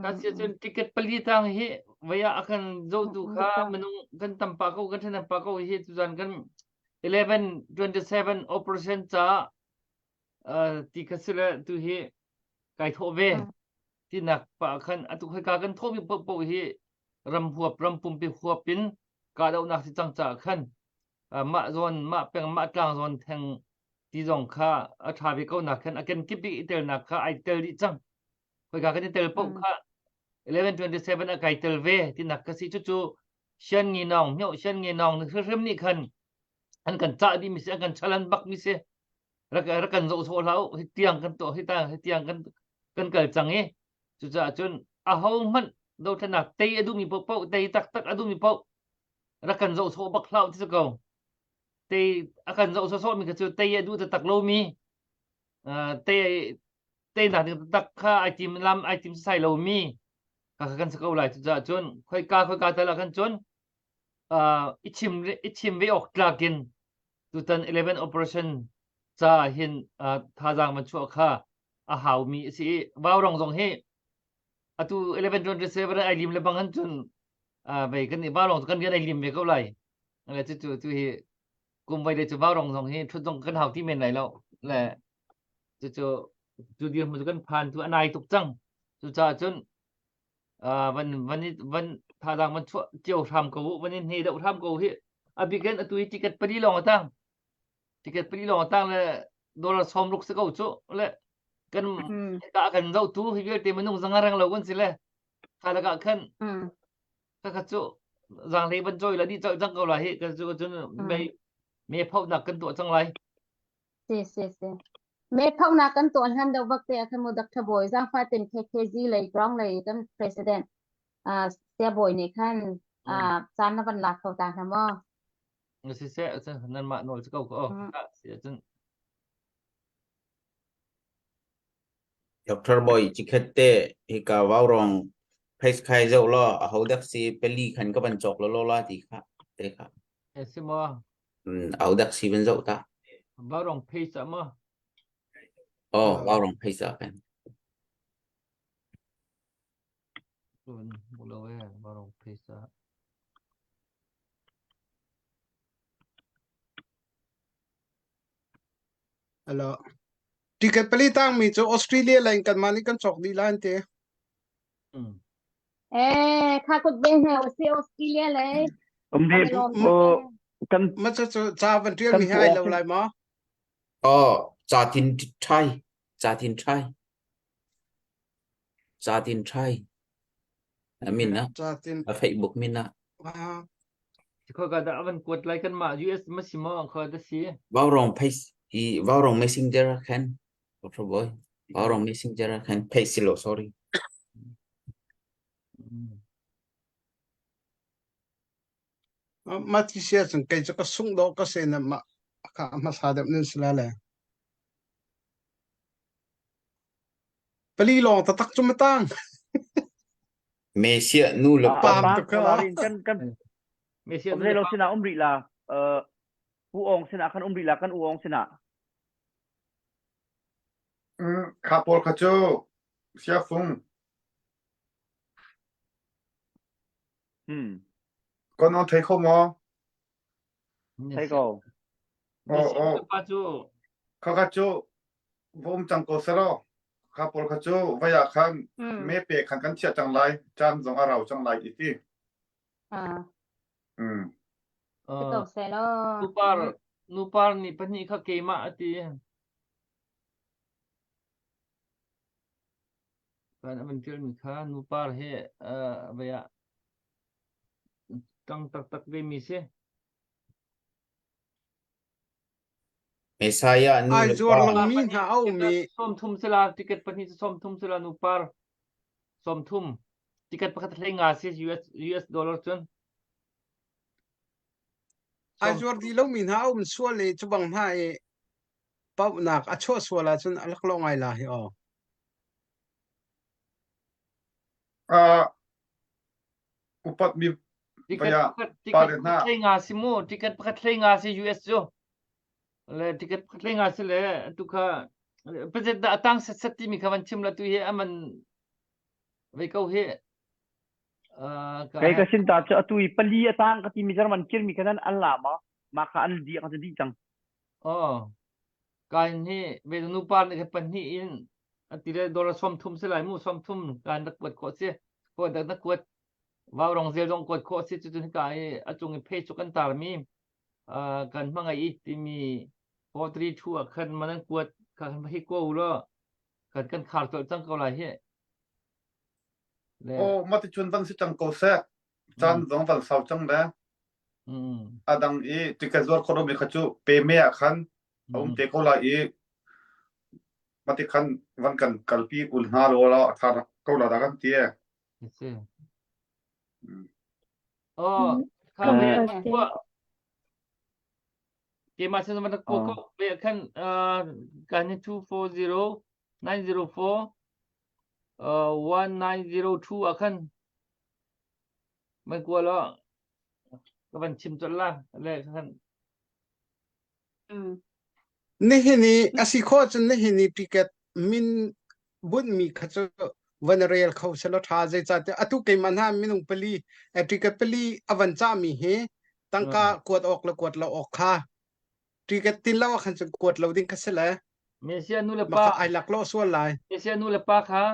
Ka sia cun ticket pali tang hi vaya akan zotu kha minung kan tampa ko kan thanan pa ko hi tuzan kan 1127 operation ca ti kha sile tu hi kai thawh ve tinak pa khan atu khoi ka kan thawhmi paohpaoh hi ram huap ram pumpi huap in kahdohnak si cang caah khan mah zawn mah peng mah tlang zawn theng ti zong kha a ṭha ve ko nak khan a kenkip i telnak kha ai tel dih cang khoika kan i tel paoh kha 1127 a kai tel ve tinak ka si cucu sian ngi nawng myo sian ngi nawng hrimhrim nih khan an kan cah dih mi si an kan chalan bak mi si rak rak kan zoh sawh hlah u hi tiang kan tuah hi ta hi tiang kan kan kal cang i cucaah cun aho hmanh dothlennak tei a duhmi paohpaoh tei taktak a duhmi paoh rak kan zoh sawh bak hlah u ti si ko tei a kan zoh sawsawh mi kha cu tei a duh taktak lomi tei teinak ding taktak kha ai tim lam ai tim sai lomi kha kan si ko lai cucaah cun khoika khoika tal ah khan cun i chim i chim ve awk tlak in tutan 11 operation ca hin thazaang van chuah kha a haumi a si i vaurong zong hi atu 1127 ai lim le bang han cun vei kan vaurong kan rian ai lim ve ko lai le cu cu tu hi kum vai le cu vaurong zong hi thut zong kan hau ti men lai lo le cu cu cu dirhmun cu kan phan tu a nai tuk cang cucaah cun van van van thazaang van chuah cio hram ko u van in hne deuh hram ko hi a bikin atu hi ticket pali lawng a tang ticket pali lawng a tang le dollar sawm ruk si ko cu le kan ka kan zoh tu hi vialte minung zanga reng lo kan si le kha lakah khan ka kha cu zang hlei van choi la di choi cang ko la hi ka cu cun mei me phaunak kan tuah cang lai Si si si. Me phaunak kan tuah hlan deuh bak te ah khan mu Dr. Bawi zaangfah ten KKZ lei ground lei kan president uh, Sia Bawi nih khan uh, caan na van lak kho ta hna maw? Siseh nan mah nawl cu ko ko. Si cun Dr. Bawi cikhat te hika vaurong page khai zoh law aho dak si pali khan ka van cawk law la ti kha te kha. Si maw? Au dak si van zoh ta. Vaurong page ah maw? Oh, vaurong page ah kan. Tun lo e vaurong page ah. Alo. Ticket pali tang mi cu Australia lei in kanmah nih kan cawk dih lai an ti. Eh, kha kut be hna usi Australia lei. Um di kan Ma cu cu ca van ṭial mi hi ai lo lai maw? Oh, ca tin ṭhai, ca tin ṭhai. Ca tin ṭhai. A min ah. Ca tin. A Facebook min ah. Khoi ka dah van kuat lai kan mah US ma si maw khoi da si. Vaurong page i vaurong messenger khan Dr. Boy vaurong messenger khan page si lo sorry. Ma ti sia cun kei cu ka sungh dawh ka se na ma kha hmasa deuh nan si la le. Pali lawng taktak cu ma tang. Mesia nu le pa. Pam tuk ka. Kan kan Mesia nu le pa. Sinah um rih la. U ong sinah khan um rih la kan u ong sinah. Kha pawl kha cu siafung. Hmm. Kon on thei kho maw? Thei ko. Oh, oh. Pa cu. Kha kha cu va um cang ko selaw kha pawl kha cu vai ah khan me pe khan kan chiah cang lai caan zong a rau cang lai ti ti. Ah. Mm. Si ko selaw. Nupar nupar nih pahnih kha keimah a ti. Kan an ṭialmi kha nupar he vai ah ṭang taktak ve mi si. Messiah nu Ai le zuar pa. lomi hna a um i 30 sila ticket pahnih cu 30 sila nu par 30 ticket pakhat hlei nga si US US dollar cun ai zuar dih lomi hna a um sual i cu bang hna i pauhnak a chuah sual ahcun a laklawh ngai la hi aw. Uh, upatmi Ticket pakhat ticket pakhat hlei nga si mu ticket pakhat hlei nga si US cu le ticket pakhat hlei nga si le tu kha budget dah atang set set timi kha van chim la tu hi aman ve ko hi Kei ka sin ta cu atu i pali atang ka timi German kirmi kha nan an la ma ma kha an di ka di cang. Oh kain hi ve nu par nih kha pahnih in ati le dollar 30 si lai mu 30 kan rak kuat khawh si ko dak na kuat Vaurong zel zong kuat khawh a si. Cucun hika i a cung i page cu kan tarmi kan hmangaih i timi 432 ah khan man an kuat kha kan hi ko law kan kan khar colh cang ko lai hi. Le Oh, mah ticun van si cang ko seh. Caan zong van sau cang le. A dang i ticket zuar khawh lomi kha cu pe me ah khan a um te ko lai i mah ti khan van kan kalpi ul hna law la a tha ko la dah kan ti e. Si. Oh, kha ve kuah. Keimah sin van kuah ko ve khan kan hi 240 904 1902 ah khan man kua lo ka van chim colh la le khan Nihin i a si khawh cun nihin i ticket min bunhmi kha cu van rel kho selaw ṭha. Zeicahtiah atu keimah hna minung pali ticket pali a van cahmi hi tangka kuat awk le kuat lo awk kha ticket tin lo ah khan cun kuat lo ding kha si le Mesia nu le mah pa kha ai laklawh sual lai. Mesia nu le pa kha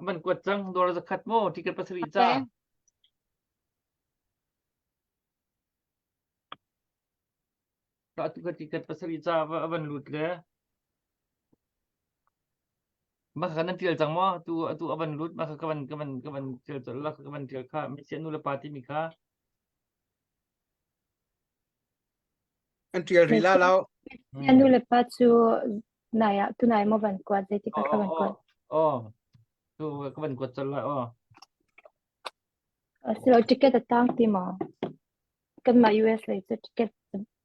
van kuat cang dawr zakhat maw ticket pasarih ca. Atu ka ticket pasarih ca a van lut le mah kha nan ṭial cang maw? Atu atu a van lut mah kha ka van ka van ka van ṭial colh la ka van ṭial kha Messiah nu le pa timi kha An ṭial rih la lo. Messiah nu le pa cu nai ah tunai maw van kuat zeitik ah ka van kuat? Oh, tu ka van kuat colh lai oh. Asilo ticket a tang ti maw? Kanmah US lei cu ticket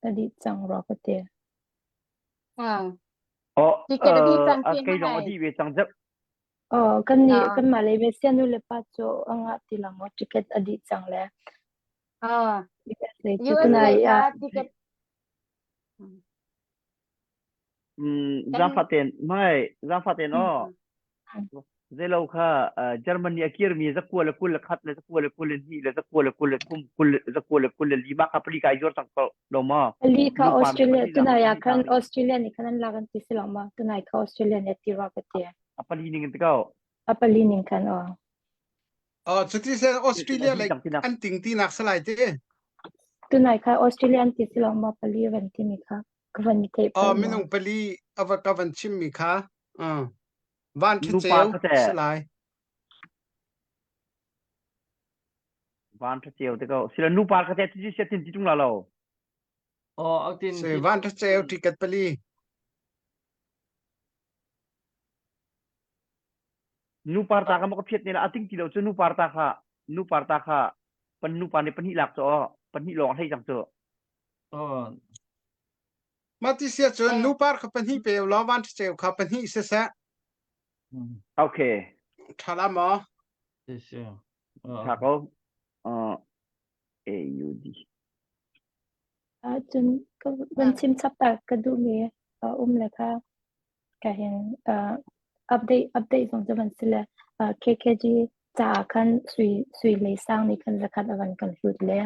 a dih cang rua ka ti. Ah. Oh, Ticket a dih cang uh, ti kei zong a hmai. dih ve cang zep. Oh, kan nih Ah. kanmah lei Messiah nu le pa cu a ngah ti lang maw ticket a dih cang le. Ah. US lei cu US tunai lei kha ah ticket Mm, kan zaangfah mai zaangfah ten aw zeilo kha uh, Germany a kirmi zakua le kul le khat le zakua le kul le hnih le zakua le kul le thum kul zakua le kul le lima kha pali kai zuar cang ko lo ma Ali kha nupa le Australia pahnih tunai ah pahnih khan tang rih Australia nih khan an lak an ti si lo ma tunai kha Australia nih a ti rua ka ti. a pali ning in ti ko A pali ning khan aw. Oh, cuti sen Australia a dih lei cang tinak an ting tinak salai te. Tunai kha Australia an ti si lo ma pali van timi kha ka van i theih Oh, palh maw? minung pali a va ka van chimmi kha. Uh, van nupa ṭha ceu kha te salai. van ṭha ceu te ko sila nupa kha te ti sia tin ti tung la lo Oh, ak tin Se van ṭha ceu ticket pali. Nu par ta ka ma ka phiat ne la ating ti lo cu nu par ta kha nu par ta kha pan nu pa nih pahnih lak cu aw pahnih lawng hlei cang cu Oh. Mah ti sia cun nu par kha pahnih pe law van ṭha ceu kha pahnih siseh. Okay. Ṭha la maw? Si si. Ṭha ko. Uh, AUD. Ah, cun ka van chim chap ta ka duhmi a um le kha ka hin uh, update update zong cu van si le uh, KKG caah khan sui sui lei sang nih khan zakhat a van kan hlut le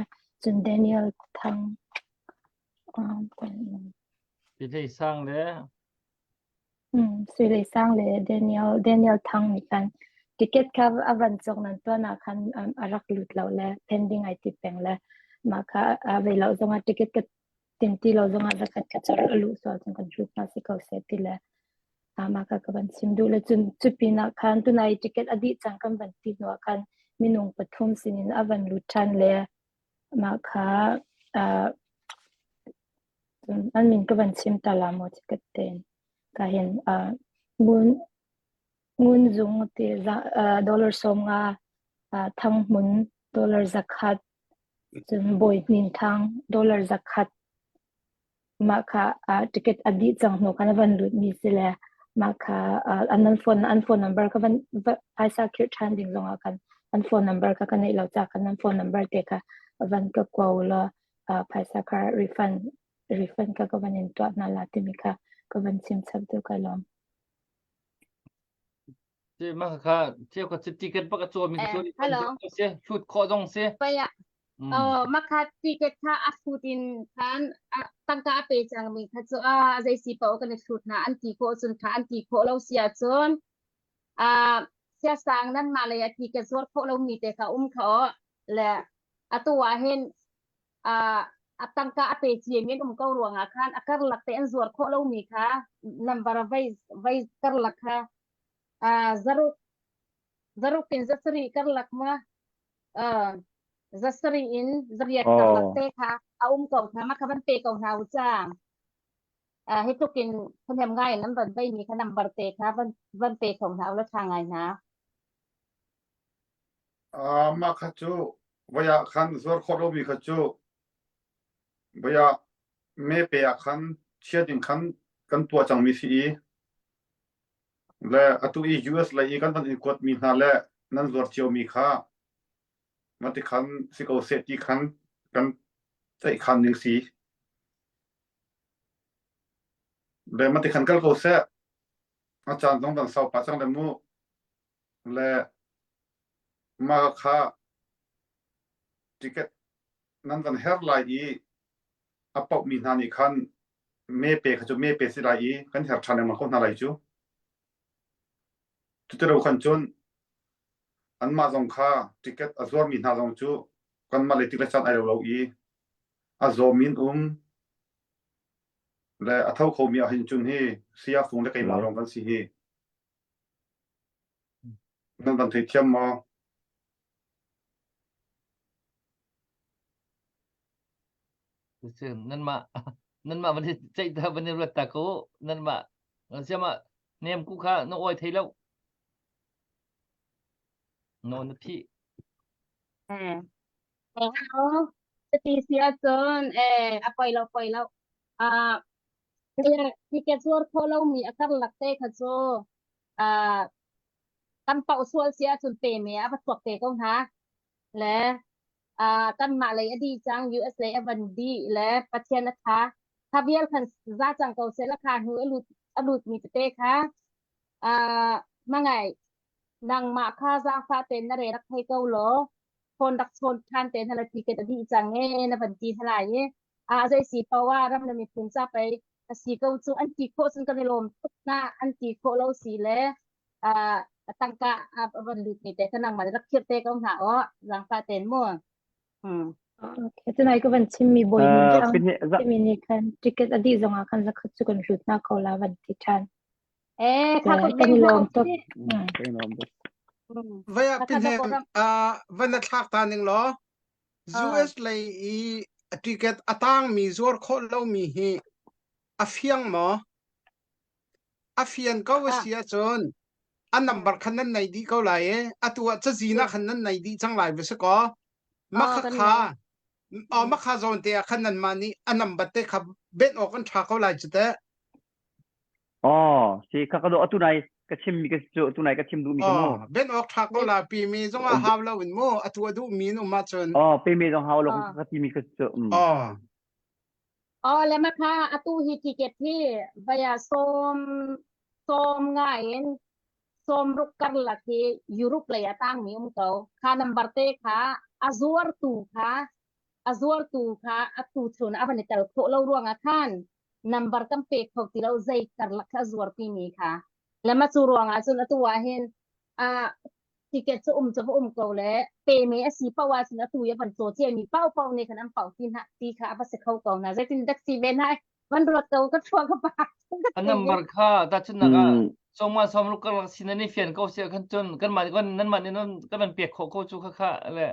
cun Daniel Thang um, Sui lei sang le Mm, Sui Lei Sang le Daniel Daniel Thang nih khan ticket kha a van cawk nan tuan ah khan um, a rak lut lo le pending ai ti peng le mah kha a vei lo zongah ticket ka tin ti lo zongah zakhat ka char a luh sual cun kan hlut hna si ko seh ti le ah mah kha ka van chim duh le cun cu pinah khan tunai ticket a dih cang kan van ti hnu ah khan minung pathum sinin a van lut ṭhan le mah kha uh, Cun an min ka van chim ta la maw chikat tein. Ka hin uh, ngun ngun zung ti za, uh, dollar 50 uh, thang hmun dollar 100 cun bawi hnin thang dollar 100 Mah kha uh, ticket a dih cang hnu khan a van lutmi si le mah kha uh, an phone an phone number ka van phaisa khirh ṭhan ding zongah khan an phone number kha ka neih lo ca khan an phone number te kha van ka ko law uh, phaisa kha refund refund kha ka van in tuah hna la timi kha ka van chim chap tu ka lawm. Ci mah kha cheu kha ticket bak a cawmi Eh, cu hello. si hlut khawh zong si. Paya Mm. Oh, makha ticket kha a hlut in khan tangka a pe cangmi kha cu a zei si paoh kan i hlut hna an ti khawh cun kha an ti khawh lo si ahcun a siasang nan mah lei a ticket zuar khawh lomi te kha um kha aw le atu ah hin a a tangka a pe ciami an um ko ruangah khan a karlak te an zuar khawh lomi kha number vai vai karlak kha a zaruk zaruk in zasarih karlak ma uh, zasarih in zariat karlak Oh. te kha a um ko hna ma kha van pe ko hna u ca uh, hi tluk in thahnem ngai in an van bei mi kha number te kha van van pe kho hna u la tha ngai hna Ah, mah kha cu voi ah khan zuar khawh lomi kha cu voi ah me pe ah khan chia ding khan kan tuah cangmi si i le atu i US lei i kan van in kuatmi hna le nan zuar ciomi kha mati khan si ko seh ti khan kan ceihkhan ning si. Le mati khan kal ko seh. A caan zong van sau pah cang le mu. Le mah kha ticket nan van her lai i a paohmi hna nih khan me pe kha cu me pe si lai i kan her ṭhan lengmang ko hna lai cu. Cutilo khan cun anmah zong kha ticket a zuarmi hna zong cu kanmah le tik le caan ai lo lo i a zawmi an um le a tho khomi ah hin cun hi saya fung le keimah lawng kan si hi. Nan van theithiam maw? Nanmah nanmah van i ceih ta van i ruat ta ko nanmah siama nem ku kha na oi thei lo no na phi Eh, hello. Ti si ahcun eh a poi lo poi lo. Ah, ticket zuar kho lomi a karlak te kha cu ah kan pauh sual si ahcun pe me a va chuak te ko hna. Le ah kanmah lei a dih cang US lei a van dih le Pathian a tha. Kha vial khan za cang ko seh la kha hnu a lut a lutmi tete kha ah mangai nangmah kha zaangfah tein na re rak thei ko law phone rak chawn ṭhan te hna la ticket a dih cang e na van ti hna lai i a zei si poah ram le miphun ca pei a si ko cu an ti khawh cun kan i lawm tuk na an ti khawh lo si le a tangka a van lut mi te kha nangmah rak khirh te ko hna aw zaangfah tein mu hmm. Okay, tunai ka van chimmi bawi min Uh, thang pin za timi nih khan ticket a dih zongah khan zakhat cu kan hlut na ko la van ti ṭhan. Eh, kha kut Kan beng i hna lawm tuk. usih. Mm. Hmm. Vaya Kha pin kha he ko ram. uh, van na thlak ta ning law Ah. US lei i ticket a tangmi zuar khawh lomi hi a fiang maw? A fian ko a Ah. si ahcun a number khan nan nei dih ko lai i atu ah cazin ah khan nan nei dih cang lai va si kaw Oh, makha kan kha nei. oh makha zawn te ah khan nanmah nih a number te kha benh awk an ṭha ko lai cu teh Oh, si kha ka do atu nai ka chim mi ka cu atu nai ka chim duh mi ka mu. Oh, ben awk ṭha ko la pi mi zong ah hau lo in mu atu a duh mi in um ahcun Oh, pe me zong hau lo Ah. ka ti mi ka cu. Mm. oh Oh, le ma kha atu hi ticket hi vaya som som nga in som ruk karlak hi Europe lei a tang mi um ko. Kha number te kha a zuar tu kha a zuartu kha atu chun a van i tel khawh lo ruangah khan number kan pek kho ti lo zei karlak kha a zuar timi kha le ma cu ruangah cun atu ah hin a ticket cu um cu va um ko le pe me a si pau ah cun atu i a van caw cia mi pau pau nih khan an pau ti hna ti kha a va si kho ko na zeitin dak si ve na van ruat ko ka thua ka pa A number kha tahchunhnak ah sawma sawm ruk karlak sin an i fian ko sia khan cun kanmah kan nanmah nih nan kan van pek khawh ko cu kha kha le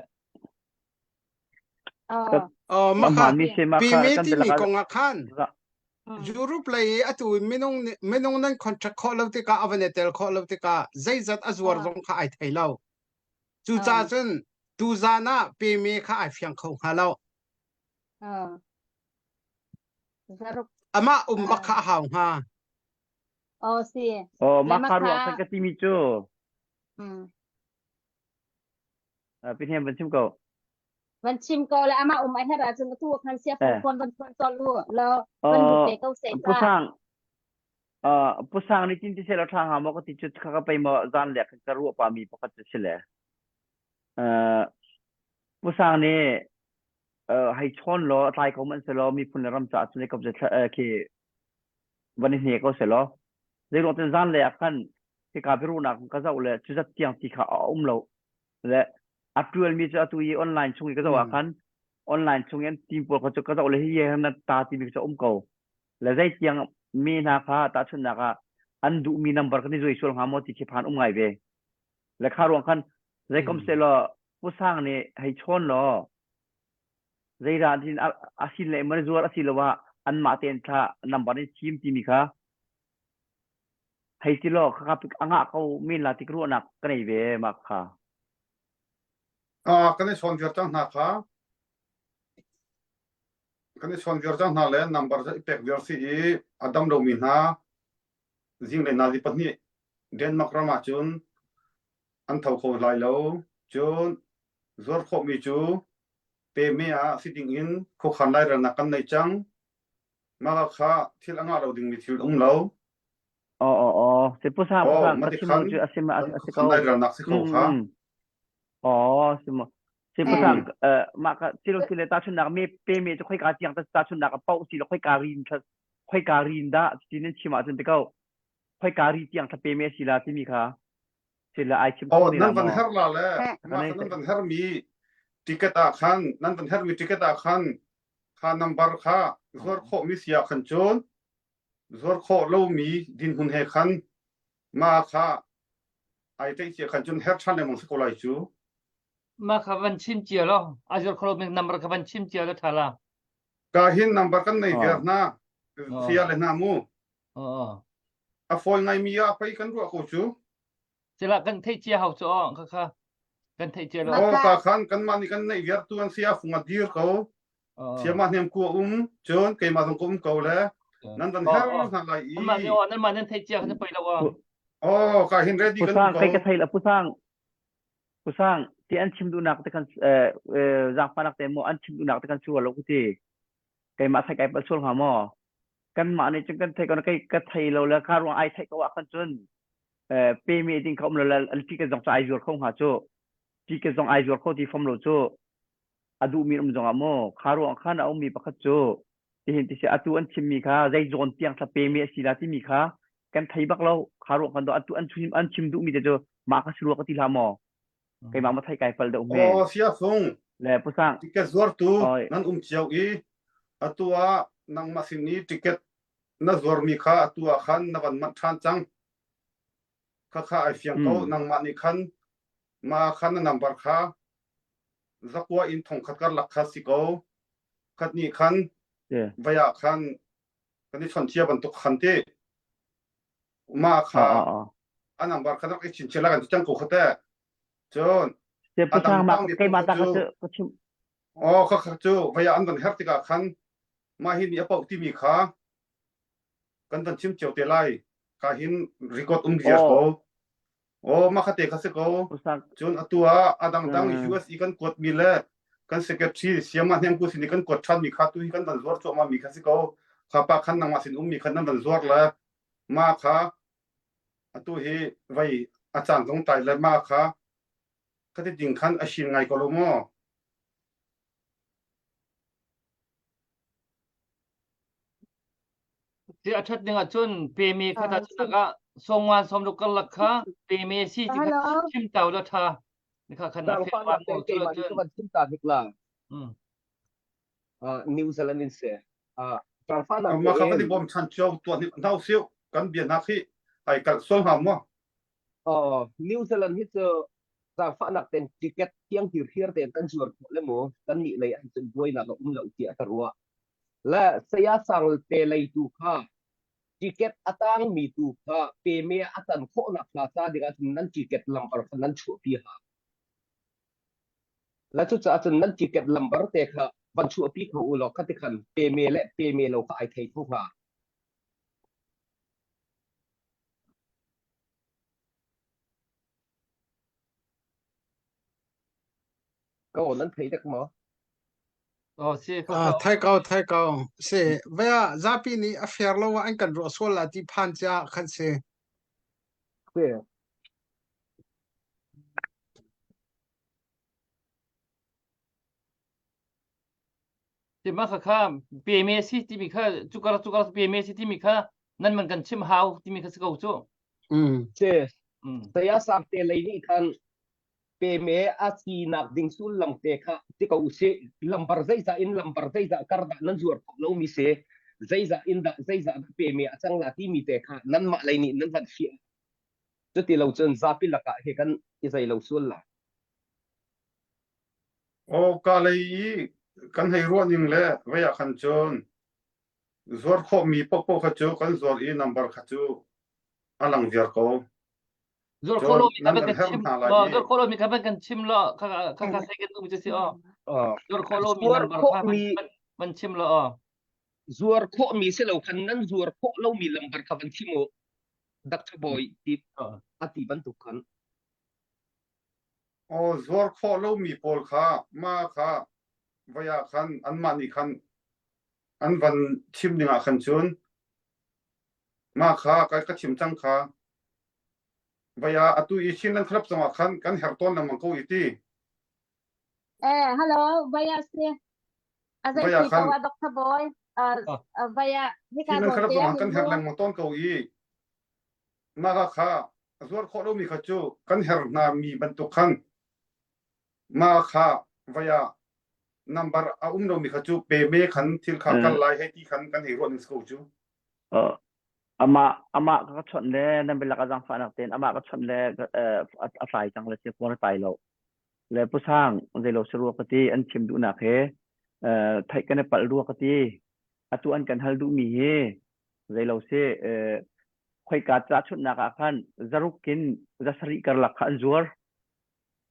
Oh, maka mi se ma pi kha me kan timi bialak kong ah khan ah. Europe lei i atu minung minung nan contract khawh lo tikah a van i tel khawh lo tikah zeizat a zuar zong kha ai thei lo. Cucaah cun tuzan ah peme kha ai fiang kho hnga lo. Amah um bak kha a hau hnga. Oh si. Oh mah kha ruang khan ka timi cu. Pihniam van chim ko. Van chim ko le amah um a herh ahcun atu khan sia phone phone van phone col u lo van lut te ko se ta. Pusang uh pusang ni tin ti se lo tha ha mo ka ti chu kha ka pei mo zan le ka ruwa pa mi pakhat chu si le. Uh pusang ni uh hei chon lo tlai ko man se lo miphun le ram ca chu ne kop je khi van i hne ko se law zeiruang ten zan le ah khan hika biaruhnak ka zoh le cu zat tiang ti kha a um lo le a tual mi cu atu i online chung i ka zoh ah khan online chung i an team pawl kha cu ka zoh le hi na ta timi cu um ko le zei tiang mi hna kha tahchunhnak ah an duhmi number kan i zui sual hnga maw ti khi phan um ngai ve le kha ruang khan zei kom se law pusang nih hei chawn law Zeidah tin a sin le man zuar a si lo ah anmah tein thla number in thim timi kha hei ti law kha a ngah ko men la tik ruahnak ka nei ve mah kha. Ah, kan i chawn viar cang hna kha. Kan i chawn viar cang hna le number i pek viar si i a dam lomi hna zinglei nazi pahnih Denmark ram ah cun an tho kho lai lo. Cun zuar khawhmi cu peme ah si ding in khuakhan lairelnak kan nei cang. Mah kha thil a ngah lo dingmi thil um lo. Aw aw aw si pusa Oh, pusa mah ka ti chim khan lo cu a si ma kan a si khuakhan ko. lairelnak si kho Mm kha. mm. Aw si mo. Si pusa Mm. eh mah ka thil thil le tahchunhnak me pe me cu khoika tiang ta tahchunhnak a pauh si lo khoika rin tha khoika rin dah ti nan chim ahcun ti ko khoika ri tiang tha pe me si la timi kha sila ai chim Oh, kho ne la nan van maw? her la le Ka mah nei kha nan van hermi ticket ah khan nan van hermi ticket ah khan kha number kha zuar khawh mi si ah khan cun zuar khawh lomi dinhmun he khan ma kha ai teih cia khan cun her ṭhan lengmang si ko lai cu. Ma kha van chim cia lo a zuar kho lomi number kha van chim cia lo ṭha la. Ka hin number kan nei viar hna sia le hna mu. A fawi ngaimi ah pei kan ruah ko cu. Sila kan theih cia hau cu aw kha kha kan theih cia lo. Aw ka khan kanmah nih kan neih viar tu an si a fung a dir ko. Siamah hnem ku a um cun keimah zong ka um ko le nan van her hna lai i. Anmah nih aw nanmah nan theih cia kha pei lo aw. Aw ka hin ready kan Pusang ko. kai ka thei la pusang pusang ti an chim duhnak te kan zaangfahnak te maw an chim duhnak te kan sual lo ku ti keimah thai kai pal sual hnga maw kanmah nih cun kan thei ko kai ka thei lo le ka ruang ai theih ko ah khan cun pe mi ding kha um lo le ti ka zong cu ai zuar kho hnga cu ti ka zong ai zuar kho ti fom lo cu a duh mi um zong ah maw kha ruang khan a um mi pakhat cu tihin ti si atu an chim mi kha zei zawn tiang thla pe mi a si la ti mi kha kan thei bak lo kha ruang kan do atu an chim an chim duh mi te cu mah ka si rua ka ti hlah maw keimah ma thei kai pal deuh me Oh sia fung le pusang ticket zuartu nan um cio i atu ah nangmah sin i ticket na zuarmi kha atu ah khan na van manh ṭhan cang kha kha ai fiang ko nangmah nih khan ma khan na number kha zakua in thongkhat karlak kha si ko khat nih khan vai ah khan kan i chon cia bantuk khan ti ma kha a number kha rak i chinchila kan ti cang ko kha te cun a dang tang mi cu oh kha kha cu vai ah an van her tikah khan mah hi nih a pauh timi kha kan van chim cio te lai ka hin record um viar ko oh mah kha te kha si ko cun atu ah a dangdang US i kan kuat mi le kan secretary siama hnem ku sin i kan kuat ṭhan mi kha tu hi kan van zuar cuahmah mi kha si ko kha pa khan nangmah sin um mi khan nan van zuar le ma kha atu hi vai a caan zong tai le ma kha khati ding khan a shin ngai ko lo maw Ti a ṭhat ning ahcun pemi kha tahchunhnak ah sawmngan sawmruk karlak kha pemi si ti kha chim tau la ṭha. Kha khan a fek Zaangfahnak tein keimah nih ka van chim ta hnik la. New Zealand in se. Zaangfahnak Mah kha kan i bawm chan cio tuah hnik hna usih kan bia hna khi ai kalh sual hnga maw? New Zealand hi cu zaangfahnak tein ticket thiang hirhiar tein kan zuar khawh le mu kan nih lei ahcun buainak a um lo tiah ka ruah. Le saya sang te lei tu kha ticket a tangmi tu kha peme a tan khawhnak hnga ca ding ahcun nan ticket lambar kha nan chuahpi ha. La cucaah cun nan ticket lambar te kha van chuahpi kho u law khati khan peme le peme lo kha ai thei kho hnga. Ka aw nan thei dek maw? Oh, si ko Ah, thai ko thai ko si vea zapi nih a fair lo ah an kan ruah sual la ti phan cia khan si Si. Ti ma kha kha pe me si timi kha cukar cukar pe me si timi kha nan man kan chim hau timi kha si ko cu. Mm. Si. Mm. Saya sang te lei nih khan peme a sinak ding sullam te kha ti ko usih lambar zeizah in lambar zeizah kar dah nan zuar khawh lomi si zeizah in dah zeizah dah peme a cang la timi te kha nanmah lei nih nan van fiah cuti lo cun zapi lakah he kan i zei lo sual la Aw ka lei i kan hei ruah ning le vei ah khan cun zuar khawhmi paohpaoh kha cu kan zuar i number kha cu a lang viar ko. Zuar khawh lomi kha van kan chim law zuar khawh lomi kha van kan chim law kha kha kha sai kan um cu si aw. Zuar khawh lomi number kha van chim law aw. Zuar khawhmi si lo khan nan zuar khawh lomi lambar kha van chim u. Dr. Boy ti a ti bantuk khan. Aw zuar khawh lomi pawl kha ma kha vai ah khan anmah nih khan an van chim ding ah khan cun mah kha ka chim cang kha vai ah atu i Chinland Club zongah khan kan herh tawn lengmang ko i ti. Eh, hello, vaya si. Azai Vaya si khan ko Dr. Boy. Uh, vaya hika Chinland zawn Club te zongah ah kan hin herh mu. lengmang tawn ko i mah kha a zuar khawh lomi kha cu kan herh hna mi bantuk khan mah kha vai ah number a um lomi kha cu pe me khan thil kha kal lai hei ti khan kan hei ruah ning si ko cu. Uh, amah amah ka chawnh le nan bialak a zaangfahnak tein amah ka chawnh le a tlai cang le si phone a tlai lo le pusang zeilo si rua ka ti an chim duhnak he theih kan i palh rua ka ti atu an kan hal duhmi hi zeilo si khoika ca chunhnak ah khan zaruk in zasarih karlak kha an zuar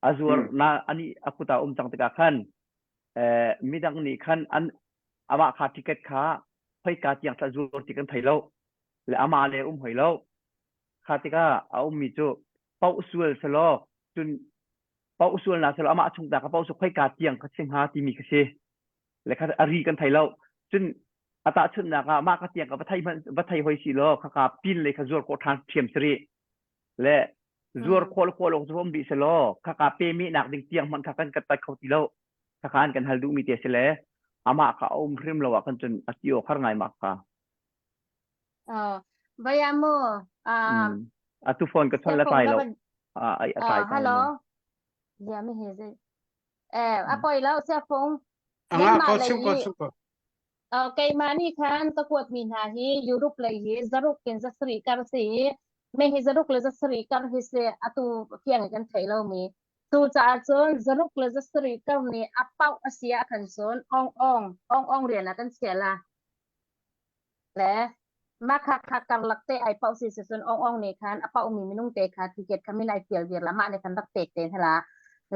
a zuar na ani a kuta um cang tikah khan midang nih khan an amah kha ticket kha khoika tiang thla zuar ti kan thei lo le amah le um hoi lo kha tikah a ummi cu pauh sual selaw cun pauh sual na selaw amah chung ta ka pauh su khoika tiang ka si hnga timi ka si le kha a ri kan thei lo cun a tahchunhnak ah mah ka tiang ka va thei hmanh va thei hoi si law khaka pin le kha zuar khawh ṭhan ṭhiam si rih le zuar khawh le khawh lo cu um rih selaw khaka pe mi nak ding tiang hmanh kha kan kan tat kho ti lo khaka an kan hal duh mi te si le amah kha a um hrim lo ah kan cun a ti awk har ngai mak kha Uh, vaya mu uh, atu phone ka chon la tlai lo a ai a tlai hello ya mi he zai eh a poi lo sia phung Anga ko chim ko chim ko. Keimah nih khan ka kuatmi hna hi Europe lei hi zaruk in zasarih kar si i me hi zaruk le zasarih kar hi si atu fiang in kan theih lomi. Cucaah cun zaruk le zasarih kar nih a pauh a si ah khan cun ong ong ong ong rian ah kan chiah la. Le mah kha kha karlak te ai pauh si si cun ong ong nih khan a pauhmi minung te kha ticket kha min ai fial vir la mah nih khan rak pek te hna la.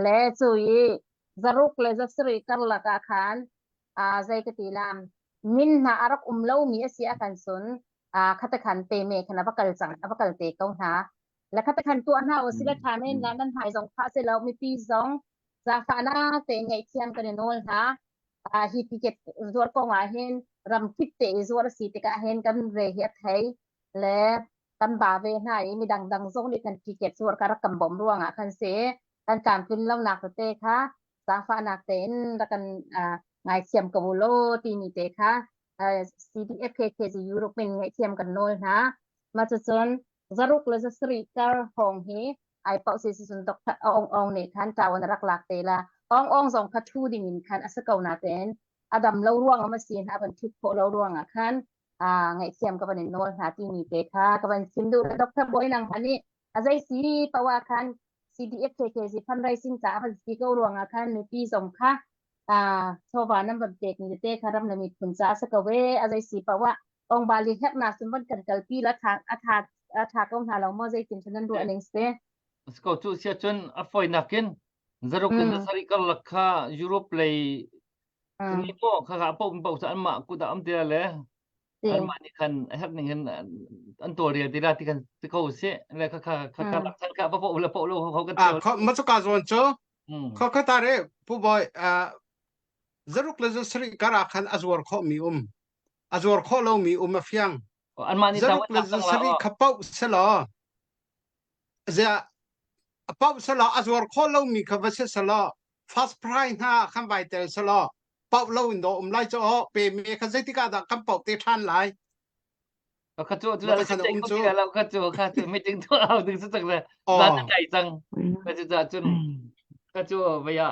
Le cu i zaruk le zasarih karlak ah khan uh, zei ka ti lam min hna a rak um lomi a si a kan sun uh, khata khan pe me khan a va kal cang a va kal te ko hna la khata khan tuah hna o sila tha men la nan hmai zong kha se lo mipi zong zaangfahnak te ngaihthiam kan i nawl hna uh, hi ticket zuar kong ah hin ram kip te i zuar a si tikah hin kan re hi a thei le kan ba ve hna i midang dang zong nih kan ticket zuar ka rak kan bawm ruangah khan si kan tlamtlin lonak tete kha zaangfahnak tein rak kan ngaithiam ko u law timi te kha CDFKKG Europe in ngaihthiam kan nawl hna. Mah cucun zaruk le zasarih kar hawng hi ai pauh si cun Dr. Aung Aung nih khan ṭawan a rak lak te la. Aung Aung zong kha ṭhu ding in khan a si ko natein a dam lo ruang ah ma si hna van ṭhut khawh lo ruang ah khan ngaihthiam ka van in nawl hna timi te kha ka van chim duh. Dr. Bawi nang hmanh nih a zei si poah khan CDF KKG fundraising caah van si ko ruangah khan mipi zong kha. Ah chawva nan van pek ni te kha ram le miphun ca a si ko ve a zei si paoh ah ongbali herhnak cun van kan kalpi la tha a tha a tha ko hna lo maw zeitin cu nan ruah ning si Ko cu sia cun a fawinak in zaruk in zasarih karlak kha Europe lei ni maw kha kha po po sa anmah kut ah am te le anmah nih khan a herh ning in an tawlrel ti la ti kan ti ko si le kha kha kha kha lak kha pa po le po lo ho kan ah ma chu ka zawn chu kho kha ta re pu boy zaruk le zasarih kar ah khan a zuar kho mi um a zuar kho lo mi um a fiang anmah nih zaruk le zasarih kha pau selaw zia a pau selaw a zuar kho lo mi kha va se selaw first price hna khan vai tel selaw pauh lo in do um lai cho pe me kha zeitik ah dah kan pauh te ṭhan lai kha cu cu la kha um cu la kha cu kha cu meeting tu au ding su tak le za ta kai cang kha cu cha cun kha cu vaya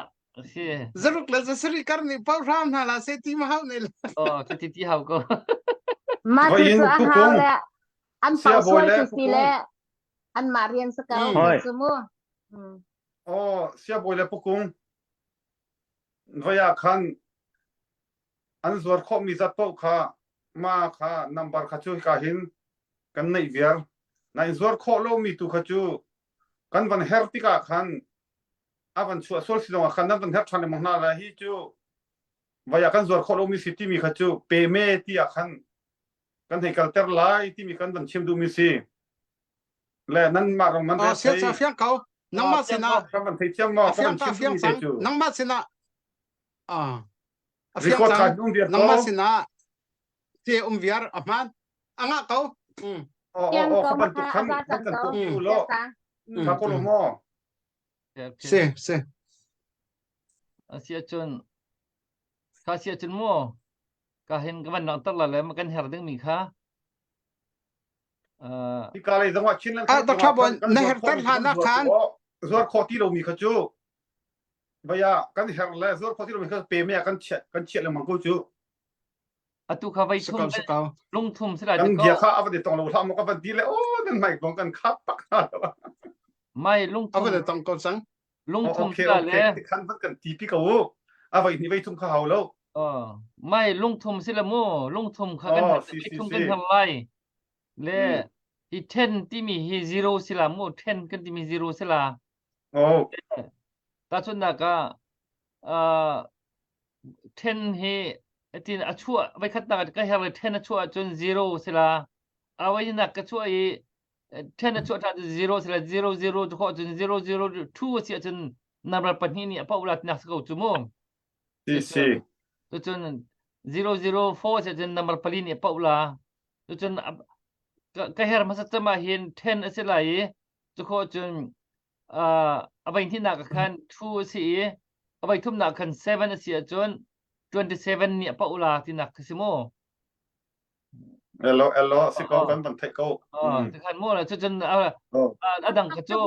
si zaruk le zasari kar ni pau hram hna la se ti ma hau ne oh ti ti ti hau ko ma cu cu a hau le an pau sual tu si le an mah rian sa ko cu mu oh siabawi le pukung Voi ah khan an zuar khawhmi zat paoh kha ma kha number kha cu hika hin kan neih viar. Nain zuar khawh lomi tu kha cu kan van her tikah khan a van chuah sual si zongah khan nan van her ṭhan lengmang hna lai hi cu voi ah kan zuar khawh lomi si timi kha cu pe me ti ah khan kan hei kalter lai timi kan van chim duhmi si. Le nanmah rong man re thei. Fiang ko. Nangmah sinah kan van thei thiam maw? Kan van chim duhmi te cu. Nangmah sinah ah a fiang Record cang. um viar ko. Nangmah sinah te um viar a hmaan. A ngah ko. Mm. Oh oh oh kha bantuk khan kan kan tuah u law. Kha ko lo maw? Si si. A si ahcun kha si ahcun mu ka hin ka van langhter la le ma kan her ding mi kha Hika lei zongah Chinland Ah, Dr. Bon, na herter hlan ah khan zuar khawh ti lomi kha cu vaya kan her le zuar khawh ti lomi kha pe me kan chiah kan chiah lengmang ko cu. Atu kha vai thum lungthum sila kan bia kha a van tong lo hlah mo ka van ti le o nan mai bong kan khap pak hna mai lungthum a van tong ko cang lungthum sila le khan van kan ti pi ko u a vai ni vai thum kha hau lo mai lungthum sila mu lungthum kha kan vai thum kan ham lai Le hi ten timi hi zero si la mu ten kan timi zero si la. Oh. Tahchunhnak ah uh, ten hi tin a chuah vai khat nak ka her le ten a chuah ahcun zero si la. A vai nak ka chuah i ten a chuah ṭhan cun zero si la zero zero cu khawh cun zero zero two a si ahcun number pahnih nih a paoh la tinak si ko cu mu. Si si. Cucun zero zero four si ahcun number pali nih a paoh la. Cucun ka her hmasa cem ah hin then a si lai i cukhawh cun a voi hnihnak ah khan two a si i a voi thumnak khan seven a si ahcun 27 nih a paoh la tinak khi si mu. Elo elo si ko kan van theih ko. Tikhan mu cucun a dang kha cu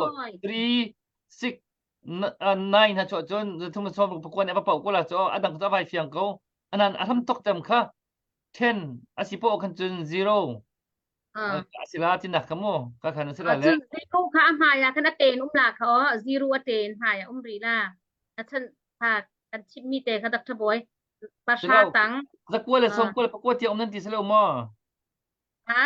3 6 9 ha chuah cun thum som pakua nih a va paoh ko la cu a dang cu a vai fiang ko. Anan a hram tok tem kha 10 a si poh khan cun 0 Ah. a si la tinak kha mu ka khan a si la le Cun zero kha a hmai ah khan a ten um la kha aw zero a ten hmai ah um rih la a chan kha kan chimmi te kha Dr. Boy pasha tang zakua le sawm kua le pakua tiang um nan ti si lo maw ha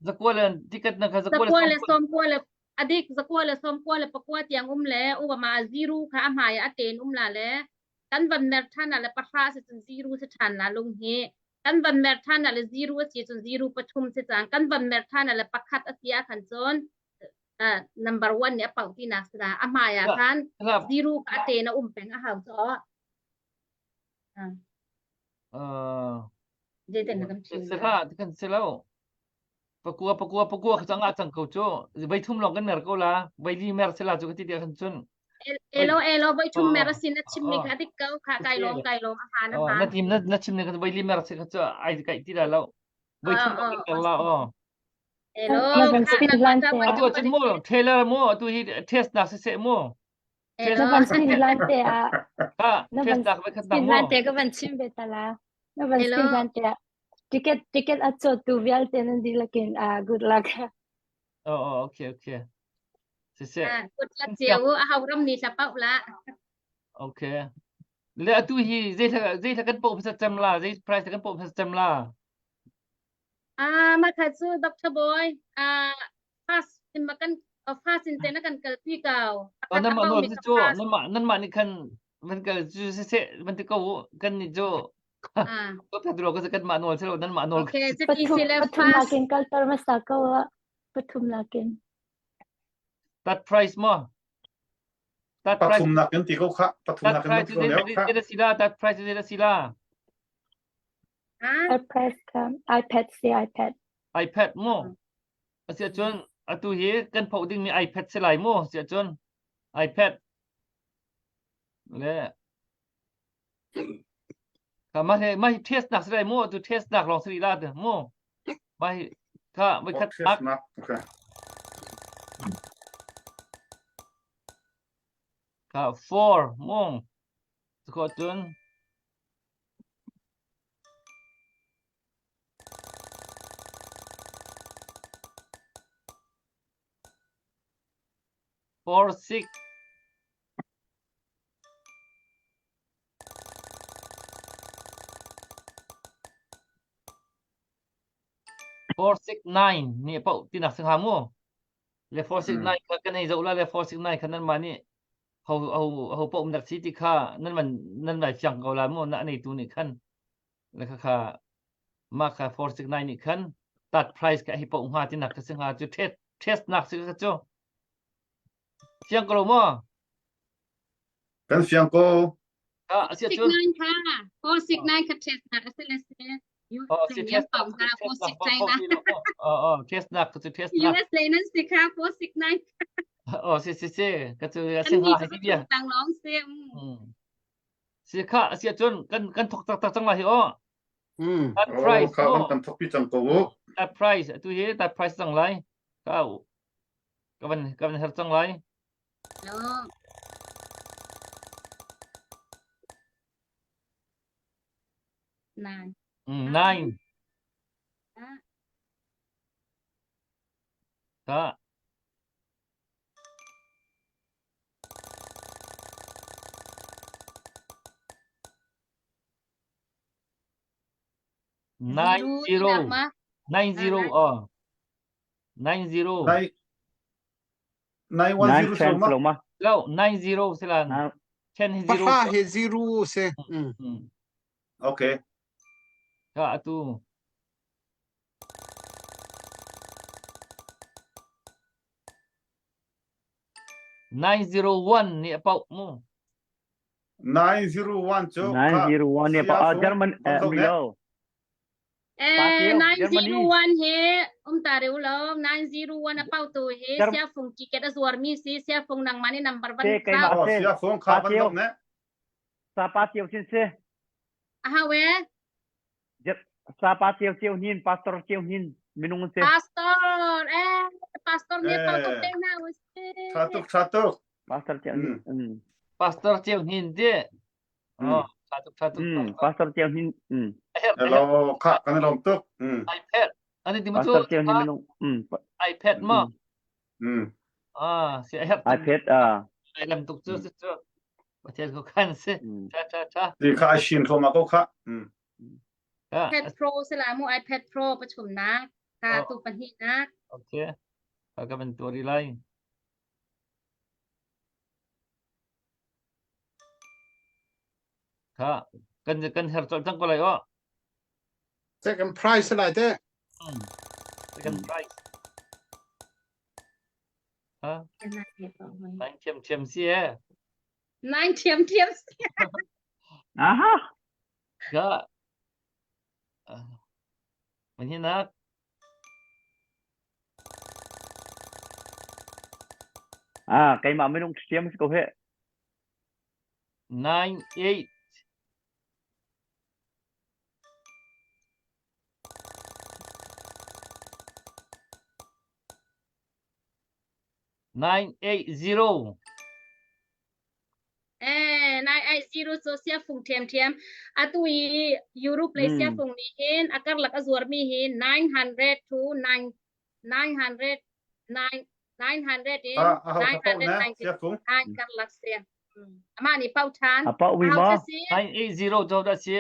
zakua le ticket na kha zakua zakua le sawm kua le adik zakua le sawm kua le pakua tiang um le uwa ma zero kha a hmai ah a ten um la le kan van mer ṭhan ah le pahra si cun zero si ṭhan la lung hi kan van mer ṭhan ah le zero a si cun zero pathum si cang kan van mer ṭhan ah le pakhat a si ah khan cun uh, number one nih a pauh tinak si la a hmai ah khan zero a te na um peng a hau cu uh zeiten na kan chim si hlah kan si lo Pakua pakua pakua kha cang ah cang ko cu. Voi thum lawng kan mer ko la. Voi li mer sela cu ka ti tiah khan cun. Elo elo voi thum mer asin na chim mi kha dik ko kha kai lawm kai lawm a han a han. Na tim na na chim ni kha voi li mer se kha cu ai kai ti la lo. Voi thum lawng kan mer la o. Elo Atu cun mu trailer mu atu hi test nak siseh mu. Na van spin hlan te ah na van spin hlan te ka van chim ve ta la. Na van spin hlan te ah ticket ticket a cawtu vialte nan dihlak in uh, good luck. Oh, oh, okay, okay. Siseh. Good luck cio a hau ram ni thla pauh la. Okay. Le atu hi zei thla zei thla kan poh hmasa cem la, zei price kan poh hmasa cem la. Ah, ma kha cu Dr. Boy, ah fast in ma kan fast in te na kan kal pi kau. Oh, nan mah nawl cu nan mah nan mah nih khan van kal cu se se van ti ko kan nih cu Ah. ko phet ro ka kan mah nawl selo nan mah nawl Okay, cuti Pathum si le pathum fast. nakin kalter hmasa ko ah. Pathum nakin. That price mo That price Pathum nakin ti ko kha pathum that nakin price na cu kha. zei si la that price cu zei si la Ah, That price kha iPad si iPad. iPad mu Asiahcun atu hi kan phoh dingmi iPad si lai mu siahcun iPad le kha mah hi mah hi test nak si lai mu atu test nak lawng si rih la tu mu mah hi kha voi khat Test nak okay. Kha four mu Cukhawh cun 4 6 4 6 9 nih paoh tinak si hnga mu le 4 6 9 kha kan ei zoh la le 4 6 9 kha nan mah nih ho ho ho paoh um dak si ti kha nan man nan lai fiang ko la mu na nei tu nih khan le kha kha mah kha 469 nih khan tat price ka hi paoh hnga ti nak ka si hnga cu test test nak si ka cu fiang ko lo maw Kan fiang ko. Ah, a sia cun 69 kha 469 kha test nak a si le si Oh, si test nak test nak Oh, oh, test nak cu test nak US lei nan si kha 469 Oh, si si si ka cu a si hnga hi bia. Tang long si. Si kha a sia cun kan kan thok tak tak cang la hi oh. Mm. That price Oh, kha kan kan thok pi cang ko u. That price atu hi that price cang lai. Ka ka van ka van her cang lai. No. Nine. Mm, nine. Ka 90 90 oh 90 Nine nine one Nine zero ten so ma. lo ma. Lo 90 si lan 10 hi 0 Pahra he zero se. Mm. Mm. Okay. Ka atu 901 nih a pauh mu. 901 cu 901 nih a pauh. Ah, German eh, Milo. Eh, 901 he um ta reu lo 901 a pau tu he sia fung ticket a zuar mi si sia fung nang mani number van Se keimah Oh, se. sia fung kha van dok ne. Sa pa cio sin se. Aha we. Sa pa cio cio hin pastor cio hin minung se. Pastor eh pastor nih pau tuk te na we se. Tha tuk tha tuk. Pastor cio hin. Pastor cio hin ti. Oh, tha tuk tha tuk. Pastor cio hin. Hello kha kan lom tuk. iPad. Ani ti mu Pastor cio hin minung. iPad ma. Ah, si a herh tuk. iPad ah. Ai lam tuk cu si cu. Pathian ko khan si. Tha tha tha. Ti kha a shin thoma ko kha. iPad Pro si la mu iPad Pro pachum nak ka tu pahnih nak. Okay. Ka ka ban tuari lai. Kha kan kan her chol cang ko lai o. Second prize lai te. Second prize. Ha? Nine thiam thiam si e. Nine thiam thiam si. Aha. Ka. Manhinak. Ah, keimah minung thiam si ko he. 9 8 980 Eh, 980 cu sia fung ṭhiamṭhiam. Atu i Europe lei sia fung nih hin a karlak a zuarmi hi 900 to 9 900 9 900 in Ah, a ho kha paoh ne, sia fung. 999 karlak sia. Amah nih pau ṭhan. A pau wi Ahau maw? cu si. 980 cu dah si?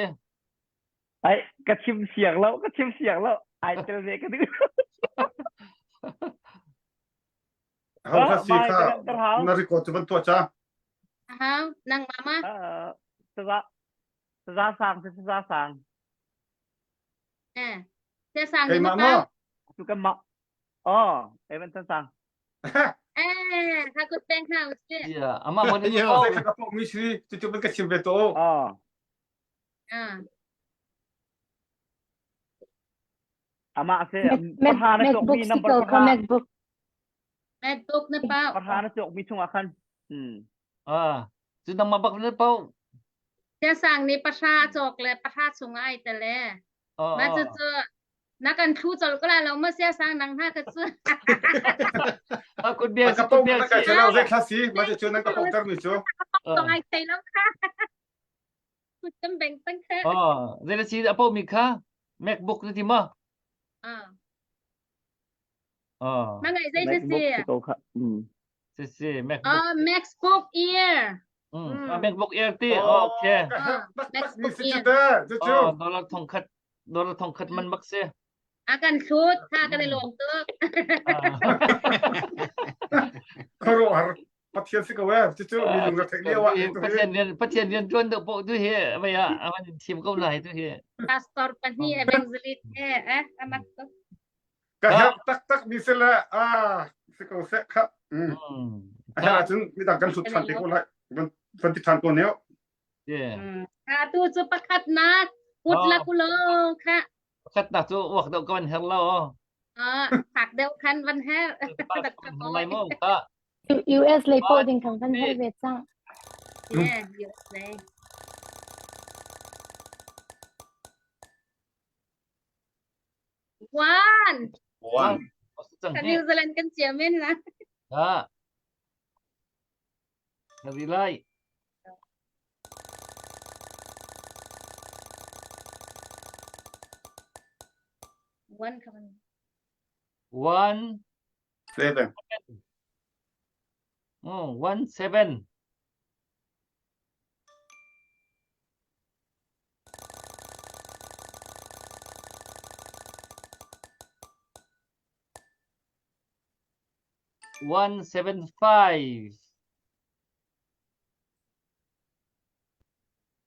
Ai, ka chim siang lo, ka chim siang lo. Ai tel ve ka duh. Ho kha si Mai kha ka langhter hau. na record cu van tuah ca. Ahau, nang mama. Ah, saza saza sang si saza sang. Eh. Sia sang ni Keimah ma maw? pau. Tu kan mah. Oh, Evan Chan Sang. Eh, ha kut peng hna usih. Yeah, amah mon in Yo. pau. Zei kha ka pok mi si cucu van ka chim ve to. Oh. Ah. Amah si Mac pahra na cawk MacBook mi si number ko kha pahra. MacBook. MacBook na pau. Pahra na cawk mi chungah khan. Hmm. Ah, cu nangmah bak na pau. Sia sang nih pahra cawk le pahra chung ai te le. Oh, Ma cu oh. cu na kan thlu col ko la lo ma sia sang nang hna ka cu. Ah, kut bia A si, ka kut pok bia na kai si. thei lo zei thla si ma cu nan ka pok ter mi cu. Tong ai thei lo kha. Kut kan beng tang kha. Oh, zei na si a pau mi kha MacBook na ti ma? Ah. Oh. Ma ngai zei si MacBook si. si ko kha. Hmm. Si si MacBook. Ah, MacBook Air. Mm. Mm. Ah, MacBook Air ti. Oh, okay. Ka herh tak tak mi MacBook si cu Air. te. Cucu. Oh, dollar thong khat dollar thong khat man bak si. A kan thlut tha kan i lawm tuk. Ah. Khuaruahhar Pathian si ko eh. Cucu mi lung ra theih lio ah tu hi. Pathian rian Pathian rian tuan deuh poh tu hi mei ah aman in thim ko lai tu hi. Pastor pahnih evangelist he eh amak tuk. Ka herh taktak mi si le ah si ko seh kha. Mm. Mm. A herh ahcun midang kan hlut ṭhan te ko lai. Van van ti ṭhan ko neo. Yeah. Mm. Kha tu cu pakhatnak put la Oh. kulo kha. Pakhatnak cu uak deuh ka van her lo. Ah, fak deuh khan van her. Dak ka Lai boy. mo ka. US lei poh ding kan van her ve cang. Yeah, US lei. One. One. Ka New Zealand kan cia men la. Ha. Na ri lai. One ka van. One. Seven. Oh, 17. 175.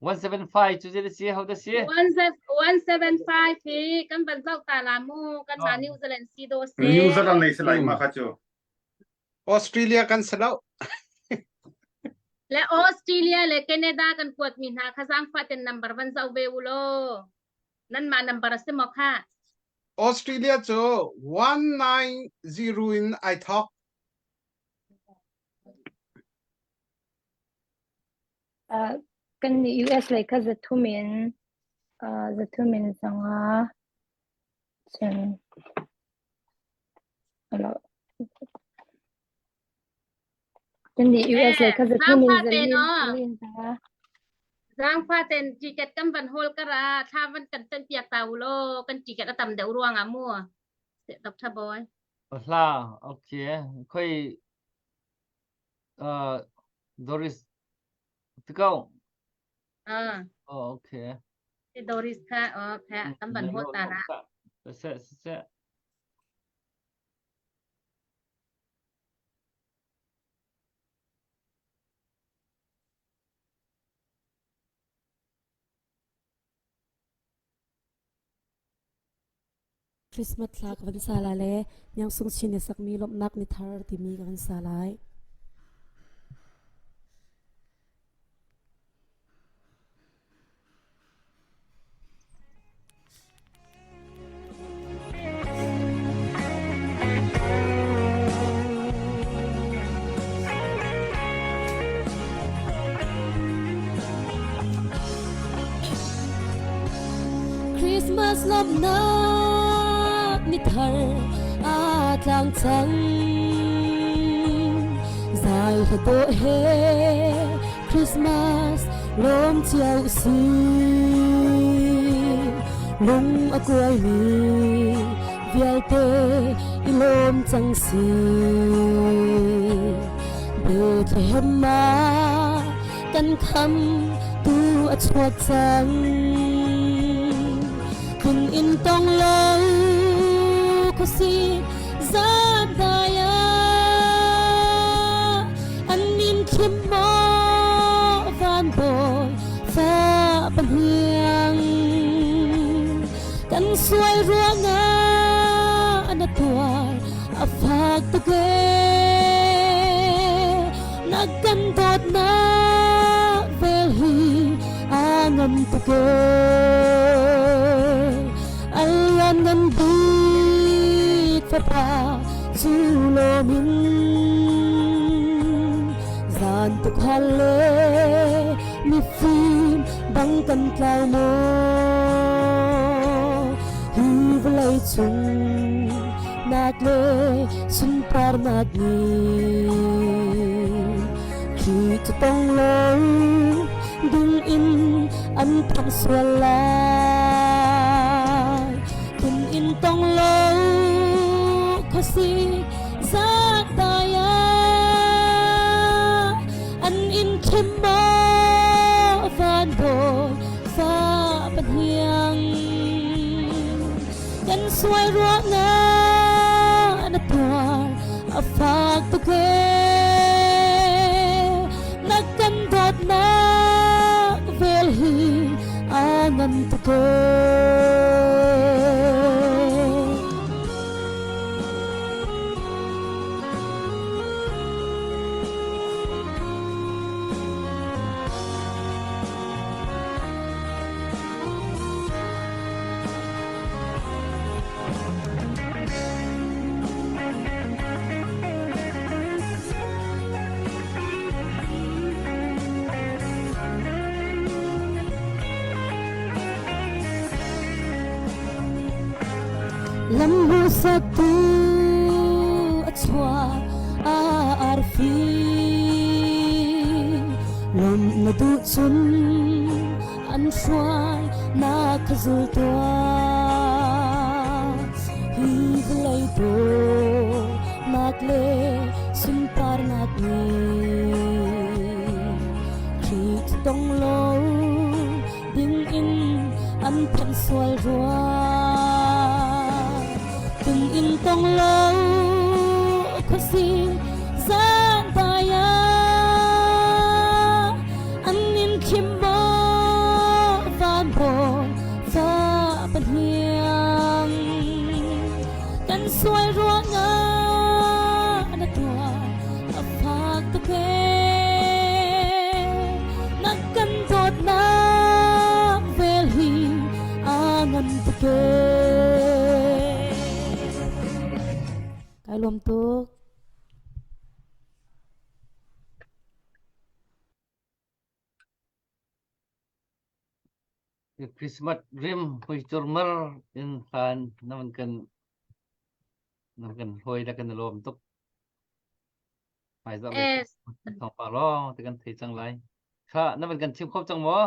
175 cu zei si ho da si? 175 hi kan van zoh ta la mu kan ma New Zealand si do si. New Zealand lei si lai ma kha cu. Australia kan si lo. Le Australia le Canada kan kuat mi hna kha zaangfah ten number van zoh ve u law. Nan mah number a si maw kha? Australia cu 190 in ai thawk. Uh, kan nih US lei kha zathum in uh, zathum in zanga cun Kan nih US lei kha zathum in zali in zanga. Zaangfa ten ticket kan van hawl kara thla van kan tan piak ta u law kan ticket a tam deuh ruang ah mu. Dr. Boy. Hla okay khoi uh Doris tikau Ah. Oh okay. Doris kha okay kan van hawl ta la. Se se Christmas thla ka van sa lai le Niang Sung Chin nih sakmi lawmhnak ni thar timi ka van sa lai. Christmas lawmhnak ni thar aa tlang cang. Zai hla dawh he Christmas lawm cio si. Lung a kuaimi vialte i lawm cang si. Bethlehem ah. Kan kham tu a chuak cang. Tlun in tong lo khuasik zan dai ah an min khim maw van bawi fa pahniang kan sual ruangah na tuar a fak tuk ee na kan dawtnak vel hi a ngan tuk ee a lianngan bik fapa cu lawm in zan tukhal le mifim bang kan tlau maw hi vawlei cung nak le sunparnak ni khi cu tong lo ding in an phak sual lai tun in tong lo khuasik zat dai ah an in khim maw van bawi fa pahniang kan sual ruangah na tuar a fak tuk ee na kan dawtnak vel hi a ngan tuk ee. Lambu satu a chuak a arfi lom na duh cun an hruai na ka zul tuah hi vawlei dawtnak le sunparnak ni Khrih tong lo ding in an phanh sual rua tung in tong lo khuasi zan dai ah an in khim maw van bawi fa pahniang kan sual ruangah na tuar a fak tuk ee na kan dawtnak vel hi a ngan tuk ee Kai lawm tuk. Christmas rim hoi mar in hlan na kan na kan hoi la kan lawm tuk. Hmaizarh Eh, thawngpang lawng te kan thei cang lai. Kha na van kan chim kho cang maw?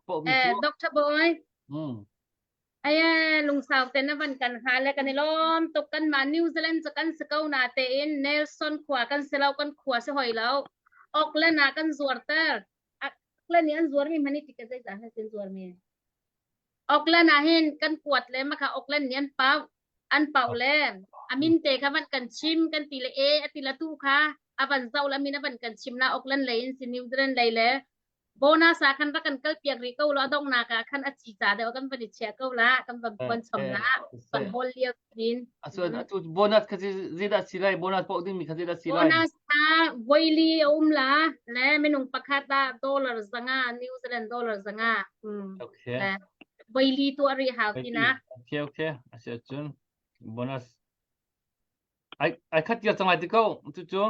Pawhmi eh, cu. Dr. Boy, Mm. Ai lungsau te na van kan ha le kan i lawm tuk kan mah New Zealand cu kan si ko na tein Nelson khua kan si lo kan khua si hoi lo Auckland ah kan zuarter Auckland i an zuarmi hmanh i ticket zeizah he sin zuarmi Auckland ah hin kan kuat le maka Auckland nih an pau an pau le amin te kha van kan chim kan ti le e ati la tu kha avan zau la min avan kan chim na Auckland lei in si New Zealand lei le bonus ah khan rak kan kal piak rih ko lo a donghnak ah khan a ci ca deuh kan van i chiah ko la kan van phuan chom la kan hawl lio in atu bonus kha zeidah si lai bonus poh ding mi kha zeidah si lai bonus kha voili a um la le minung pakhat ah dollar zanga New Zealand dollar zanga okay le voili tuah rih hau tina okay okay asi cun bonus Ai ai khat tiar cang lai ti ko cu cu.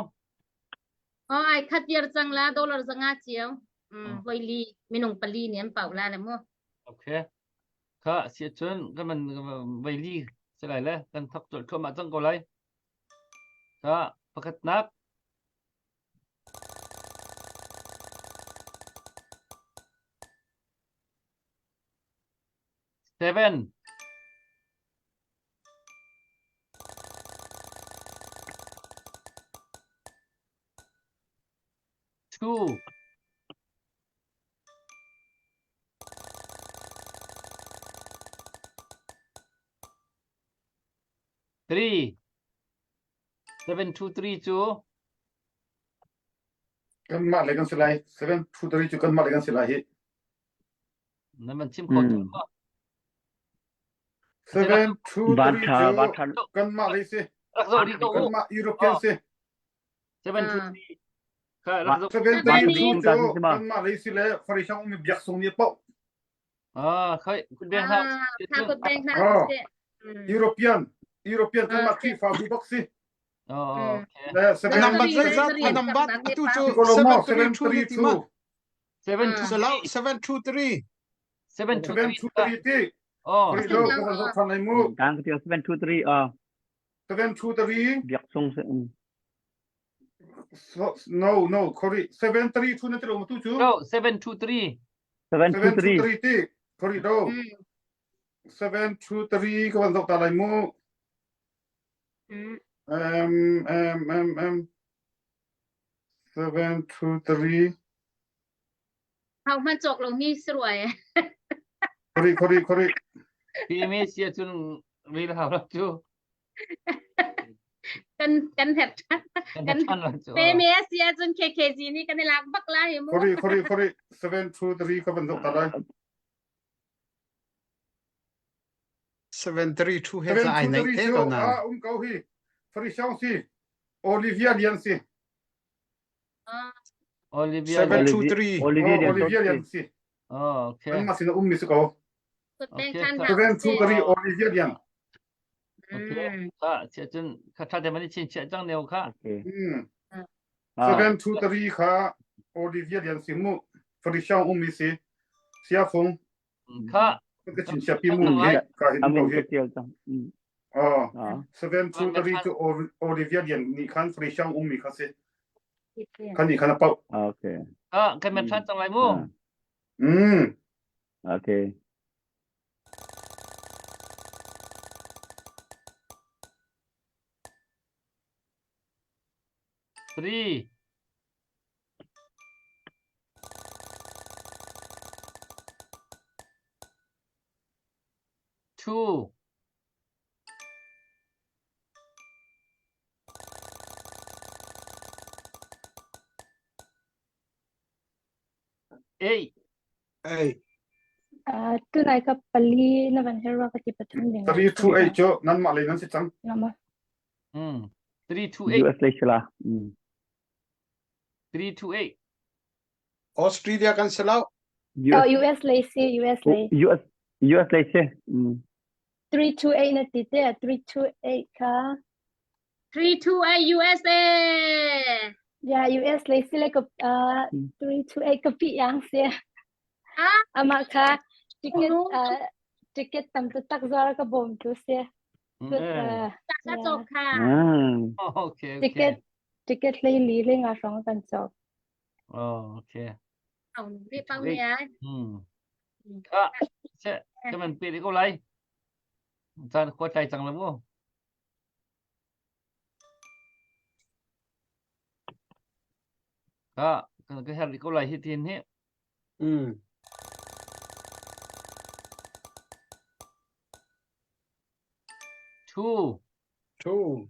Oh ai khat tiar cang la dollar zanga cio. Mm voili minung pali nih an pau la le mu. Okay. Kha si cun kan man voili si lai le kan thok colh thluahmah cang ko lai. Kha pakhatnak Seven. 2. 3 7 2 3 cu Kanmah le kan si lai. 7 2 3 cu kanmah le kan si lai hi. Na man chim kho Mm. 7 2 Van 3 tha van cu tha kanmah lei si. Rak zoh rih ko u. Kanmah European si. 7 2 3 kha rak zoh. 7 Van 3 2 tha cu kanmah lei si le Farisang um biak sung nih poh. Ah, khoi kut beng hna. Ah, kut beng hna Oh. si. European European kanmah Khrihfabu bak si. Oh, okay. Le 7 Number zeizat a number atu cu 7 3 2 ti ma 7 2 Salau 7 2 3 7 2 7 2 3 ti. Oh. Kori do ka zoh than lai mu. Tang ka 7 2 3 ah 7 2 3 biak sung se um. So, no no kori 7 3 2 na ti lo tu cu. No 7 2 3. 7 2 3 3 ti. Kori do. 7 2 3 ka van zoh ta lai mu. Um um um um 7 2 3 Hau hman cawk lo mi si ruai. Kori kori kori. PMA sia cun rel hau lo cu. Kan kan het Kan than lo cu. PMA sia cun KKG nih kan i lak bak la hi mu. Kori kori kori 7 2 3 ka van zoh ta lai. 7 3 2 he 7 za ai 2 nei 3 te cu ko na. ah um ko hi. Farisang si. Olivia Lian si. Olivia 7 2 3 Olivia Oh, Lian Olivia Lian si. Oh, okay. Anmah sin um mi si ko. Okay. 7 2 3 Olivia Lian. Okay. Kha chia cun kha tha te mani chin chia cang neo kha. Okay. Hmm. Ah. 7 2 3 kha Olivia Lian si mu. Farisang um mi si. Sia fung. Kha Ka chin sia pi mu hi ka hin ko Amin hi. ka tial cang. Mm. Oh. Ah. 7 2 3 cu Olivia Lian nih khan Farisang um mi kha si. Khan nih khan a pau. Okay. Kha kan met than cang lai mu. Ah. Hmm. Okay. Three. Two. Eight. Ei. Uh, tunai ka pali na van herwa ka ti pathum ding. 3 2 8 cu nanmah lei nan si cang. Nama. Mm. 3 2 8. US lei sila. Mm. 3 2 8. Australia kan si lo. Oh, US lei si, US lei. US US lei si. Mm. 3 2 8 na ti te, 3 2 8 ka. 3 2 8 USA. Yeah, US lei si le ka uh, 3 2 8 ka pi yang si. Ah. Ama kha ticket uh, ticket tam tu tak zar ka bom tu si. Mm. Ka cawk kha. Mm. Oh, okay, okay. Ticket ticket hlei li le nga hrawng kan cawk. Oh, okay. Ong ri pang ni ai. Hmm. Kha, se, ka man pe ko lai. Caan khua tlai cang la mu. Kha, kan ka her ko lai hi tin hi. Mm. Two. Two.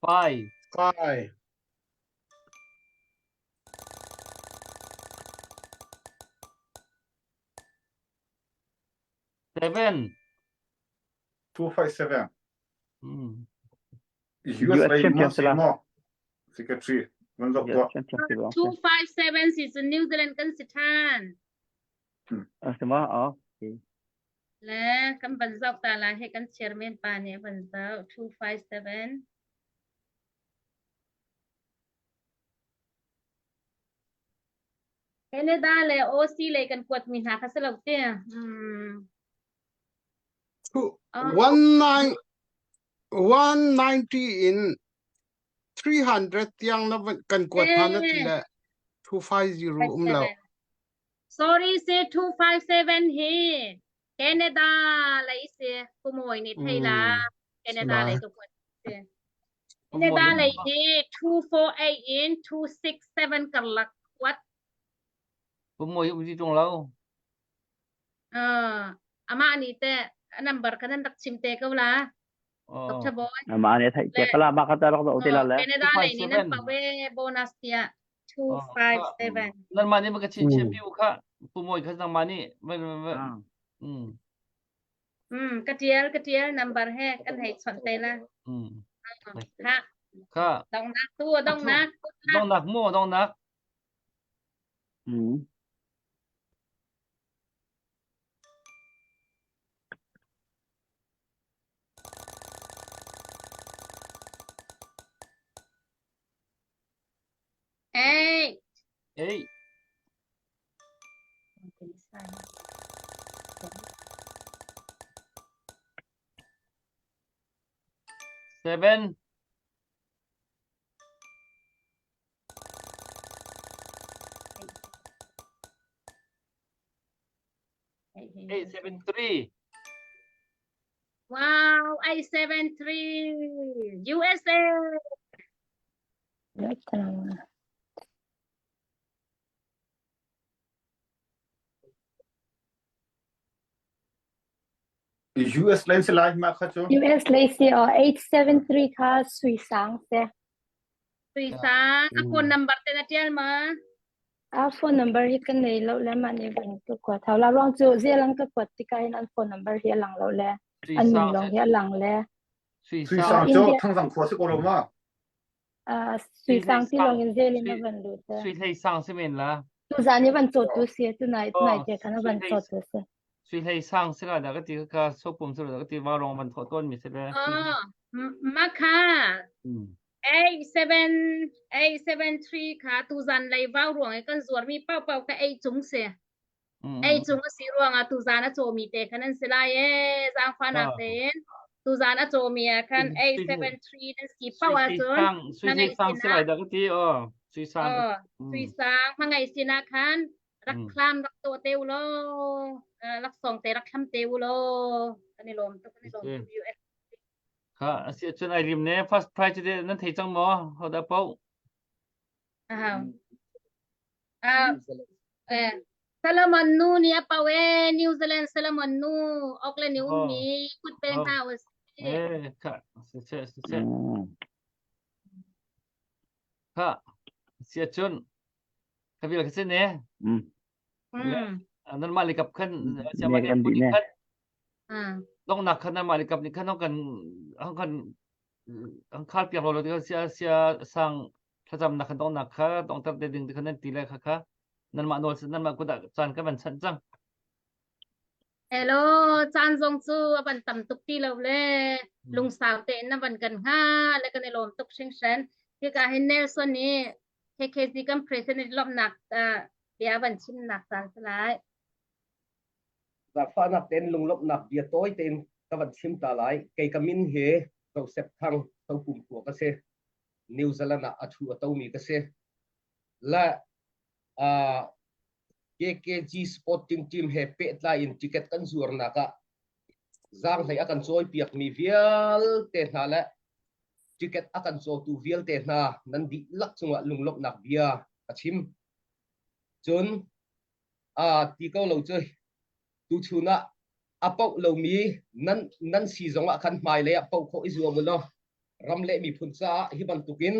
Five. Five. Seven. 257. Mm. US US lei champion mo si sila. mo. Secretary. Van zok US tuah. champion sila. 257 si cu New Zealand kan si than. Ah, sama. Ah, okay. Le kan van zoh ta la he kan chairman pa nih a van zoh 257. Canada le OC lei kan kuat mi hna kha si lo te. Hmm. Two, Oh. one nine, 190 in 300 tiang na van- kan kuat hna na ti le 250 um lo. Sorry si 257 hi Canada lei si kumawi nih thei la Canada lei ka kuat si. Canada lei hi 248 in 267 karlak kuat. Pu Mawi um ti ṭung lo. Uh, amah nih teh a number kan nan rak chim te ko la. Dr. Boy. Amah nih theih te kala mah kha ta rak zoh te la le. Canada lei nih nan pawe bonus tiah 257. Nan mah nih ma ka chin chin pi u kha Pu Mawi kha nangmah nih mm. Mm, ka tial ka tial number he kan hei chawnh te la. Mm. Ha. Kha. Dongnak tu dongnak. Dongnak mu dongnak. Mm. Eight. Eight. 7. 873. Wow, 873 USA. US lei si lai mah kha cu. US lei si aw 873 kha Sui Sang si. Sui Sang a phone number te na tial ma? A phone number hi kan nei lo le mah nih van ka kuat hau la ruang cu zelang ka kuat tikah hin an phone number hi a lang lo le an min lawng hi a lang le. Sui Sang cu Thangzang khua si ko lo ma? Uh, Sui Sang ti lawng in zel in a van lut. Sui Hlei Sang si men la. Tu zan i van cawt tu si tu nai tu nai te khan a van cawt tu si. Sui Hlei Sang si la da ka ti ka sopum si la ka ti wa rong van tho ton mi si le. Oh, ma kha. 87 873 kha tu zan lei vau ruang i kan zuar mi pau pau ka ei chung si. Ei cung a si ruangah tuzaan a cawmi te khan an si lai ee zaangfahnak tein tuzaan a cawmi ah khan 873 nan si paoh ahcun Sui Hlei Sang si lai dah ka ti aw Sui Sang Sui Sang hmangaih sinah khan rak thlam rak tuah te u law laksawng te rak thlam te u law kan i lawm tuk kan i lawm tuk US Kha a si ahcun ai rim ne first prize te nan thei cang maw hodah paoh Ahau. Ah, eh, Solomon nu nih a pau e New Zealand Solomon nu Auckland i ummi kut pe hna u sih. Eh, kha, si se si se. Kha, si ahcun ka vil ka sin e. Nan mah likap khan siama ne pu khan dongnak khan nan mah likap nih khan kan kan an khal piak lo lo sia sia sang thlacamnak khan dongnak kha dongter te ding ti khan nan ti le kha kha nanmah nawl nanmah kut ah caan ka van chanh cang. Hello, caan zong cu a van tam tuk ti lo le lungsau tein na van kan hnga le kan i lawm tuk hringhran. Hika hin Nelson nih KKC kan president lawmhnak bia van chimnak caan si lai. Zaangfahnak tein lunglawmhnak bia tawi tein ka van chim ta lai. Kei ka min hi Joseph Thang Sopum khua ka si. New Zealand ah a thu a tomi ka si. Le uh, KKG Sporting Team he pehtlai in ticket kan zuarnak ah zaanghlei a kan cawipiakmi vialte hna le ticket a kan cawtu vialte hna nan dihlak cungah lunglawmhnak bia ka chim. Cun uh, ti ko lo cu tuchun ah a poh lomi nan nan si zongah khan hmailei ah poh khawh i zuam u law ram le miphun caah hi bantukin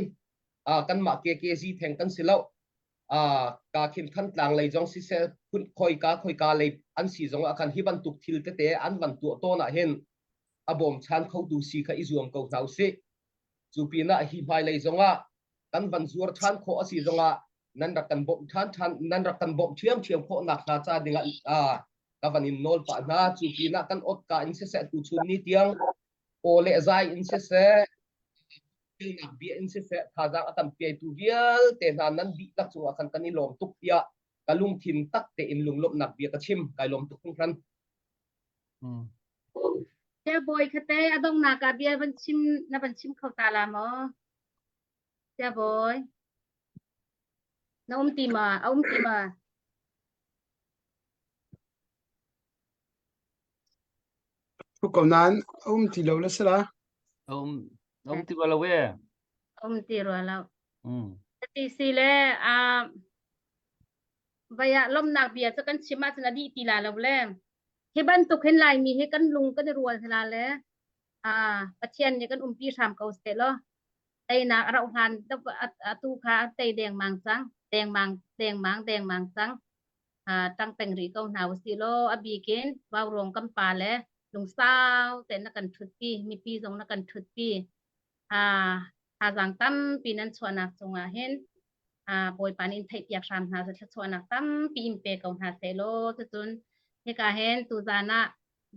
uh, kanmah KKZ theng kan si lo uh, ka khin Thantlang lei zong siseh phun khoika khoika lei an si zong ah khan hi bantuk thil tete an van tuah tawn ah hin a bawmchan khotu si kha i zuam ko hna usih cu pinah hi hmailei zongah kan van zuar ṭhan khawh a si zongah nan rak kan bawmh ṭhan ṭhan nan rak kan bawmh ṭhiamṭhiam khawh nak hnga ca dingah uh, ka van in nawl pah hna cu pinah kan awtka in siseh tuchun ni tiang aw le zai in siseh thilnak bia in siseh thazaang a kan piaitu vialte hna nan dihlak cungah khan kan i lawm tuk tiah ka lungthin tak tein lunglawmhnak bia ka chim kai lawm tuk hringhran. Sia bawi khate a donghnak ah bia van chim na van chim kho ta la maw? Sia bawi na um ti ma? A um ti ma? Thu ko nain a um ti lo le si la. Um um ti lo we. Um ti rua lo. Mm. Ti si le a. Vai ah lawmhnak bia cu kan chim ahcun a dih ti la lo le. Hi bantuk hin Laimi hi kan lung kan i rual hna le ah Pathian nih kan umpi hram ko seh law teinak a rauh hlan atu kha tei dengmang cang dengmang dengmang dengmang cang ṭang peng rih ko hna usih law a bikin vaurawng kan pa le lungsau tein na kan ṭhutpi mipi zong na kan ṭhutpi thazaang tampi nan chuahnak cungah hin Bawipa nih in theihpiak hram hna seh thluachuahnak tampi in pe ko hna seh law cucun hika hin tuzan ah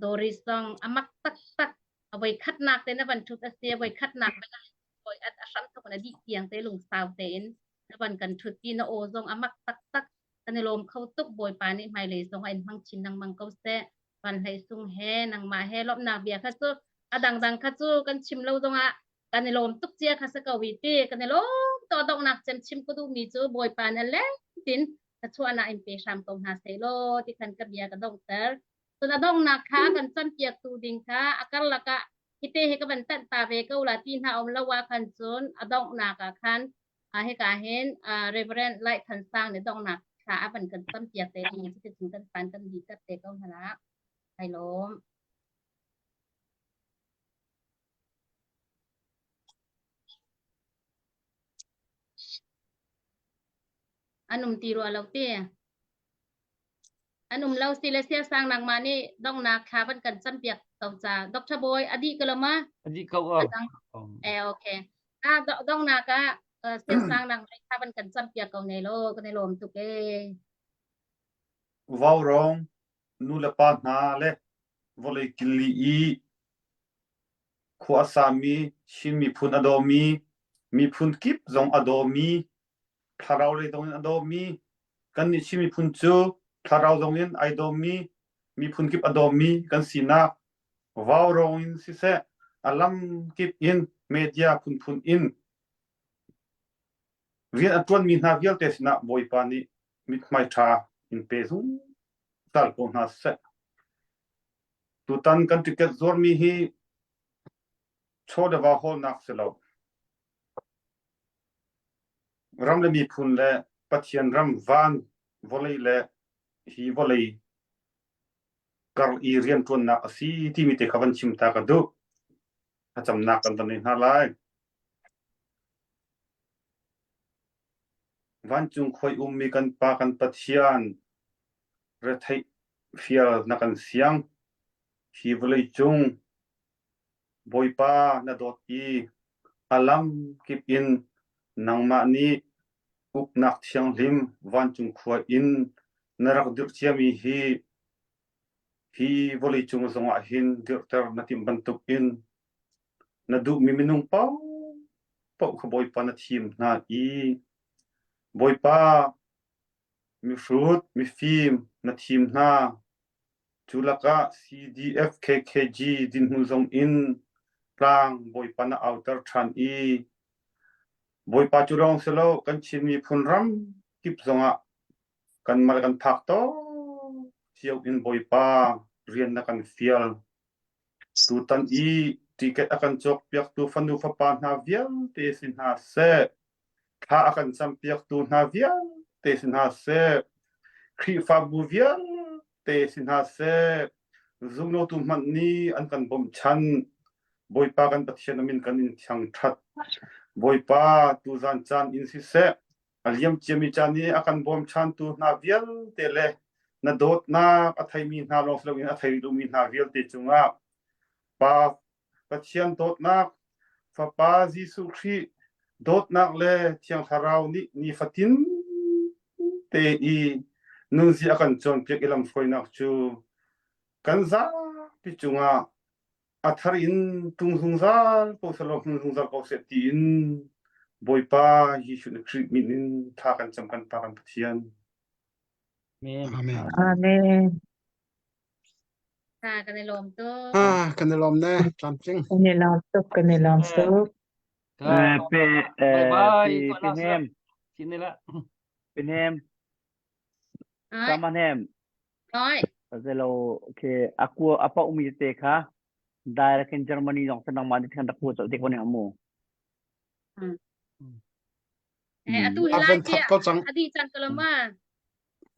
Doris zong a mak taktak a voi khatnak te na van ṭhut a si a voi khatnak a hram thok na dih tiang te lungsau tein na van kan ṭhutpi na aw zong a mak taktak kan i lawm kho tuk Bawipa nih hmailei zong a in hmang chin lengmang ko seh van hlei sung he nangmah he lawmhnak bia kha cu a dangdang kha cu kan chim lo zongah kan i lawm tuk cia kha si ko i ti kan i lawm to donghnak cem chim ka duhmi cu Bawipa nih leng tin thluachuahnak in pe hram ko hna seh law ti khan ka bia ka donghter cun a donghnak kha kan campiaktu ding kha a karlak ah hite hi ka van tanh ta ve ko la ti hna um lo ah khan cun a donghnak ah khan hika hin Reverend Lai Than Sang nih donghnak thla a van kan campiak te ding cuticun kan pan kan di ter te ko hna la ai lawm An um ti rua lo ti. An um lo si le sia sang nangmah nih donghnak thla van kan campiak ko ca. Dr. Boy a dih ko lo ma? A dih ko a. Eh okay. Ah donghnak ah sia sang nangmah thla van kan campiak ko ne lo kan i lawm tuk e. Vaurawng nu le pa hna le vawlei killi i khua a sami Chin miphun a dawmi miphun kip zong a dawmi thlarau lei zong in a dawmi kannih Chin miphun cu thlarau zong in ai dawmi miphun kip a dawmi kan sinak vaurawng in siseh a lam kip in media phunphun in rian a ṭuanmi hna vialte sinah Bawipa nih mithmai ṭha in pe zungzal ko hna seh. Tutan kan ticket zuarmi hi chaw le va hawlnak si lo. Ram le miphun le Pathian ram van vawlei le hi vawlei kar i rianṭuannak a si timi te kha van chim ta ka duh. Thlacamnak kan van nei hna lai. Vancung khoi ummi kan Pa kan Pathian retheih fial na kan siang. Hi vawlei cung Bawipa na dawt i a lam kip in nangmah nih uknak thianghlim vancung khua in na rak dirh ciami hi hi vawlei cung zongah hin dirhter na timh bantukin na duhmi minung paohpaoh kha Bawipa na thim hna i Bawipa mihrut mifim na thim hna. Cu lakah CDF KKG dinhmun zong in tlang Bawipa na auter ṭhan i Bawipa cu lawng si lo kan Chin miphun ram kip zongah kan mal kan phak tawk cio in Bawipa rian na kan fial. Tutan i ticket a kan cawkpiaktu fanu fapa hna vialte si hna seh, thla a kan campiaktu hna vialte si hna seh, Khrihfabu vialte si hna seh, zumlotu hmanh nih an kan bawmhchanh. Bawipa kan Pathian a min kan in thiangṭhat. Bawipa tuzan caan in siseh, A liam ciami caan i a kan bawmchantu hna vialte le na dawtnak a theimi hna lawng si loin a thei duhmi hna vialte cungah Pa Pathian dawtnak, Fapa Jesuh Khrih dawtnak le Thiang Thlarau nih nifatin te i nunzia a kan cawnpiak i lamhruainak cu kan zapi cungah a thar in tung zungzal ko selaw hmun zungzal ko seh tiin Bawipa Jesuh Khrih min in tha kan cam kan Pa kan Pathian. Amen. Amen. Amen. Ha kan i lawm tuk. Ah, kan i lawm ne, tlamtling. Kan i lawm tuk, kan i lawm tuk. Eh, pe Bye eh, bye. pi Tuah pi la hnem Sin la. pi hnem Ai, sama hnem oi. Zelo ke aku apa umi te kha direct in Germany zong sa nangmah nih khan rak pu colh te ko ne amu. Eh, atu hi A lai van ti thap ko cang. adi cang ko lo ma.